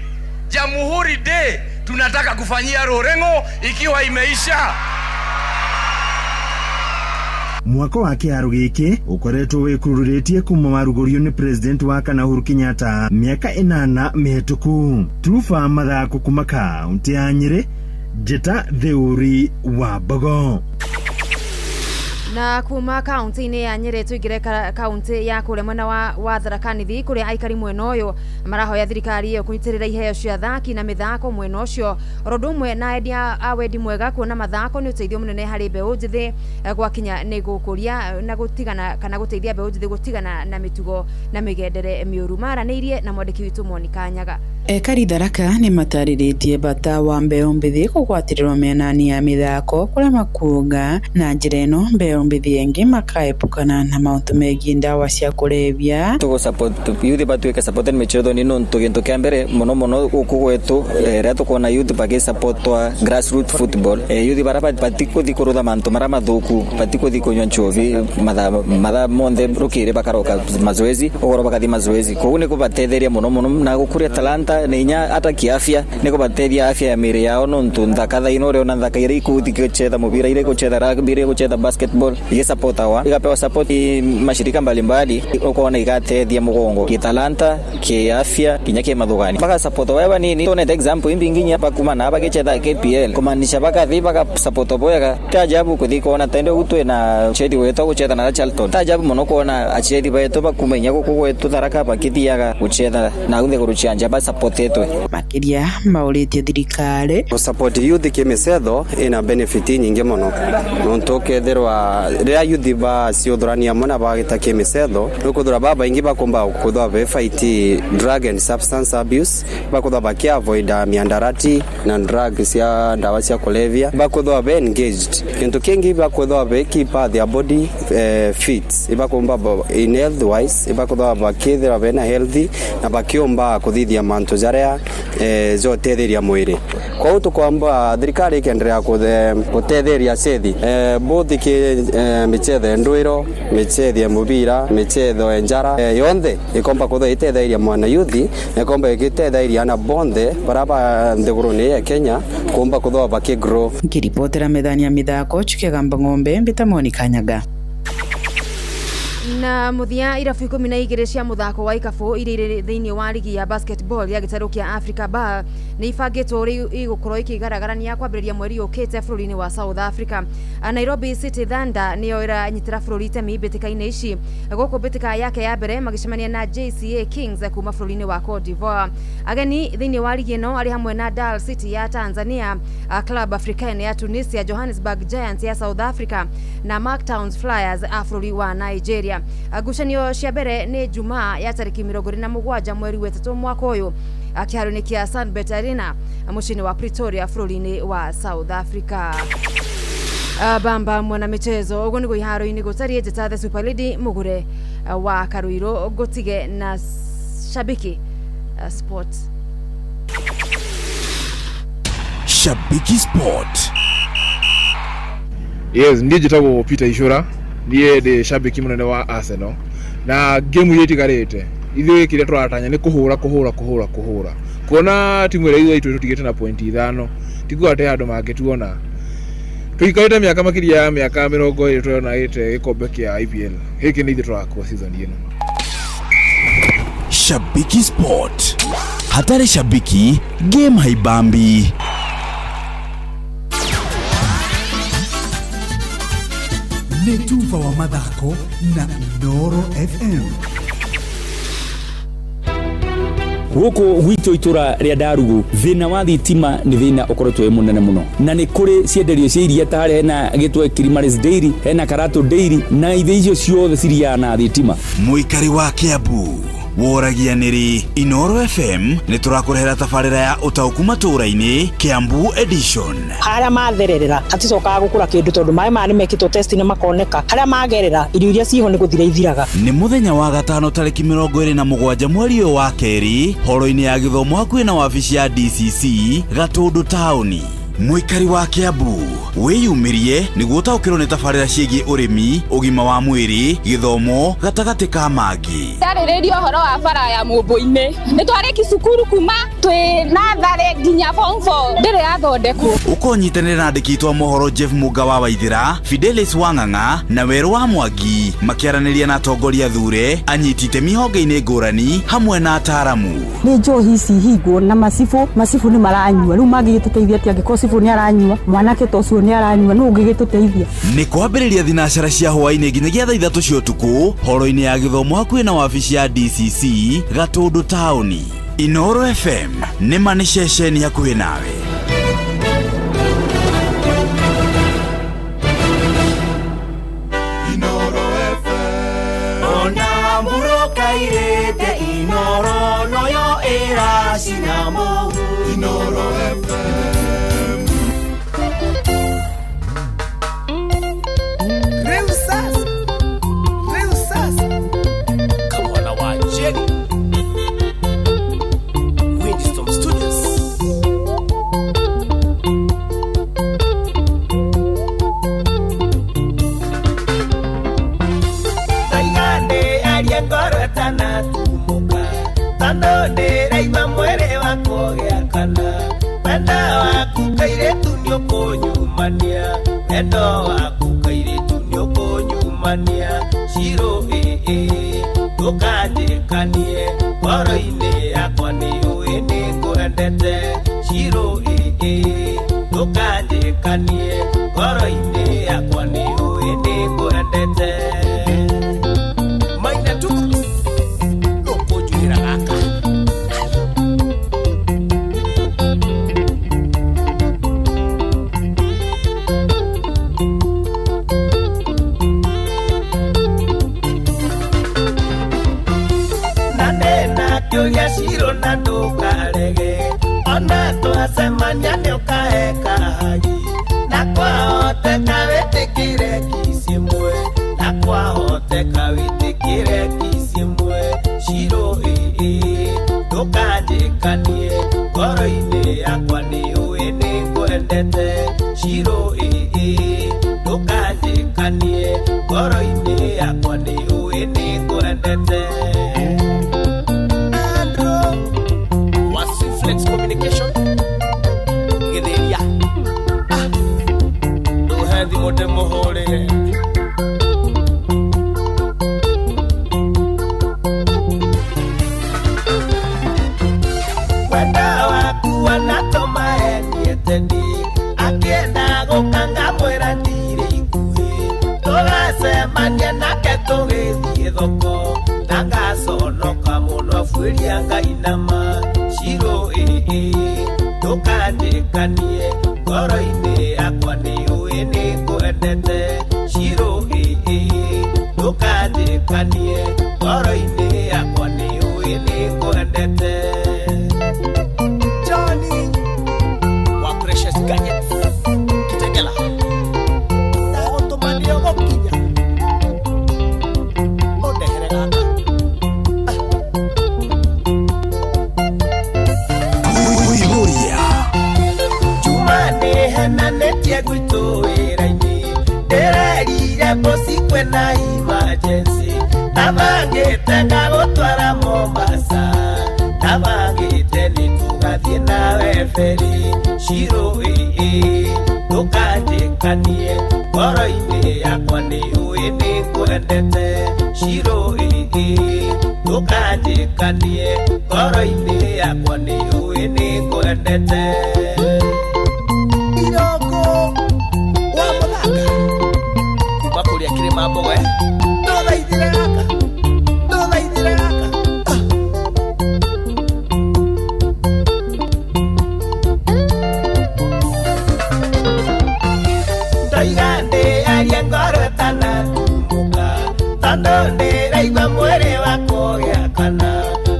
Jamhuri Day tunataka kufanyia Ruring'u ikiwa imeisha. Mwako wa kĩharo gĩkĩ ũkoretwo wĩkururĩtie kuma warugũrio nĩ president wa kana Uhuru Kenyatta mĩaka 8 mĩhetũku. Tufa mathako kuma kaunti ya Nyĩrĩ, Njĩta Theuri wa Mbogo. Na kuma kaunti-inĩ ya Nyĩrĩ tũingĩre kaunti ya kũrĩa mwena wa Tharaka Nithi, kũrĩa aikari mwena ũyũ marahoya thirikari ĩyo kũnyitĩrĩra iheo cia athaki na mĩthako mwena ũcio, oro ũndũ ũmwe na endia a wendi mwega kuona mathako nĩ ũteithio mũnene harĩ mbeũ njĩthĩ, gwakinya nĩ gũkũria na gũtigana kana gũteithia mbeũ njĩthĩ gũtigana na mĩtugo na mĩgendere mĩũru. Maranĩirie na mwandĩki witũ Monica Nyaga. Ekari Tharaka nĩ matarĩrĩtie bata wa mbeũ mbĩthĩ kũgwatĩrĩrwo mĩena-inĩ ya mĩthako kũrĩa makuuga na njĩra ĩno mbeũ mbĩthĩ ĩngĩ makaepukana na maũndũ megiĩ ndawa cia kũrebia. Tũgũ support youth batuĩke supported mĩchezo-inĩ nontu gĩntũ kĩa mbere mũno mũno gũkũ gwetũ, rĩrĩa tũkuona youth bagĩsupportwa grassroot football, youth bara batikũthi kũrũtha mantũ marĩa mathũku, batikũthi kũnyua nchovi mathaa monthe, rũkĩrĩ bakaroka mazoezi, ũgoro bakathi mazoezi, koguo nĩ kũbatetheria mũno mũno na gũkũria talanta na inya hata kiafya, nĩ kũbateithia afya ya mĩĩrĩ yao, nontu nthaka thaa ino ũrĩona nthaka iria ikuthi gũchetha mũbira, iria iguchetha rugby, iria iguchetha basketball, igisupportawa, igapewa support i mashirika mbalimbali, ukona igatethia mugongo kitalanta, kiafya, kinya kimathugani bakasupportwa baya banini. Tonete example imbingi nya bakuma na bagichetha KPL, kumaanisha bakathi bakasupportwa bwega. Ti ajabu kuthi kuona tende gutwe na chethi wetu guchetha na Charlton, ti ajabu muno kuona achethi betu bakuma inya guku gwetu Tharaka bakithiaga guchetha na guthi gurucia basupportetwe. Makiria maũrĩtie thirikari Gũsupport youth kĩmĩcetho ĩna benefit nyingĩ mũno, nontu ũkethirwa rĩrĩa youth baciũthũrania mũno bagĩta kĩmĩcetho nĩũkũthũra baba ingĩ bakumba kwithwa be fight drug and substance abuse, bakwithwa bakiavoida miandarati na drug cia ndawa cia kulevya, bakwithwa be engaged kintu kingi, bakwithwa be keep their body fit, ibakumba in health wise, ibakwithwa bakithira bena healthy na bakiumba kuthithia mantu jaria jotetheria mwiri. Koguo tukwamba thirikari ikenderea gutetheria cethi both ki michetho ya ndwiro, michetho ya mubira, michetho ya njara, yonthe ikomba kwithwa itetheiria mwana yuthi na ikomba igitetheiria ana bonthe baria ba nthiguruni ya Kenya kumba kwithwa bakigrow. Ngiribotera methani ya mithako Chukegamba Ng'ombe, mbita Monica Nyaga. Na muthia irabu 12 cia muthako wa ikabu iria irĩ thĩinĩ wa ligi ya basketball ya gĩtarũ kĩa Africa BAL nĩ ibangĩtwo ũrĩa igũkorwo ikĩgaragarania kwambĩrĩria mweri ũkĩte bũrũri-inĩ wa South Africa. Nairobi City Thunder nĩyo ĩranyitĩra bũrũri itemi mbĩtĩka-inĩ ici, gũkũ mbĩtĩka yake ya mbere magĩcemania na JCA Kings kuma bũrũri-inĩ wa Cote d'Ivoire. Ageni thĩinĩ wa ligi ĩno arĩ hamwe na Dar City ya Tanzania, Club Africain ya Tunisia, Johannesburg Giants ya South Africa na Mark Towns Flyers a bũrũri wa Nigeria. Ngucanio cia mbere nĩ Jumaa ya tarĩki 27 mweri wa 3 mwaka ũyũ kĩharo-inĩ kĩa Sunbet Arena mũciĩ-inĩ wa Pretoria bũrũri-inĩ wa South Africa. Bamba mwana michezo ũguo nĩguo iharo-inĩ gũtariĩ. Njĩta the Super Lady mũgũre wa Karuirũ ngũtige na Shabiki Sport. Shabiki Sport. Yes, niĩ njĩtagwo Peter Icũra, niĩ ndĩ shabiki mũnene wa Arsenal, na game iria itigarĩte ithuĩ kĩrĩa tũratanya nĩ kũhũra kũhũra kũhũra kũhũra, kuona timu ĩrĩa ithuĩ tũtigĩte na point 5, tikuga atĩ andũ mangĩtuona tũikarĩte mĩaka makĩria ya mĩaka 20 tũronagĩte gĩkombe kĩa IPL, gĩkĩ nĩ ithuĩ tũrakua season ĩno. Shabiki Sport. Hatari shabiki, game haibambi. Nĩ tuba wa mathako na Inooro FM. Gũkũ gwitũ itũra rĩa Ndarugu, thĩna wa thitima nĩ thĩna ũkoretwo wĩ mũnene mũno, na nĩ kũrĩ cienderio cia iria ta harĩa hena gĩtwe Kilimaris Dairy, hena Karatu Dairy, na ithĩ icio ciothe ciriaga na thitima. Mũikari wa Kiambu woragia nĩrĩ Inooro FM nĩ tũrakũrehera tabarĩra ya ũtaũku matũũra-inĩ Kiambu edition. Harĩa mathererera haticokaga gũkũra kĩndũ tondũ maĩ maya nĩ mekĩtwo test na makoneka, harĩa magerera irio iria ciho nĩ gũthira ithiraga. Nĩ mũthenya wa gatano tarĩki 27 mweri ũyũ wa kerĩ, horo-inĩ ya gĩthomo hakuhĩ na wabici ya DCC Gatũndũ taũni. Mũikari wa Kiambu wĩyumĩrie nĩguo ũtaũkĩrwo nĩ tabarĩra ciĩgiĩ ũrĩmi, ũgima wa mwĩrĩ, gĩthomo gatagatĩ ka mangĩ. Ndarĩrĩria ũhoro wa bara ya mũmbũ-inĩ nĩ twarĩki cukuru kuma twĩ natharĩ nginya form 4 ndĩrĩ yathondekwo. Ũkonyitanĩra na andĩki aitũ a mohoro Jeff Mũnga wa Waithĩra, Fidelis Wang'ang'a na Werũ wa Mwangi makĩaranĩria na atongoria thure, anyiti itemi honge-inĩ ngũrani hamwe na ataaramu. Nĩ njohi ici hingwo na macibũ macibũ nĩ maranyua rĩu mangĩgĩtũteithia atĩa angĩkorwo cibũ nĩ aranyua mwanake ta ũcio nĩ aranyua nũ ũngĩgĩtũteithia? Nĩ kwambĩrĩria thinacara cia hwaĩ-inĩ nginyagia thaa 3 cia ũtukũ horo-inĩ ya gĩthomo hakuhĩ na wabici ya DCC Gatũndũ taũni. Inooro FM nĩ ma nĩ ceceni hakuhĩ nawe. Ona mburokairĩte Inoro noyo ĩracina mũhu Inoro FM. Rĩu sasa, rĩu sasa, kamwana wa Jerry, Windstorm Studios. Ndaigane aria ngoro ĩtanatumũka tondũ ndĩraigua mwĩrĩ wakwa ũgĩakana wendo waku kairĩtu nĩũkũnyumania wendo waku kairĩtu nĩũkũnyumania Shiro ĩĩ ndũkanjĩkanie ngoro-inĩ yakwa nĩũĩ nĩngwendete Shiro ĩĩ ndũkanjĩkanie ngoro-inĩ yakwa nĩũĩ nĩngwendete. Maina tu nũkũnjuĩra gaka. Na ndĩna kĩũria Shiro na ndũkarege ona twacemania nĩũkahe kahagi na kwahoteka wĩtĩkĩre kiss ĩmwe na kwahoteka wĩtĩkĩre kiss ĩmwe Shiro ĩĩ ndũkanjĩkanie ngoro-inĩ yakwa nĩũĩ nĩngwendete Shiro ĩĩ ndũkanjĩkanie ngoro-inĩ yakwa nĩũĩ nĩngwendete. Andrew wa Flex Communication gĩthĩria ndũhe thimũ ndĩmũhũrĩre. Wenda waku wanatũma endie ndi akĩenda gũka ngamwĩra ndirĩ ikuhĩ tũgacemania nake tũgĩthiĩ thoko na ngaconoka mũno abuĩria ngainama Shiro ĩĩ ndũkanjĩkanie ngoro-inĩ yakwa nĩũĩ nĩngwendete Shiro ĩĩ ndũkanjĩkanie ngoro-inĩ yakwa nĩũĩ nĩngwendete. Johnny wa Precious Gadgets Kitegela ndagũtũma nĩũgũkinya ũndehere gaka. Wĩihũria. Juma nĩhenanĩtie gwitũ wĩra-inĩ ndĩrerire bosi kwĩna emergency ndabangĩte ngagũtwara Mombasa ndabangĩte nĩtũgathiĩ nawe ferry Shiro ĩĩ ndũkanjĩkanie ngoro-inĩ yakwa nĩũĩ nĩngwendete Shiro ĩĩ ndũkanjĩkanie ngoro-inĩ yakwa nĩũĩ nĩngwendete. Iroko wa mũthaka kuma kũrĩa kĩrĩma mbogo ndũthaithĩre gaka ndũthaithĩre gaka. Ndoiga ndĩarie ngoro ĩtanatumũka tondũ ndĩraigua mwĩrĩ wakwa ũgĩakana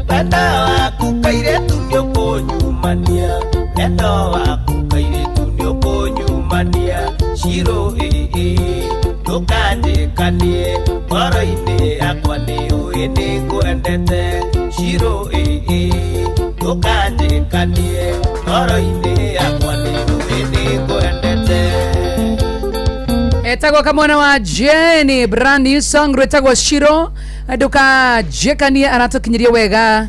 wendo waku kairĩtu nĩũkũnyumania wendo waku kairĩtu nĩũkũnyumania Shiro ĩĩ ndũkanjĩkanie ngoro-inĩ yakwa nĩũĩ nĩngwendete Shiro ĩĩ ndũkanjĩkanie ngoro-inĩ yakwa nĩũĩ. Etagwo kamwana wa Jenny, brand new song rwĩtagwo Shiro. Ndũkanjĩkanie, aratukinyirie wega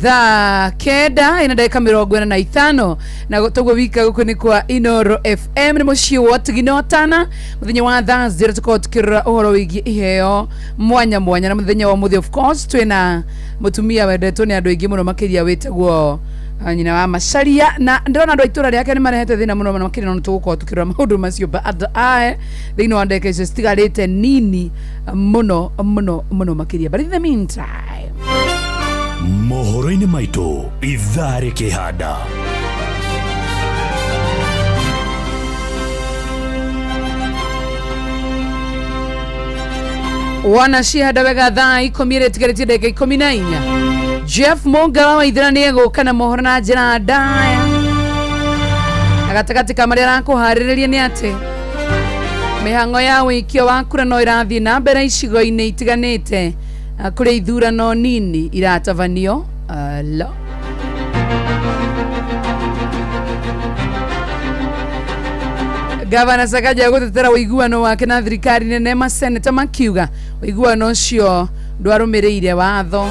thaa 9 ina ndagĩka 45 na toguo wika gũkũ nĩ kwa Inoro FM, nĩ mũciĩ wa ũtugi na ũtana. Mũthenya wa Thursday ũrĩa tũkoragwo tukĩrora ũhoro wĩgiĩ iheo mwanya mwanya, na mũthenya wa ũmũthĩ of course twĩna mũtumia wendetwo nĩ andũ aingĩ mũno makĩria wĩtagwo nyina wa Macharia, na ndĩrona andũ a itũra rĩake nĩ marehete thĩna mũno mũno makĩria, no nĩtũgũkorwo tukĩrora maũndũ macio baadaye thĩinĩ wa ndagĩka icio citigarĩte nini mũno mũno mũno makĩria. But in the meantime, mohoro-inĩ maitũ ithaa rĩkĩhanda. Wana cihanda wega thaa 10 ĩrĩa ĩtigarĩtie ndagĩka 14. Jeff Mũngala wa Ithira nĩ egũka na mohoro na njĩra ndaya, na gatagatĩ ka marĩa arakũharĩrĩria nĩ atĩ mĩhang'o ya wĩikio wa kura no ĩrathiĩ na mbere icigo-inĩ itiganĩte, kũrĩa ithurano nini iratabanio. Alo. Gavana Sakaja gũtetera ũiguano wake na thirikari nene, maseneta makiuga ũiguano ũcio ndwarũmĩrĩire watho.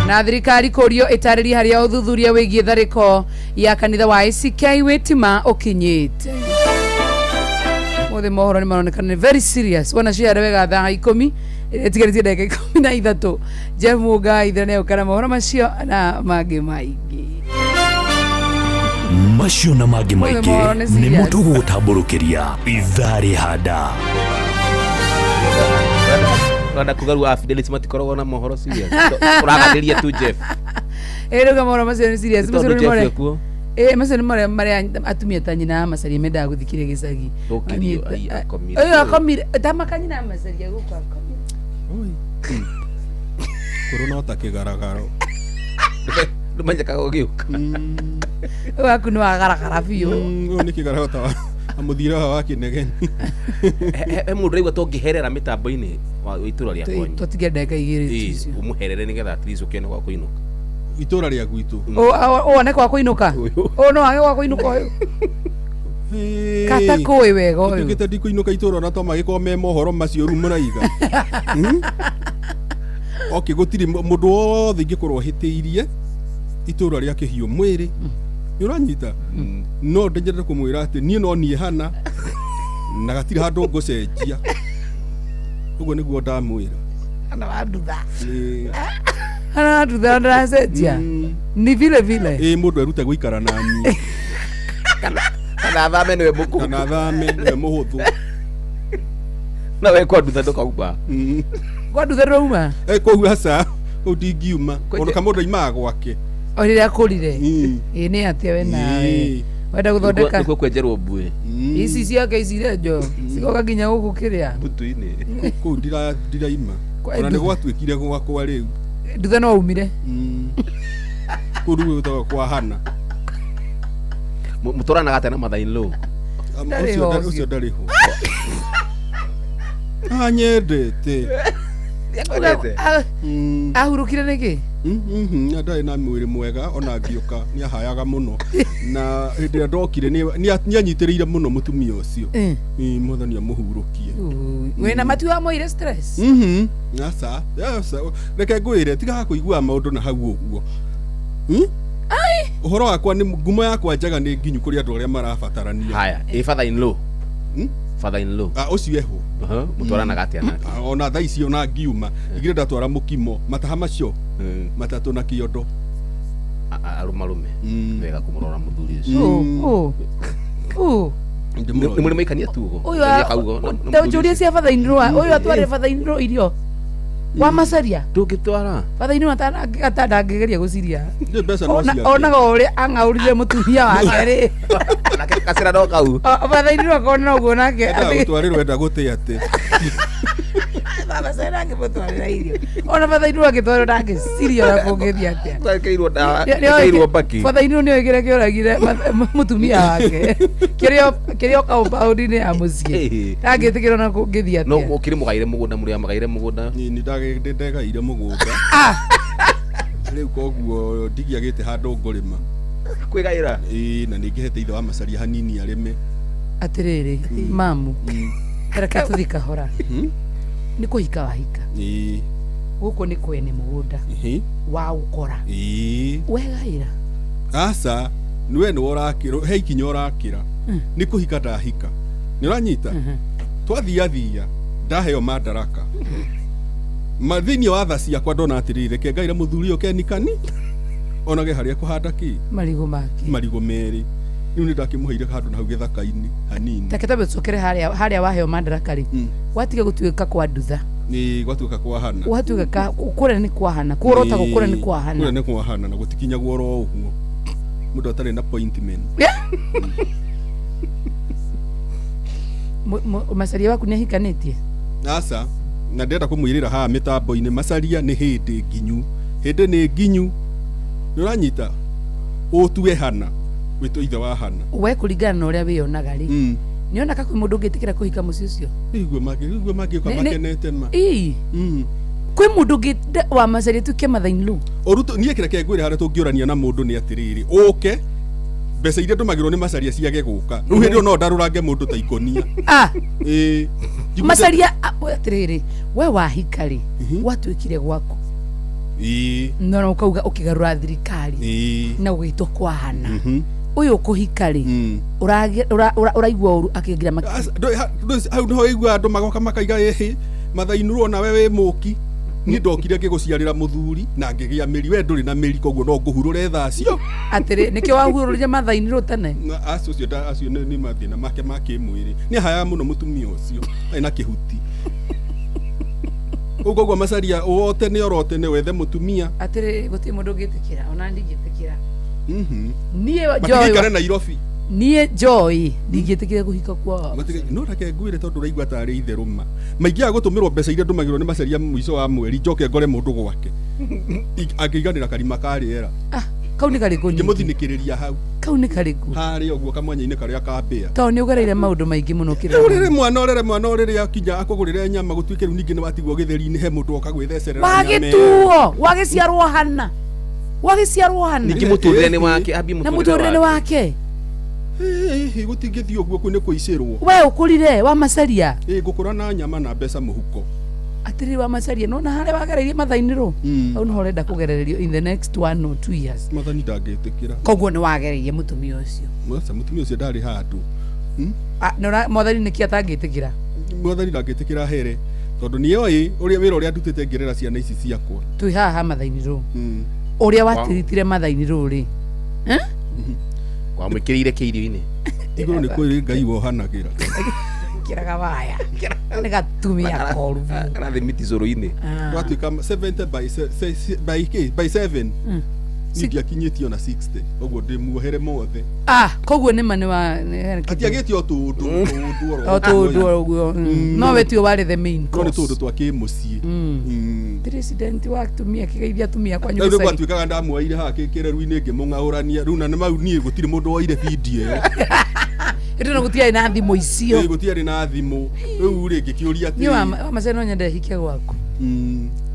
Na thirikari kũrio ĩtarĩrie harĩa ũthuthuria wĩgiĩ tharĩko ya kanitha wa ACK Witima ũkinyĩte. Mothe mohoro nĩ maronekana nĩ very serious. Wona ciare wega thaa 10 ĩtigarĩtie ndagĩka 13. Jeff Mũngai Ithira nĩ egũka na mohoro macio na mangĩ maingĩ. Macio na mangĩ Mothe maingĩ mohoro nĩ nĩ serious. mũtũgũgũtambũrũkĩria ithaa rĩhanda. Rwanda kuga rĩu a Fidelis matikoragwo na mohoro serious. Ũraganĩria tu Jeff. Ĩ rĩu mohoro macio nĩ serious. Nĩ Macio tondũ nĩ Jeff marĩa ekuo. Ĩ macio nĩ marĩa marĩa atumia ta nyina wa Macharia mendaga gũthikĩria gĩcagi. Ũkĩrio, Anyita- ai, akomire. Ũyũ akomire tamaka nyina wa Macharia gũkũ akomire. Kũrũ no ta kĩgaragaro. Ndũmenyekaga ũgĩũka. Ũyũ waku nĩ wagaragara biũ. Ũyũ nĩ kĩgaragaro ta mũthire wa kĩnegeni. He mũndũ ũraigua tũngĩherera mĩtambo-inĩ wa itũra rĩa kwanyu. Tũtige ndagĩka 2 Ĩ, ũmũherere nĩgetha at least ũkĩone gwa kũinũka. Itũra rĩa gwitũ. Wone kwa kũinũka. Ũyũ no wage gwa kũinũka ũyũ. Kata kũĩ wega ũyũ. Nduĩkĩte ndikũinũka itũra ona to magĩkorwo me mohoro macio rĩu mũraiga. Okay, gũtirĩ mũndũ wothe ingĩkorwo hĩtĩirie itũra rĩa kĩhiũ mwĩrĩ. Nĩ ũranyita? No ndĩnyende kũmwĩra atĩ niĩ no niĩ hana na gatirĩ handũ ngũcenjia. Ũguo nĩguo ndamwĩra. Hana wa ndutha. Ĩ. Hana wa ndutha ndĩracenjia. Ni vile vile. Ĩ mũndũ erute gũikara na niĩ. Kana athame nĩwe mũkũrũ. Kana athame nĩwe mũhũthũ. Na we kwa ndutha ndũkauma. Kwa ndutha ndũrauma? Kũu aca, kũu ndingiuma. Ona kamũndũ aimaga gwake. O rĩrĩa akũrire. Ĩ nĩ atĩa we nawe. Wenda gũthondeka. Nĩkuo kwenjerwo mbuĩ. Ici ciake ici irenjwo cigoka nginya gũkũ kĩrĩa. Mbutu-inĩ. Kũu ndiraima. Kwa Ona nĩ ndutha. gwatuĩkire gwakwa rĩu. Ndutha no umire. Kũu rĩu gwĩtagwo kwa Hana. Mũtũranaga atĩa na mother in law? Ndarĩ ho ũcio. Ũcio ndarĩ ho. Anyendete. Ahurũkire nĩkĩ? Ndarĩ na mwĩrĩ mwega ona ngĩũka nĩ ahayaga mũno na hĩndĩ ĩrĩa ndokire nĩ anyitĩrĩire mũno mũtumia ũcio. Ĩ, Mwathani amũhurũkie. Wĩna matu wa moire stress. Aca, aca, reke ngwĩre tigaga kũiguaga maũndũ na hau ũguo. Ũhoro wakwa nĩ ngumo yakwa njega nĩ nginyu kũrĩ andũ arĩa marabatarania. Haya, ĩ father in law. Father in law. Ũcio eho. Mũtwaranaga atĩa nake? Ona thaa ici ona ngiuma igire ndatwara mũkimo mataha macio matatũ na kĩondo. Arũmarũme. Wega kũmũrora mũthuri ũcio. Ũ, ũ. Nĩ mũrĩ maikania tu ũguo. Ũyũ Ngeria kaugo na- na ta mũthuri ũnjũrie ũcio. cia father in law ũyũ atwarire father in law irio wa Macharia. Ndũngĩtwara. Father in law atandangĩgeria gũciria. Nĩ mbeca no ciake. Onaga ũrĩa ang'aũrire mũtumia wake rĩ. Nake gacĩra no kau. Father in law akona ũguo nake. Endaga gũtwarĩrwo enda gũte atĩ. Baba cena angĩmũtwarĩra irio. Ona father in law angĩtwarĩrwo ndangĩciria ona kũngĩthiĩ atĩa. Ndekeirwo ndawa. Nĩ- nĩ- Ndekeirwo mbaki. Father in law nĩoĩ kĩrĩa kĩoragire mũtumia wake kĩrĩa kĩrĩa compound-inĩ ya mũciĩ ndangĩtĩkĩra ona kũngĩthiĩ No atĩa. ũkĩrĩ mũgaire mũgũnda mũrĩ amagaire mũgũnda. Nĩ ndegaire mũgũnda. Rĩu koguo ndigiagĩte handũ ngũrĩma. Kwĩgaĩra. Ĩĩ, na nĩ ngĩhete ithe wa macaria hanini arĩme. Atĩrĩrĩ, mamu, reke tũthiĩ kahora. Nĩ kũhika wahika. Ĩĩ. Gũkũ nĩ kwene mũgũnda. Ĩhĩ. Waũkora. Ĩĩ. Wegaĩra. Aca, nĩwe nĩwe ũrakĩra, he ikinya ũrakĩra. Nĩ kũhika ndahika. Nĩ ũranyita? Twathiathia, ndaheo mandaraka. Ma thĩinĩ wa tha ciakwa ndona atĩrĩrĩ, reke ngaire mũthuri ũyũ kenikani, onage harĩa kũhanda kĩ? Marigũ make. Marigũ merĩ. Rĩu nĩ ndakĩmũheire handũ na hau gĩthaka-inĩ hanini. Reke twambe tũcokere harĩa harĩa waheo mandaraka rĩ. Watiga gũtuĩka kwa ndutha. Nĩ gwatuĩka kwa hana. Gwatuĩka ka kũrĩa nĩ kwa hana. Kũrota gũkũrĩa nĩ kwa hana. Kũrĩa nĩ kwa hana na gũtikinyagwo oro ũguo. Mũndũ atarĩ na appointment. Macaria waku nĩ ahikanĩtie? Aca, na ndĩrenda kũmwĩrĩra haha mĩtambo-inĩ macaria nĩ hĩndĩ nginyu. Hĩndĩ nĩ nginyu. Nĩ ũranyita? Ũtue hana. Wĩtwo ithe wa hana. We kũringana na ũrĩa wĩyonaga rĩ. Nĩ ona ka kwĩ mũndũ ũngĩtĩkĩra kũhika mũciĩ ũcio? Rĩu mangĩ mangĩũka makenete ma. Ii. Kwĩ mũndũ ũngĩ wa macaria tuĩke mother-in-law? Ũruto niĩ kĩreke ngwĩre harĩa tũngĩũrania na mũndũ nĩ atĩrĩrĩ, ũke mbeca iria ndũmagĩrwo nĩ macaria ciage gũka. Rĩu hĩndĩ ĩyo no ndarũrange mũndũ ta ikonia. Ah. Ĩĩ. Macaria atĩrĩrĩ, we wahika rĩ, gwatuĩkire gwaku. Ĩĩ. No ũkauga ũkĩgarũra thirikari. Ĩĩ. Na ũgĩtwo kwa hana. Ũyũ ũkũhika rĩ, ũraigua ũru akĩngira Hau nĩho ũiguaga andũ magoka makaiga ĩhĩ mathainurwo nawe wĩ mũki. Niĩ ndokire ngĩgũciarĩra mũthuri na ngĩgĩa mĩri, we ndũrĩ na mĩri koguo no ngũhurũre thaa cio. Atĩrĩ, nĩkĩo wahurũrire mathainirwo tene? Na acio ũcio acio nĩ mathĩna make ma kĩmwĩrĩ. Nĩ ahayaga mũno mũtumia ũcio, arĩ na kĩhuti. Ũguo koguo macaria wote nĩ orote nĩ wethe mũtumia. Atĩrĩ, gũtirĩ mũndũ ũngĩtĩkĩra, ona ndingĩtĩkĩra. Niĩ Joy Matigĩikare Nairobi. Niĩ Joy ndingĩtĩkĩra kũhika kwa. No reke ngwĩre tondũ ũraigua tarĩ itherũ ma. Maingĩaga gũtũmĩrwo mbeca iria ndũmagĩrwo nĩ macaria mũico wa mweri njoke ngore mũndũ gwake. Angĩiganĩra karima ka rĩera. Kau nĩ karĩkũ ningĩ? Ngĩmũthinĩkĩrĩria hau. Kau nĩ karĩkũ? Harĩa ũguo kamwanya-inĩ karĩa ka mbĩa. Tondũ nĩ ũgereire maũndũ maingĩ mũno kĩrĩa. Ũrere mwana ũrere mwana ũrere akinya akũgũrĩre nyama gũtuĩke rĩu ningĩ nĩ watigwo gĩtheri-inĩ he mũndũ oka gwĩthecerera nyama ĩyo. Wagĩtuo, wagĩciarwo hana. Wagĩciarwo hana. Ningĩ mũtũrĩre nĩ wake, ambie Na mũtũrĩre nĩ wake. Ĩĩ, gũtingĩthiĩ ũguo kũu nĩ kũicĩrwo. We ũkũrire wa macaria. Ĩĩ, ngũkũra na nyama na mbeca mũhuko. Atĩrĩrĩ wa macaria, nona harĩa wagereirie mathainĩ-rũ, hau nĩho ũrenda kũgerererio in the next 1 or 2 years. Mwathani ndangĩtĩkĩra. Koguo nĩ wagereirie mũtumia ũcio. Aca, mũtumia ũcio ndarĩ handũ. Mwathani nĩkĩ atangĩtĩkĩra? Mwathani ndangĩtĩkĩra here tondũ nĩoĩ ũrĩa wĩra ũrĩa ndutĩte ngĩrera ciana ici ciakwa. Twĩ haha mathainĩ-rũ. Ũrĩa watiritire mathainĩ-rũ rĩ. Wamwĩkĩrĩire kĩ irio-inĩ? Igũrũ nĩ kwĩ Ngai wohanagĩra. Kĩraga waya. Nĩ gatumia koru. Karathĩ miti cũrũ-inĩ. Gwatuĩka 70 by by kĩ? By 7. Niĩ ndiakinyĩtie ona 60. Ũguo ndĩmuohere mothe. Ah, koguo nĩ ma nĩ wa Atiagĩte o tũũndũ tũũndũ oro o tũũndũ oro ũguo. No we tiwe warĩ the main No nĩ course. tũũndũ twa kĩmũciĩ. President wa atumia kĩgeithia atumia kwanyu Rĩu nĩ gĩcagi. gwatuĩkaga ndamuoire haha kĩreru-inĩ ngĩmũng'aũrania rĩu na nĩ mau niĩ gũtirĩ mũndũ woire video ĩyo. Hĩndĩ ĩno gũtiarĩ na thimũ icio. Ĩĩ, gũtiarĩ na thimũ. Rĩu rĩ ngĩkĩũria Niĩ wa atĩrĩrĩ. wa macaria no nyende hikie gwaku.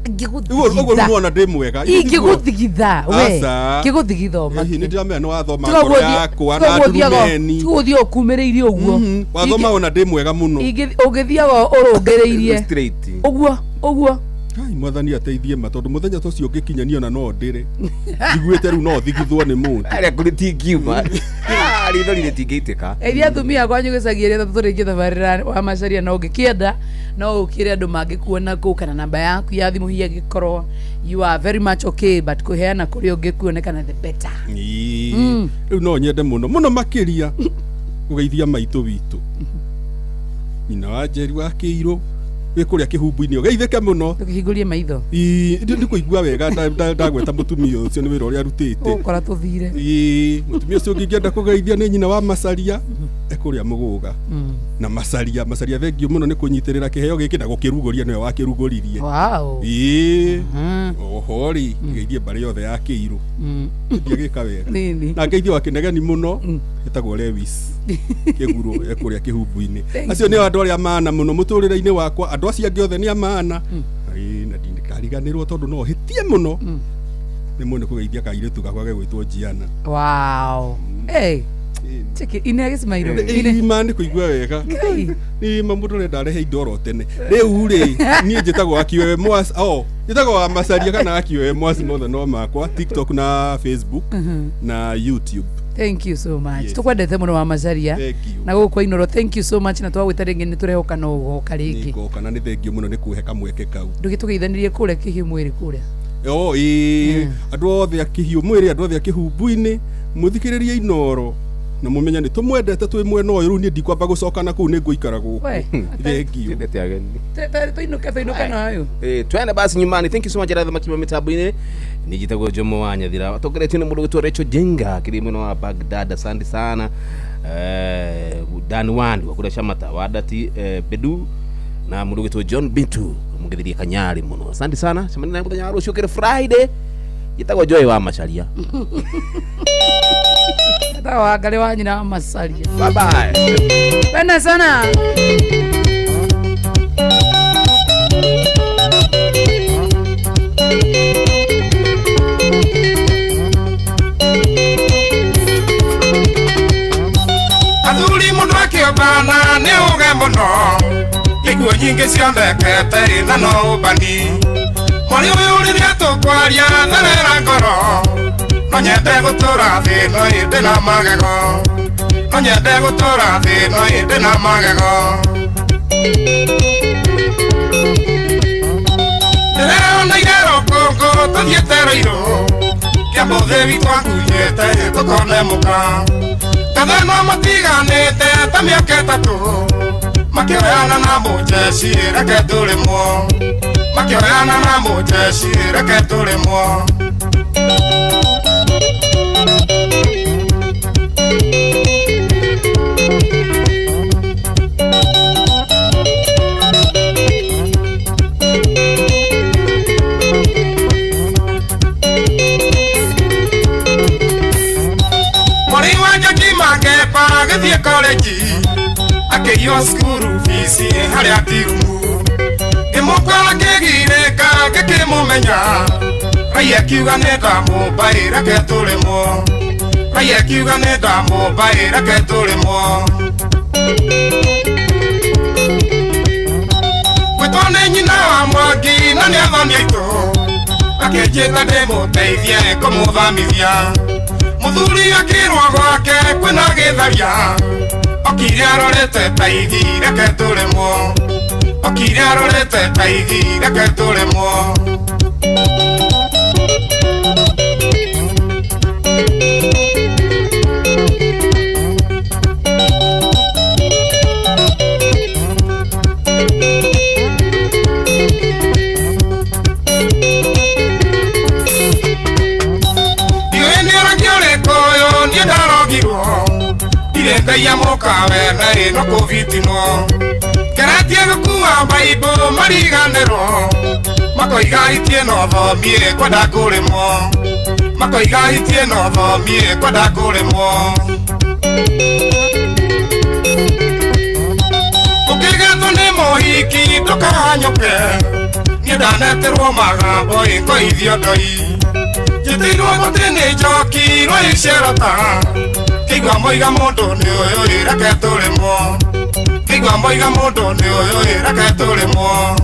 Ũguo ũguo rĩu nĩwona ndĩ mwega. Ingĩgũthigitha we. Aca. Ngĩgũthigitha ũmake. Hihi nĩ ndĩramenya nĩ wathoma ngoro yakwa na ndurumeni. Tiga gũthiĩ ũkumĩrĩirie ũguo. Wathoma ona ndĩ mwega mũno. Ũngĩthiaga ũrũngĩrĩirie. Ũguo ũguo. Kai mwathani ateithie ma tondũ mũthenya ta ũcio ũngĩkinya niĩ ona no ndĩre. Njiguĩte rĩu no thigithwo nĩ mũndũ. Harĩa kũrĩ tingiuma. Rithori rĩtingĩitĩka. Geithia atumia kwanyu gĩcagi ĩrĩa tũrĩkie tabarĩra wa macaria no ũngĩkĩenda no ũkĩre andũ mangĩkuona kũu kana namba yaku ya thimũ hihi angĩkorwo you are very much okay but kũheana kũrĩa ũngĩkuonekana the better. Ĩĩ. Rĩu no nyende mũno mũno makĩria kũgeithia maitũ witũ. Nyina wa Njeri wa Kĩirũ wĩ kũrĩa kĩhumbu-inĩ ũgeithĩke mũno. Ndũkĩhingũrie maitho. Ĩĩ, ndikũigua wega ndagweta mũtumia ũcio nĩ wĩra ũrĩa arutĩte. Ũgũkora tũthire. Ĩĩ, mũtumia ũcio ũngĩ ingĩenda kũgeithia nĩ nyina wa Macaria ekũrĩa Mũgũga. Na Macaria, Macaria thengio mũno nĩ kũnyitĩrĩra kĩheo gĩkĩ na gũkĩrugũria nĩwe wakĩrugũririe. Wow. Ĩĩ. Oho rĩ, ngeithie mbarĩ yothe ya Kĩirũ. Ndiagĩka wega. Nini. Na ngeithie wa Kĩnegeni mũno etagwo Lewis Kĩguro ekũrĩa kĩhumbu-inĩ. Thank Acio you. nĩo andũ arĩa maana mũno mũtũrĩre-inĩ wakwa, andũ acio angĩ othe nĩ a maana. Ĩĩ, na ndikariganĩrwo tondũ no hĩtie mũno. Nĩ mũno kũgeithia kairĩtu gakwa gegwĩtwo Gianna. Wow. Hey. Cheki ine gĩcimairũ. Ine. Ima nĩ kũigua wega. Ngai. Ima mũndũ ũrenda arehe indo oro tene. Rĩu rĩ, niĩ njĩtagwo Akiwewe Mwas, oh, njĩtagwo wa Macaria kana Akiwewe Mwas mothe no makwa, TikTok na Facebook na YouTube. Thank you so much. Yes. Tukwendete mũno wa Macaria. Thank you. Na gũkũ Inoro thank you so much na twagwĩta rĩngĩ nĩ tũrehoka no ũgoka rĩngĩ. Nĩngoka na nĩ thengio mũno nĩ kũhe kamweke kau. Ndũgĩtũgeithanirie kũrĩa kĩhiũ mwĩrĩ kũrĩa. O ĩĩ, andũ othe a kĩhiũ mwĩrĩ, andũ othe a kĩhumbu-inĩ, mũthikĩrĩrie Inoro na mũmenye nĩ tũmwendete twĩ mwena ũyũ. Rĩu niĩ ndikwamba gũcoka na kũu, nĩ ngũikara gũkũ. We, Thengio. Twendete ageni. Tũinũke tũinũke nayo. Eh, twende basi nyumbani. Thank you so much arathe makima mitambo-inĩ. Niĩ njĩtagwo Jomo wa Nyathira, atongoretio nĩ mũndũ gwĩtwo Rachel Jenga kĩrĩ mwena wa Baghdad. Asante sana Dan Wandu wa kũrĩa Shamata Wadati Bedu na mũndũ gwĩtwo John Bintu mũgĩthirie Kanyari mũno. Asante sana, cemania na mũthenya wa rũciũ kĩrĩ Friday. Njĩtagwo Joy wa Macharia. Tata wa Ngarĩ wa nyina wa Macaria. Bye bye. Penda sana. Athuri mũndũ akĩũmbana nĩ ũge mũno ikuũ nyingĩ cionekete na no ũmbani mwari ũyũ rĩrĩa tũkwaria therera ngoro no nyende gũtũra thĩ no ĩndĩ na magego no nyende gũtũra thĩ no ĩndĩ na magego ndĩreoneire rũkũngũ tũthiĩte rũirũ kĩambũthĩ witũ angunyĩte tũkone mũka Kathema matiganĩte ta mĩaka ĩtatũ makĩoyana na mũnjeci reke tũrĩmwo makĩoyana na mũnjeci reke tũrĩmwo. Mwarĩ wa Njoki Makepa agĩthiĩ korenji akĩiywo cukuru bici harĩa tirumu ngĩmũkora ngĩgirĩka ngĩkĩmũmenya raia akiuga nĩ ndamũmbaĩ reke tũrĩmwo raia akiuga nĩ ndamũmbaĩ reke tũrĩmwo gwĩtwo nĩ nyina wa Mwangi na nĩ athoni aitũ akĩnjĩta ndĩmũteithie kũmũthamithia mũthuri akĩrwo gwake kwĩna gĩtharia okire arorete ta igi reke tũrĩmwo okire arorete ta igi reke tũrĩmwo. Ndiũĩ nĩ ũrangi ũrĩkũ ũyũ niĩ ndarogirwo ndirĩ ngai mũkawe na ĩno kũbitinwo ngeretie gũkua mbaibũ mariganĩrwo makoiga itie no thomie kwenda kũrĩmwo makoiga itie no thomie kwenda kũrĩmwo ũkĩgetwo nĩ mũhiki ndũkahanyũke niĩ ndaneterwo magambo ĩkoithio ndoi njĩtĩirwo gũtĩ nĩ njoki rwa icerota kĩigua moiga mũndũ nĩ ũyũ ĩ reke tũrĩmwo kĩigua moiga mũndũ nĩ ũyũ ĩ reke tũrĩmwo.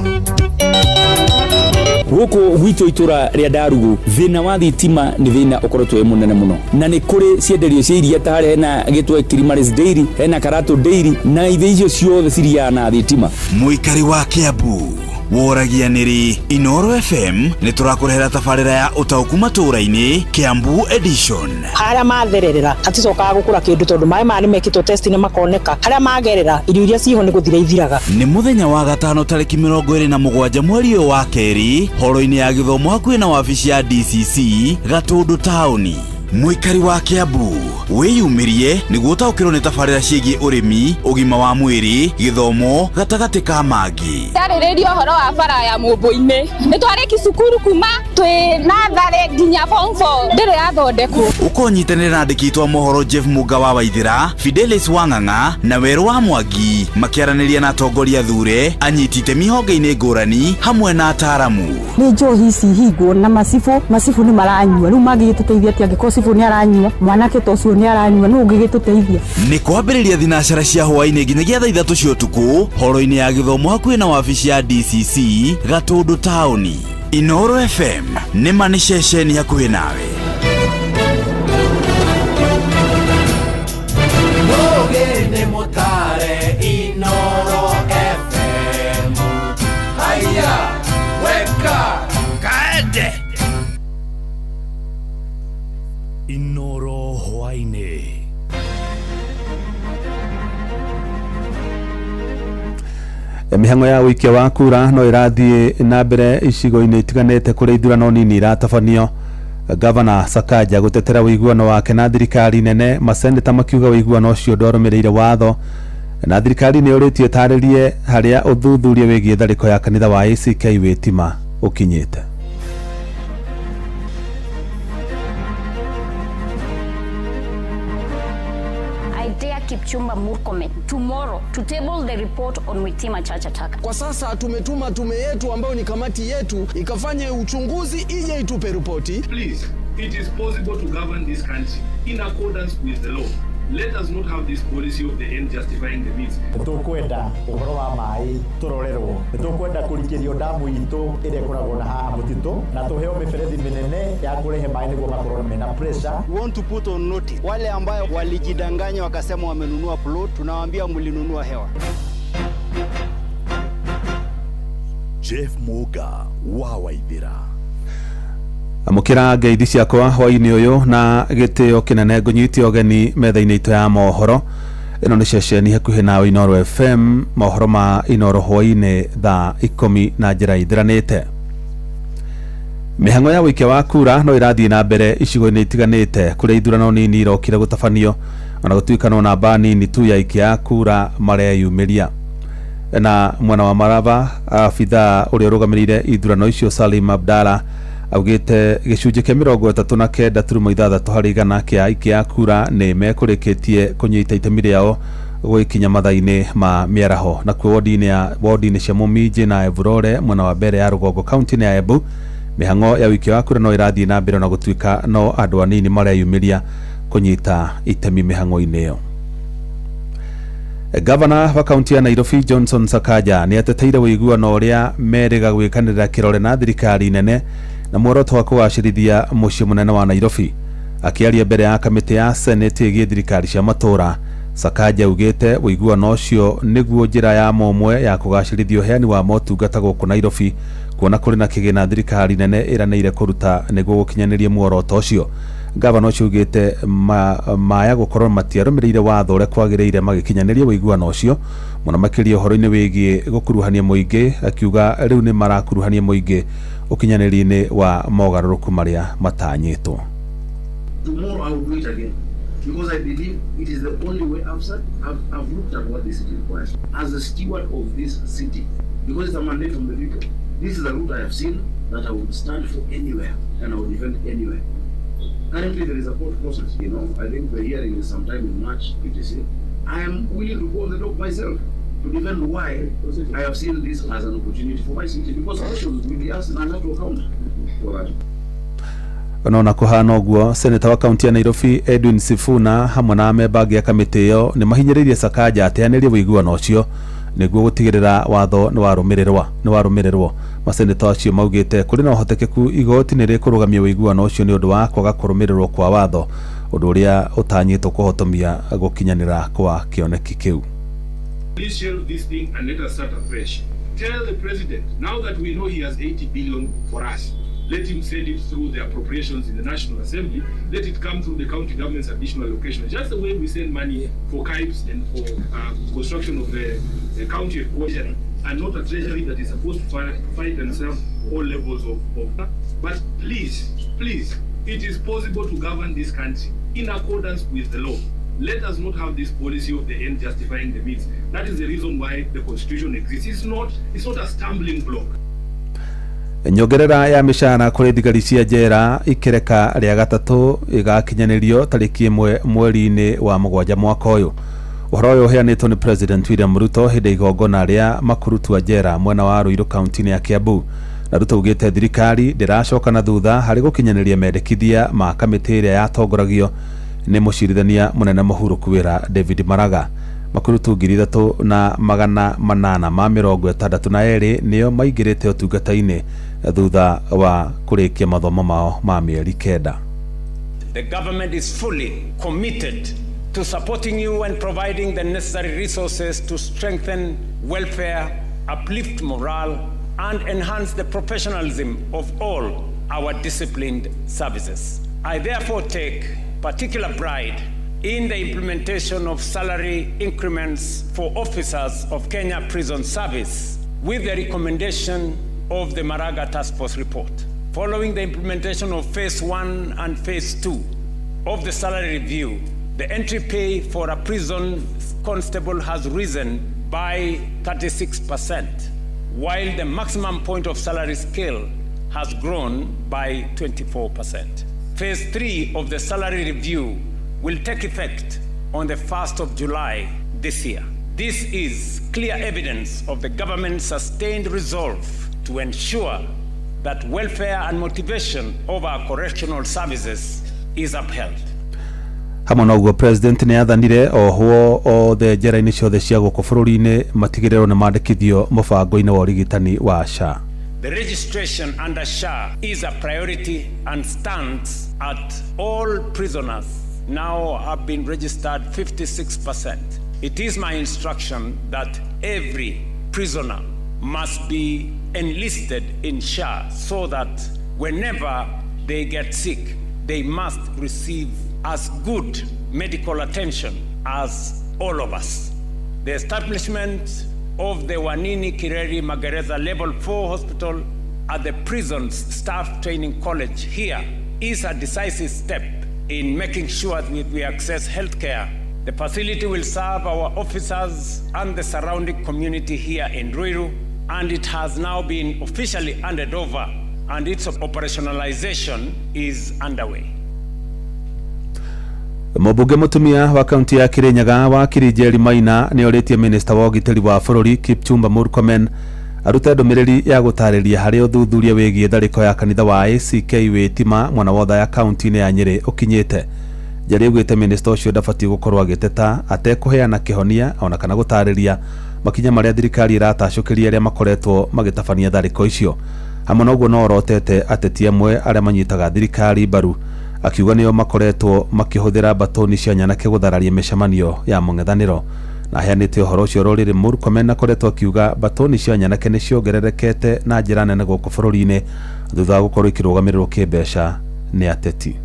Gũkũ gwitũ itũra rĩa Ndarugu thĩna wa thitima nĩ thĩna ũkoretwo wĩ mũnene mũno na nĩ kũrĩ cienderio cia iria ta harĩa hena gĩtwe Kilimaris Dairy hena Karatu Dairy na ithe icio ciothe ciriaga na thitima. Mũikari wa Kiambu woragia nĩrĩ Inoro FM nĩ tũrakũrehera tabarĩra ya ũtaũku matũũra-inĩ Kiambu edition. Harĩa mathererera haticokaga gũkũra kĩndũ tondũ maĩ maya nĩ mekĩtwo test nĩ makoneka harĩa magerera irio iria ciho nĩ gũthira ithiraga. Nĩ mũthenya wa gatano tarĩki 27 mweri ũyũ wa kerĩ horo-inĩ ya gĩthomo hakuhĩ na wabici ya DCC Gatũndũ taũni. Mũikari wa Kiambu Wĩyumĩrie nĩguo ũtaũkĩrwo nĩ tabarĩra ciĩgiĩ ũrĩmi, ũgima wa mwĩrĩ, gĩthomo gatagatĩ ka mangĩ. Ndarĩrĩria ũhoro wa bara ya mũmbũ-inĩ. Nĩ twarĩki cukuru kuma twĩ natharĩ nginya form 4 ndĩrĩ yathondekwo. Ũkonyitanĩra na andĩki aitũ a mohoro Jeff Muga wa Waithĩra, Fidelis Wang'ang'a na Werũ wa Mwangi makĩaranĩria na atongoria thure, anyiti itemi honge-inĩ ngũrani hamwe na ataaramu. Nĩ njohi ici hingwo na macibũ macibũ nĩ maranyua rĩu mangĩgĩtũteithia atĩa angĩkorwo cibũ nĩ aranyua mwanake ta ũcio nĩ aranyua nũ ũngĩgĩtũteithia. Nĩ kwambĩrĩria thinacara cia hwaĩ-inĩ nginyagia thaa 3 cia ũtukũ horo-inĩ ya gĩthomo hakuhĩ na wabici ya DCC Gatũndũ taũni. Inooro FM nĩ ma nĩ ceceni hakuhĩ nawe. Mũgĩ nĩ mũtare Inooro FM. Haya, weka kaende Inooro hwaĩ-inĩ. Mĩhang'o ya ũikia wa kura no ĩrathiĩ na mbere icigo-inĩ itiganĩte kũrĩa ithurano nini iratabanio. Gavana Sakaja gũtetera ũiguano wake na thirikari nene, maseneta makiuga ũiguano ũcio ndwarũmĩrĩire watho, na thirikari nĩ yũrĩtie ĩtarĩrie harĩa ũthuthuria wĩgiĩ tharĩko ya kanitha wa ACK Witima ũkinyĩte. I dare Kipchumba Murkomen tomorrow to table the report on Witima Church attack. Kwa sasa tumetuma tume yetu ambayo ni kamati yetu ikafanye uchunguzi ije itupe ripoti. Please, it is possible to govern this country in accordance with the law. Let us not have this policy of the end justifying the means. Nĩtũkwenda ũhoro wa maĩ tũrorerwo, nĩtũkwenda kũrikĩrio damu itũ ĩrĩa ĩkoragwo na haha mũtitũ, na tũheo mĩberethi mĩnene ya kũrehe maĩ nĩguo makorwo mena pressure. We want to put on notice wale ambayo walijidanganya wakasema wamenunua plot, tunawaambia mlinunua hewa. Jeff Muga wa Waithĩra. Amũkĩra ngeithi ciakwa hwaĩ-inĩ ũyũ na gĩtĩo kĩnene ngũnyite ũgeni metha-inĩ itũ ya mohoro. Ĩno nĩ ceceni hakuhĩ nawe Inooro FM, mohoro ma Inooro hwaĩ-inĩ thaa 10 na njĩra ithiranĩte. Mĩhang'o ya ũikia wa kura no ĩrathiĩ na mbere icigo-inĩ itiganĩte kũrĩa ithurano nini irokire gũtabanio, ona gũtuĩka no namba nini tu ya aikia a kura mareyumĩria. Na mwena wa Maraba, abithaa ũrĩa ũrũgamĩrĩire ithurano icio Salim Abdalla augĩte gĩcunjĩ kĩa 39.6 harĩ igana kĩa aikia a kura nĩ mekũrĩkĩtie kũnyita itemi rĩao gũgĩkinya mathaa-inĩ ma mĩaraho. Nakuo wodi-inĩ cia Mũminji na Evurore mwena wa mbere ya rũgongo kaunti-inĩ ya Embu, mĩhang'o ya ũikia wa kura no ĩrathiĩ na mbere ona gũtuĩka no andũ anini mareyumĩria kũnyita itemi mĩhang'o-inĩ ĩyo. Gavana wa kaunti ya Nairobi Johnson Sakaja nĩ ateteire ũiguano ũrĩa merĩga gwĩkanĩrĩra kĩrore na thirikari nene na muoroto wa kũgacĩrithia mũciĩ mũnene wa Nairobi. Akĩaria mbere ya kamĩtĩ ya Senate ĩgiĩ thirikari cia matũũra, Sakaja augĩte ũiguano ũcio nĩguo njĩra ya mũmwe ya kũgacĩrithia ũheani wa motungata gũkũ Nairobi, kuona kũrĩ na kĩgĩna thirikari nene ĩranĩire kũruta nĩguo gũkinyanĩria muoroto ũcio. Gavana ũcio augĩte maya gũkorwo matiarũmĩrĩire watho ũrĩa kwagĩrĩire magĩkinyanĩria ũiguano ũcio, mũno makĩria ũhoro-inĩ wĩgiĩ gũkuruhania mũingĩ, akiuga rĩu nĩ marakuruhania mũingĩ ũkinyanĩria-inĩ wa mogarũrũku marĩa matanyĩtwo. Tomorrow I will do it again because I believe it is the only way. I've looked at what the city requires as a steward of this city, because it's a mandate from the people. This is a route I have seen that I would stand for anywhere and I would defend anywhere. Currently there is a court process, you know. I think the hearing is sometime in March, etc. I am willing to go on the dock myself to defend why I have seen this as an opportunity for my city, because questions will be asked and I have to account for that. Ona kũhana ũguo, seneta wa kaunti ya Nairobi Edwin Sifuna hamwe na amemba angĩ a kamĩtĩ ĩyo nĩ mahinyĩrĩirie Sakaja ateanĩrie ũiguano ũcio nĩguo gũtigĩrĩra watho nĩ warũmĩrĩrwo. Maseneta acio maugĩte kũrĩ na ũhotekeku igoti nĩ rĩkũrũgamia ũiguano ũcio nĩ ũndũ wa kwaga kũrũmĩrĩrwo kwa watho, ũndũ ũrĩa ũtanyĩtwo kũhotomia gũkinyanĩra kwa kĩoneki kĩu. Please shelve this thing and let us start afresh. Tell the president, now that we know he has 80 billion for us, let him send it through the appropriations in the National Assembly. Let it come through the county government's additional allocation. Just the way we send money for CAIPs and for construction of the county treasury, and not a treasury that is supposed to fight and serve all levels of. But please, please, it is possible to govern this country in accordance with the law. Let us not have this policy of the end justifying the means. That is the reason why the constitution exists. It's not a stumbling block. Nyongerera ya mĩcara kũrĩ thigari cia njera ikereka rĩa gatatũ ĩgakinyanĩrio tarĩki 1 mweri-inĩ wa 7 mwaka ũyũ. Ũhoro ũyũ ũheanĩtwo nĩ President William Ruto hĩndĩ ya igongona rĩa makurutu a njera mwena wa Ruiru kaunti-inĩ ya Kiambu. Na Ruto augĩte thirikari ndĩracoka na thutha harĩ gũkinyanĩria mendekithia ma kamĩtĩ ĩrĩa yatongoragio nĩ mũcirithania mũnene mũhurũku wĩra David Maraga. Makurutu 3862 nĩo maingĩrĩte ũtungata-inĩ thutha wa kũrĩkia mathomo mao ma mĩeri 9. The government is fully committed to supporting you and providing the necessary resources to strengthen welfare, uplift morale, and enhance the professionalism of all our disciplined services. I therefore take particular pride in the implementation of salary increments for officers of Kenya Prison Service with the recommendation of the Maraga Task Force report. Following the implementation of Phase 1 and Phase 2 of the salary review, the entry pay for a prison constable has risen by 36%, while the maximum point of salary scale has grown by 24%. Phase 3 of the salary review will take effect on the 1st of July this year. This is clear evidence of the government's sustained resolve to ensure that welfare and motivation of our correctional services is upheld. Hamwe na ũguo President nĩ athanire ohwo othe njera-inĩ ciothe cia gũkũ bũrũri-inĩ matigĩrĩrwo nĩ mandĩkithio mũbango-inĩ wa ũrigitani wa SHA. The registration under SHA is a priority and stands at all prisoners now have been registered 56%. It is my instruction that every prisoner must be enlisted in SHA so that whenever they get sick, they must receive as good medical attention as all of us. The establishment of the Wanini Kireri Magereza Level 4 Hospital at the prison's Staff Training College here is a decisive step in making sure that we access healthcare. The facility will serve our officers and the surrounding community here in Ruiru, and it has now been officially handed over, and its operationalization is underway. Mũmbunge mũtumia wa kaunti ya Kirinyaga wa Kirinjeri Maina nĩ orĩtie minista wa ũgitĩri wa bũrũri Kipchumba Murkomen arute ndũmĩrĩri ya gũtarĩria harĩ ũthuthuria wĩgiĩ tharĩko ya kanitha wa ACK Wĩtima mwena wa Othaya kaunti-inĩ ya Nyĩrĩ ũkinyĩte. Njeri augĩte minista ũcio ndabatiĩ gũkorwo agĩteta atekũheana kĩhonia ona kana gũtarĩria makinya marĩa thirikari ĩratacũkĩria arĩa makoretwo magĩtabania tharĩko icio. Hamwe na ũguo no orotete ateti amwe arĩa manyitaga thirikari mbaru akiuga nĩo makoretwo makĩhũthĩra mbatoni cia nyanake gũthararia mĩcemanio ya mũng'ethanĩro. Na aheanĩte ũhoro ũcio rũrĩrĩ Murkomen akoretwo akiuga mbatoni cia nyanake nĩ ciongererekete na njĩra nene gũkũ bũrũri-inĩ thutha wa gũkorwo ikĩrũgamĩrĩrwo kĩmbeca nĩ ateti.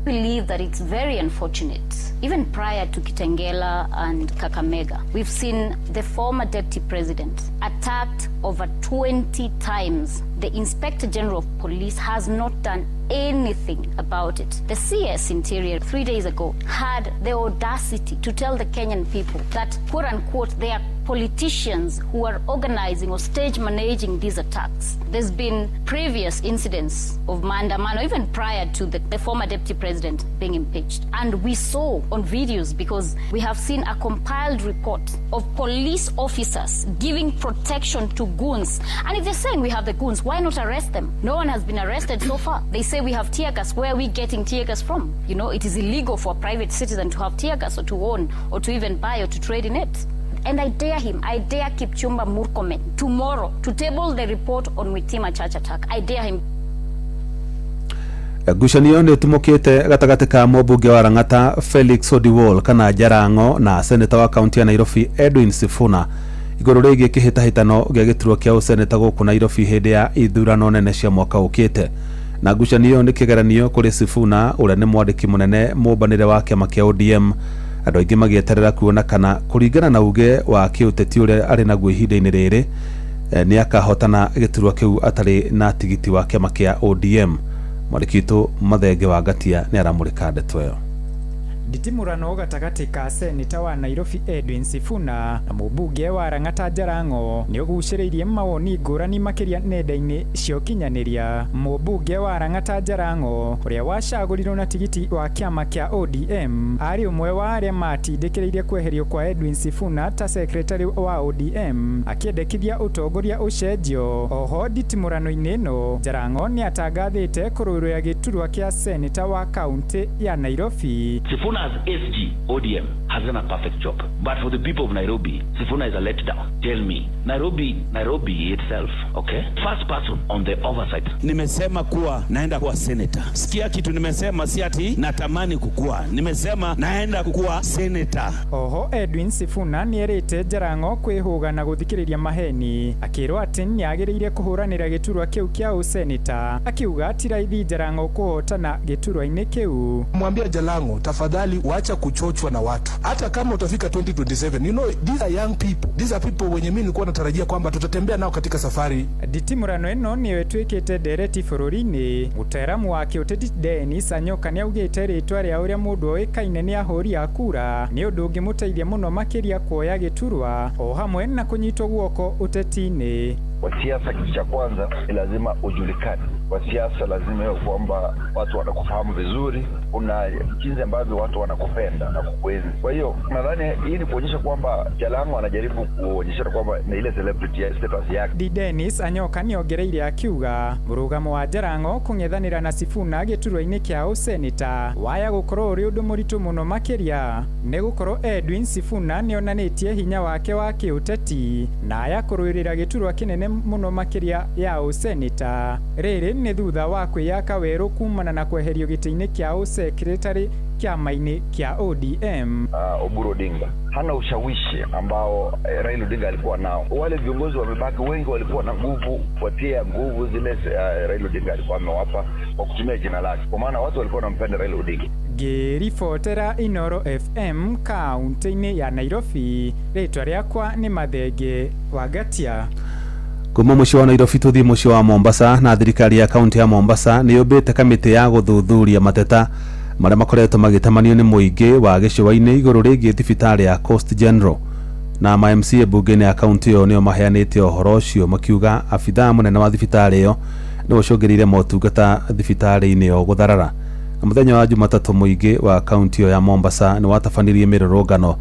Believe that it's very unfortunate. Even prior to Kitengela and Kakamega, we've seen the former deputy president attacked over 20 times. The Inspector General of Police has not done anything about it. The CS Interior 3 days ago had the audacity to tell the Kenyan people that, quote unquote, they are politicians who are organizing or stage managing these attacks. There's been previous incidents of maandamano, even prior to the former deputy president being impeached. And we saw on videos, because we have seen a compiled report of police officers giving protection to goons. And if they're saying we have the goons, why not arrest them? No one has been arrested so far. They say we have tear gas. Where are we getting tear gas from? You know, it is illegal for a private citizen to have tear gas or to own or to even buy or to trade in it. And I dare him, I dare Kipchumba Murkomen tomorrow to table the report on Witima Church attack. I dare him. Ngucanio nĩ ĩtumũkĩte gatagatĩ ka mũmbunge wa Lang'ata Felix Odiwuor kana Jarango na seneta wa kaunti ya Nairobi Edwin Sifuna igũrũ rĩgiĩ kĩhĩtahĩtano gĩa gĩturwa kĩa ũseneta gũkũ Nairobi hĩndĩ ya ithurano nene cia mwaka ũkĩte. Na ngucanio nĩ kĩgeranio kũrĩ Sifuna ũrĩa nĩ mwandĩki mũnene mũmbanĩre wa kĩama kĩa ODM, andũ aingĩ magĩeterera kuona kana kũringana na uge wa kĩũteti ũrĩa arĩ naguo ihinda-inĩ rĩrĩ nĩ akahotana gĩturwa kĩu atarĩ na tigiti wa kĩama kĩa ODM. Mwandĩki witũ Mathenge wa Ngatia nĩ aramũrĩka ndeto ĩyo. Nditimũrano gatagatĩ ka seneta wa Nairobi Edwin Sifuna na mũmbunge wa Lang'ata Jalang'o nĩ ũgucĩrĩirie mawoni ngũrani makĩria nenda-inĩ cia ũkinyanĩria. Mũmbunge wa Lang'ata Jalang'o ũrĩa wacagũrirwo na tigiti wa kĩama kĩa ODM arĩ ũmwe wa arĩa matindĩkĩrĩirie kweherio kwa Edwin Sifuna ta secretary wa ODM akĩendekithia ũtongoria ũcenjio. Oho nditimũrano-inĩ ĩno Jalang'o nĩ atangathĩte kũrũĩrĩra gĩturwa kĩa seneta wa kaũntĩ ya Nairobi. Sifuna as SG ODM has done a perfect job. But for the people of Nairobi, Sifuna is a letdown. Tell me, Nairobi itself, okay? First person on the oversight. Nimesema kuwa naenda kuwa senator. Sikia kitu nimesema, si ati natamani kukua. Nimesema naenda kukuwa senator. Oho Edwin Sifuna nĩerĩte Jalang'o kwĩhũga na gũthikĩrĩria maheni akĩrwo atĩ nĩagĩrĩire kũhũranĩra gĩturwa kĩu kĩa ũseneta, akiuga ti raithi Jalang'o kũhotana gĩturwa-inĩ kĩu. Mwambia Jalang'o, tafadhali wacha kuchochwa na watu, hata kama utafika 2027, you know these are young people, these are people wenye mimi nilikuwa natarajia kwamba tutatembea nao katika safari. Nditimũrano ĩno nĩyo ĩtuĩkĩte ndereti bũrũri-inĩ. Mũtaaramu wa kĩũteti Dennis Anyoka nĩaugĩte rĩtwa rĩa ũrĩa mũndũ oĩkaine nĩ ahũri a kura nĩ ũndũ ũngĩmũteithia mũno makĩria kuoya gĩturwa o hamwe na kũnyitwo guoko ũteti-inĩ. Kwa siasa, kitu cha kwanza ni lazima ujulikane. Kwa siasa lazima iwe kwamba watu wanakufahamu vizuri, kuna jinsi ambavyo watu wanakupenda na kukuenzi. Kwa hiyo nadhani hii ni kuonyesha kwamba Jalang'o anajaribu kuonyesha kwamba na ile celebrity ya status yake. Di Dennis Anyoka nĩongereire akiuga mũrũgamo wa Jalang'o kũng'ethanĩra na Sifuna gĩturwa-inĩ kĩa ũseneta waya gũkorwo ũrĩ ũndũ mũritũ mũno makĩria nĩ gũkorwo Edwin Sifuna nĩonanĩtie hinya wake wa kĩũteti na aya kũrũĩrĩra gĩturwa kĩnene mũno makĩria ya ũseneta. Rĩrĩ nĩ thutha wa kwĩyaka werũ kumana na kweherio gĩtĩ-inĩ kĩa ũsekretary kĩama-inĩ kĩa ODM. Oburu Odinga hana ushawishi ambao Raila Odinga alikuwa nao. Wale viongozi wamebaki wengi walikuwa na nguvu kufuatia nguvu zile Raila Odinga alikuwa amewapa kwa kutumia jina lake, kwa maana watu walikuwa wanampenda Raila Odinga. Ngĩribotera Inoro FM kaunti-inĩ ya Nairobi, rĩtwa rĩakwa nĩ Mathenge wa Ngatia. Kuma mũciĩ wa Nairobi tũthiĩ mũciĩ wa Mombasa, na thirikari ya kaunti ya Mombasa nĩ yũmbĩte kamĩtĩ ya gũthuthuria mateta marĩa makoretwo magĩtamanio nĩ mũingĩ wa gĩcũa-inĩ igũrũ rĩgiĩ thibitarĩ ya Coast General, na ma MCA mbunge-inĩ ya kaunti ĩyo nĩo maheanĩte ũhoro ũcio makiuga abithaa mũnene wa thibitarĩ ĩyo nĩwe ũcũngĩrĩire motungata thibitarĩ-inĩ ĩyo gũtharara. Na mũthenya wa Jumatatũ mũingĩ wa kaunti ĩyo ya Mombasa nĩ watabanirie mĩrũrũngano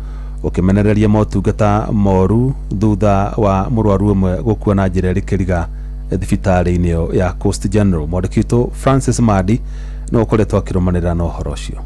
ũkĩmenereria motungata moru thutha wa mũrwaru ũmwe gũkua na njĩra ĩrĩ kĩriga thibitarĩ-inĩ ĩyo ya Coast General. Mwandĩki witũ Francis Madi nĩwe ũkoretwo akĩrũmanĩrĩra na ũhoro ũcio.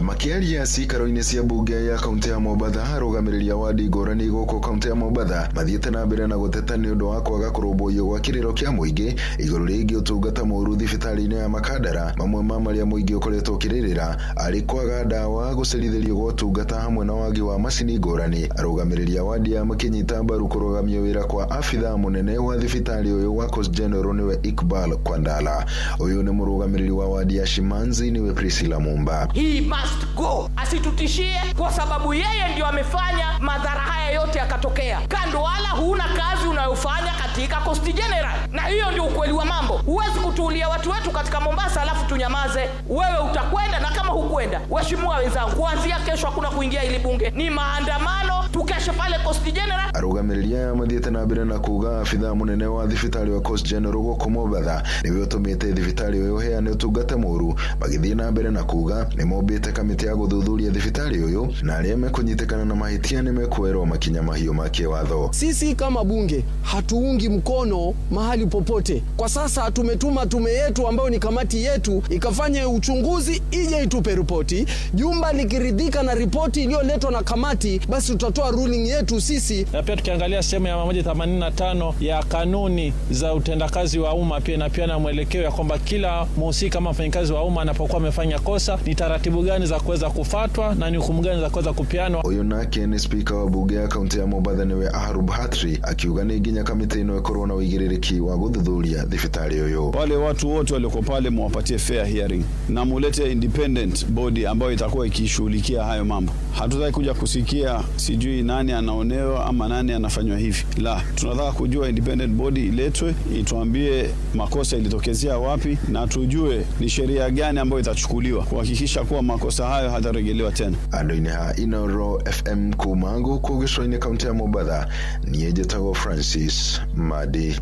Makiaria cikaro-inĩ cia mbunge ya kaunti ya Mombatha, arũgamĩrĩri a wadi ngũrani gũkũ kaunti ya Mombatha mathiĩte na mbere na gũteta nĩ ũndũ wa kwaga kũrũmbũiyo gwa kĩrĩro kĩa mũingĩ igũrũ rĩgiĩ ũtungata mũũru thibitarĩ-inĩ ya Makandara. Mamwe ma marĩa mũingĩ ũkoretwo ũkĩrĩrĩra arĩ kwaga ndawa, gũcerithĩrio gwa ũtungata hamwe na wagi wa macini ngũrani. Arũgamĩrĩri a wadi ya makĩnyita mbaru kũrũgamio wĩra kwa abithaa mũnene wa thibitarĩ ũyũ wa Coast General nĩwe Iqbal Kwandala. Ũyũ nĩ mũrũgamĩrĩri wa wadi ya Shimanzi nĩwe Priscilla Mumba. He must go. Asitutishie kwa sababu yeye ndio amefanya madhara haya yote yakatokea. Kando wala huna kazi unayofanya katika Coast General. Na hiyo ndio ukweli wa mambo. Huwezi kutuulia watu wetu katika Mombasa alafu tunyamaze. Wewe utakwenda, na kama hukwenda, waheshimiwa wenzangu, kuanzia kesho hakuna kuingia ili bunge. Ni maandamano, tukeshe pale Coast General. Arũgamĩrĩri aya mathiĩte na mbere na kuga abithaa mũnene wa thibitarĩ wa Coast General gũkũ Mombatha nĩwe ũtũmĩte thibitarĩ ũyũ ũheane ũtungata mũũru, magĩthiĩ na mbere na kuga nĩ mombĩte kamĩtĩ ya gũthuthuria thibitarĩ ũyũ na arĩa mekũnyitĩkana na mahĩtia nĩ mekuoerwo makinya mahiũ ma kĩwatho. Sisi kama bunge hatuungi mkono mahali popote. Kwa sasa tumetuma tume yetu ambayo ni kamati yetu ikafanye uchunguzi, ije itupe ripoti. Jumba likiridhika na ripoti iliyoletwa na kamati, basi tutatoa ruling yetu sisi. Na pia tukiangalia sehemu ya 185 ya kanuni za utendakazi wa umma pia na pia na mwelekeo ya kwamba kila mhusika kama mfanyikazi wa umma anapokuwa amefanya kosa ni taratibu gani za kuweza kufatwa na ni hukumu gani za kuweza kupeanwa. Uyu nake ni spika wa bunge ya kaunti ya Mombatha niwe Aharub Hatri akiuga nĩ nginya kamĩtĩ ĩno ĩkorwo na ũigĩrĩrĩki wa gũthuthuria thibitarĩ ũyũ. Wale watu wote walioko pale muwapatie fair hearing na mulete independent independent body ambayo itakuwa ikishughulikia hayo mambo. Hatutaki kuja kusikia sijui nani anaonewa ama nani anafanywa hivi. La, tunataka kujua independent body iletwe, ituambie makosa ilitokezea wapi na tujue ni sheria gani ambayo itachukuliwa kuhakikisha kuwa makosa hayo hatarejelewa tena. Andũ-inĩ ha Inoro FM kuma gũkũ gĩcũa-inĩ kaunti ya Mombatha, niĩ njĩtagwo Francis Madi.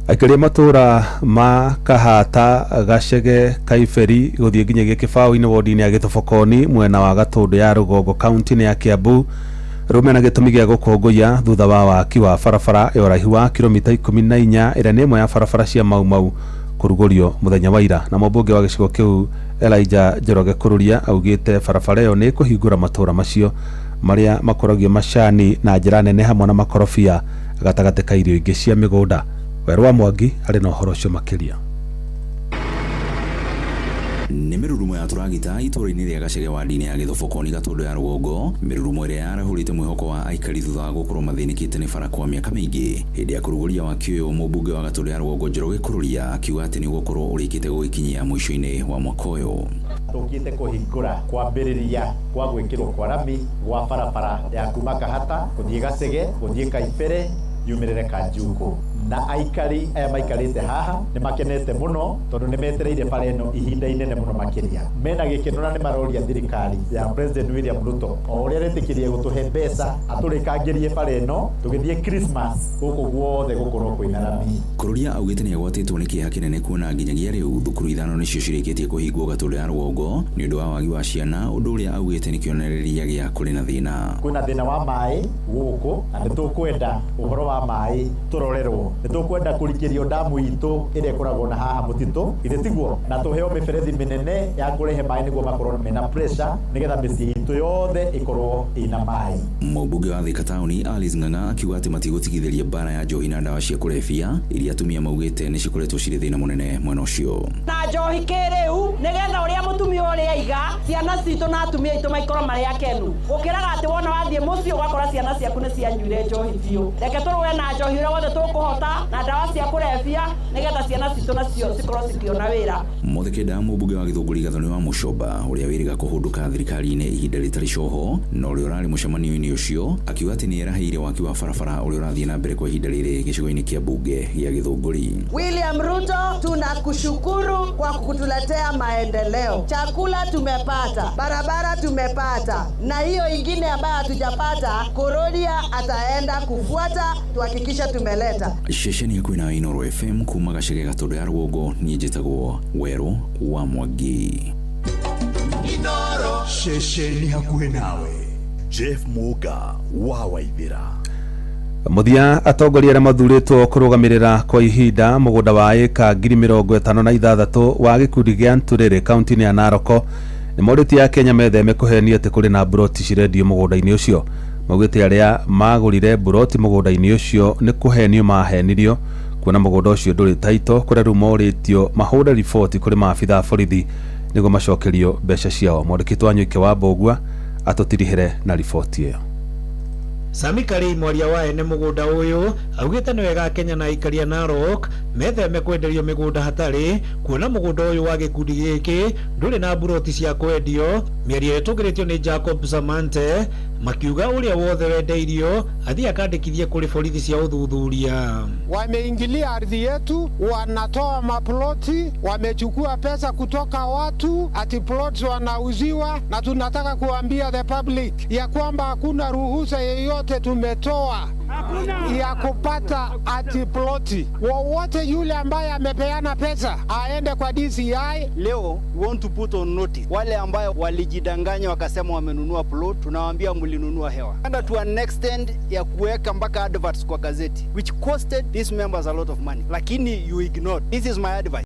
Aikaria matũra ma Kahata, Gacege, Kaiberi gũthiĩ nginyagia Kĩbaũ-inĩ wodi-inĩ ya Gĩtobokoni mwena wa Gatũndũ ya rũgongo kaunti-inĩ ya Kiambu rĩu mena gĩtũmi gĩa gũkũngũiya thutha wa waki wa barabara ya ũraihu wa kilomita 14 ĩrĩa nĩ ĩmwe ya barabara cia Mau Mau kũrugũrio mũthenya wa ira. Na mũmbunge wa gĩcigo kĩu Elijah Njoroge Kururia augĩte barabara ĩyo nĩ ĩkũhingũra matũra macio marĩa makũragio macani na njĩra nene hamwe na makorobia gatagatĩ ka irio ingĩ cia mĩgũnda. Werũ wa Mwangi arĩ na ũhoro ũcio makĩria. Nĩ mĩrurumo ya tũragita itũũra-inĩ rĩa Gacege wadi-inĩ ya Gĩthobokoni Gatũndũ ya rũgongo, mĩrurumo ĩrĩa yarahũrĩte mwĩhoko wa aikari thutha wa gũkorwo mathĩnĩkĩte nĩ bara kwa mĩaka mĩingĩ. Hĩndĩ ya kũrugũria waki ũyũ, mũmbunge wa Gatũndũ ya rũgongo Njoroge Kururia akiuga atĩ nĩ ũgũkorwo ũrĩkĩte gũgĩkinyia mũico-inĩ wa mwaka ũyũ. Tũkĩte kũhingũra kwambĩrĩria kwa gwĩkĩrwo kwa rami gwa barabara ya kuma Kahata gũthiĩ Gacege gũthiĩ Kaibere yumĩrĩre Kanjuku, na aikari aya maikarĩte haha nĩ makenete mũno tondũ nĩ metereire bara ĩno ihinda inene mũno makĩria. Mena gĩkeno na nĩ maroria thirikari ya President William Ruto o ũrĩa aretĩkĩrie gũtũhe mbeca atũrĩkangĩrie bara ĩno tũgĩthiĩ Christmas gũkũ guothe gũkorwo kwĩna rami. Kururia augĩte nĩ agwatĩtwo nĩ kĩeha kĩnene kuona nginyagia rĩu thukuru 5 nĩcio cirĩkĩtie kũhingwo Gatũndũ ya rũgongo nĩ ũndũ wa wagi wa ciana, ũndũ ũrĩa augĩte nĩ kĩonereria gĩa kũrĩ na thĩna. Kwĩna thĩna wa maĩ gũkũ na nĩ tũkwenda ũhoro wa maĩ tũrorerwo, nĩ tũkwenda kũrikĩrio ndamu itũ ĩrĩa ĩkoragwo na haha mũtitũ ithe tiguo, na tũheo mĩberethi mĩnene ya kũrehe maĩ nĩguo makorwo mena pressure nĩgetha mĩciĩ itũ yothe ĩkorwo ĩna maĩ. Mũmbunge wa Thika taũni Alice Ng'ang'a akiuga atĩ matigũtigithĩria mbara ya njohi na ndawa cia kũrebia iria atumia maugĩte nĩ cikoretwo cirĩ thĩna mũnene mwena ũcio. Na njohi kĩrĩu nĩgetha ũrĩa mũtumia ũrĩa aiga ciana citũ na atumia aitũ maikorwo marĩ akenu, gũkĩraga atĩ wona wathiĩ mũciĩ ũgakora ciana ciaku nĩ cianyuire njohi biũ. Reke tũrũe na njohi ũrĩa wothe tũkũhota na ndawa cia kũrebia nĩgetha ciana citũ nacio cikorwo cikĩona wĩra. Mothe kenda mũmbunge wa Gĩthũngũri Gathoni wa Mũcomba ũrĩa wĩrĩga kũhũndũka thirikari-inĩ ihinda rĩtarĩ coho na ũrĩa ũrarĩ mũcemanio-inĩ ũcio akiuga atĩ nĩ erahĩire waki wa barabara ũrĩa ũrathiĩ na mbere kwa ihinda rĩrĩ gĩcigo-inĩ kĩa mbunge gĩa Gĩthũngũri. William Ruto, tunakushukuru kwa kutuletea maendeleo. Chakula tumepata, barabara tumepata, na hiyo ingine ambayo hatujapata Kururia ataenda kufuata tuhakikisha tumeleta. Ceceni ya kwina Inoro FM kuma Gacege Gatũndũ ya rũgongo, niĩ njĩtagwo Werũ wa Mwangi. Inoro ceceni hakuhĩ nawe. Jeff Muga wa Waithĩra. Mũthia atongoria arĩa mathurĩtwo kũrũgamĩrĩra kwa ihinda mũgũnda wa ĩka 56,000 wa gĩkundi gĩa Ntũrĩrĩ kaunti-inĩ ya Naroko nĩ morĩtie Akenya metheme kũhenio atĩ kũrĩ na mburoti cirendio mũgũnda-inĩ ũcio. Maugĩte arĩa magũrire mburoti mũgũnda-inĩ ũcio nĩ kũhenio mahenirio kuona mũgũnda ũcio ndũrĩ taito, kũrĩa rĩu morĩtio mahũre riboti kũrĩ maabitha a borithi nĩguo macokerio mbeca ciao. Mwandĩki wa Nyũike wa Mbũgua atũtirihĩre na riboti ĩyo. Sami Kari mwaria wa ene mũgũnda ũyũ augĩte nĩ wega Kenya na aikaria Narok metheme kwenderio mĩgũnda hatarĩ kuona mũgũnda ũyũ wa gĩkundi gĩkĩ ndũrĩ na mburoti cia kwendio. Mĩario ĩtũngĩrĩtio nĩ Jacob Zamante makiuga ũrĩa wothe wendeirio athiĩ akandĩkithie kũrĩ borithi cia ũthuthuria. Wameingilia ardhi yetu, wanatoa maploti, wamechukua pesa kutoka watu, ati plots wanauziwa, na tunataka kuambia the public ya kwamba hakuna ruhusa yeyote tumetoa ya kupata ati ploti. Wowote yule ambaye amepeana pesa aende kwa DCI. Leo we want to put on notice wale ambayo walijidanganya wakasema wamenunua plot, tunawaambia mlinunua hewa. And to an extent ya kuweka mpaka adverts kwa gazeti which costed these members a lot of money, lakini you ignored. This is my advice.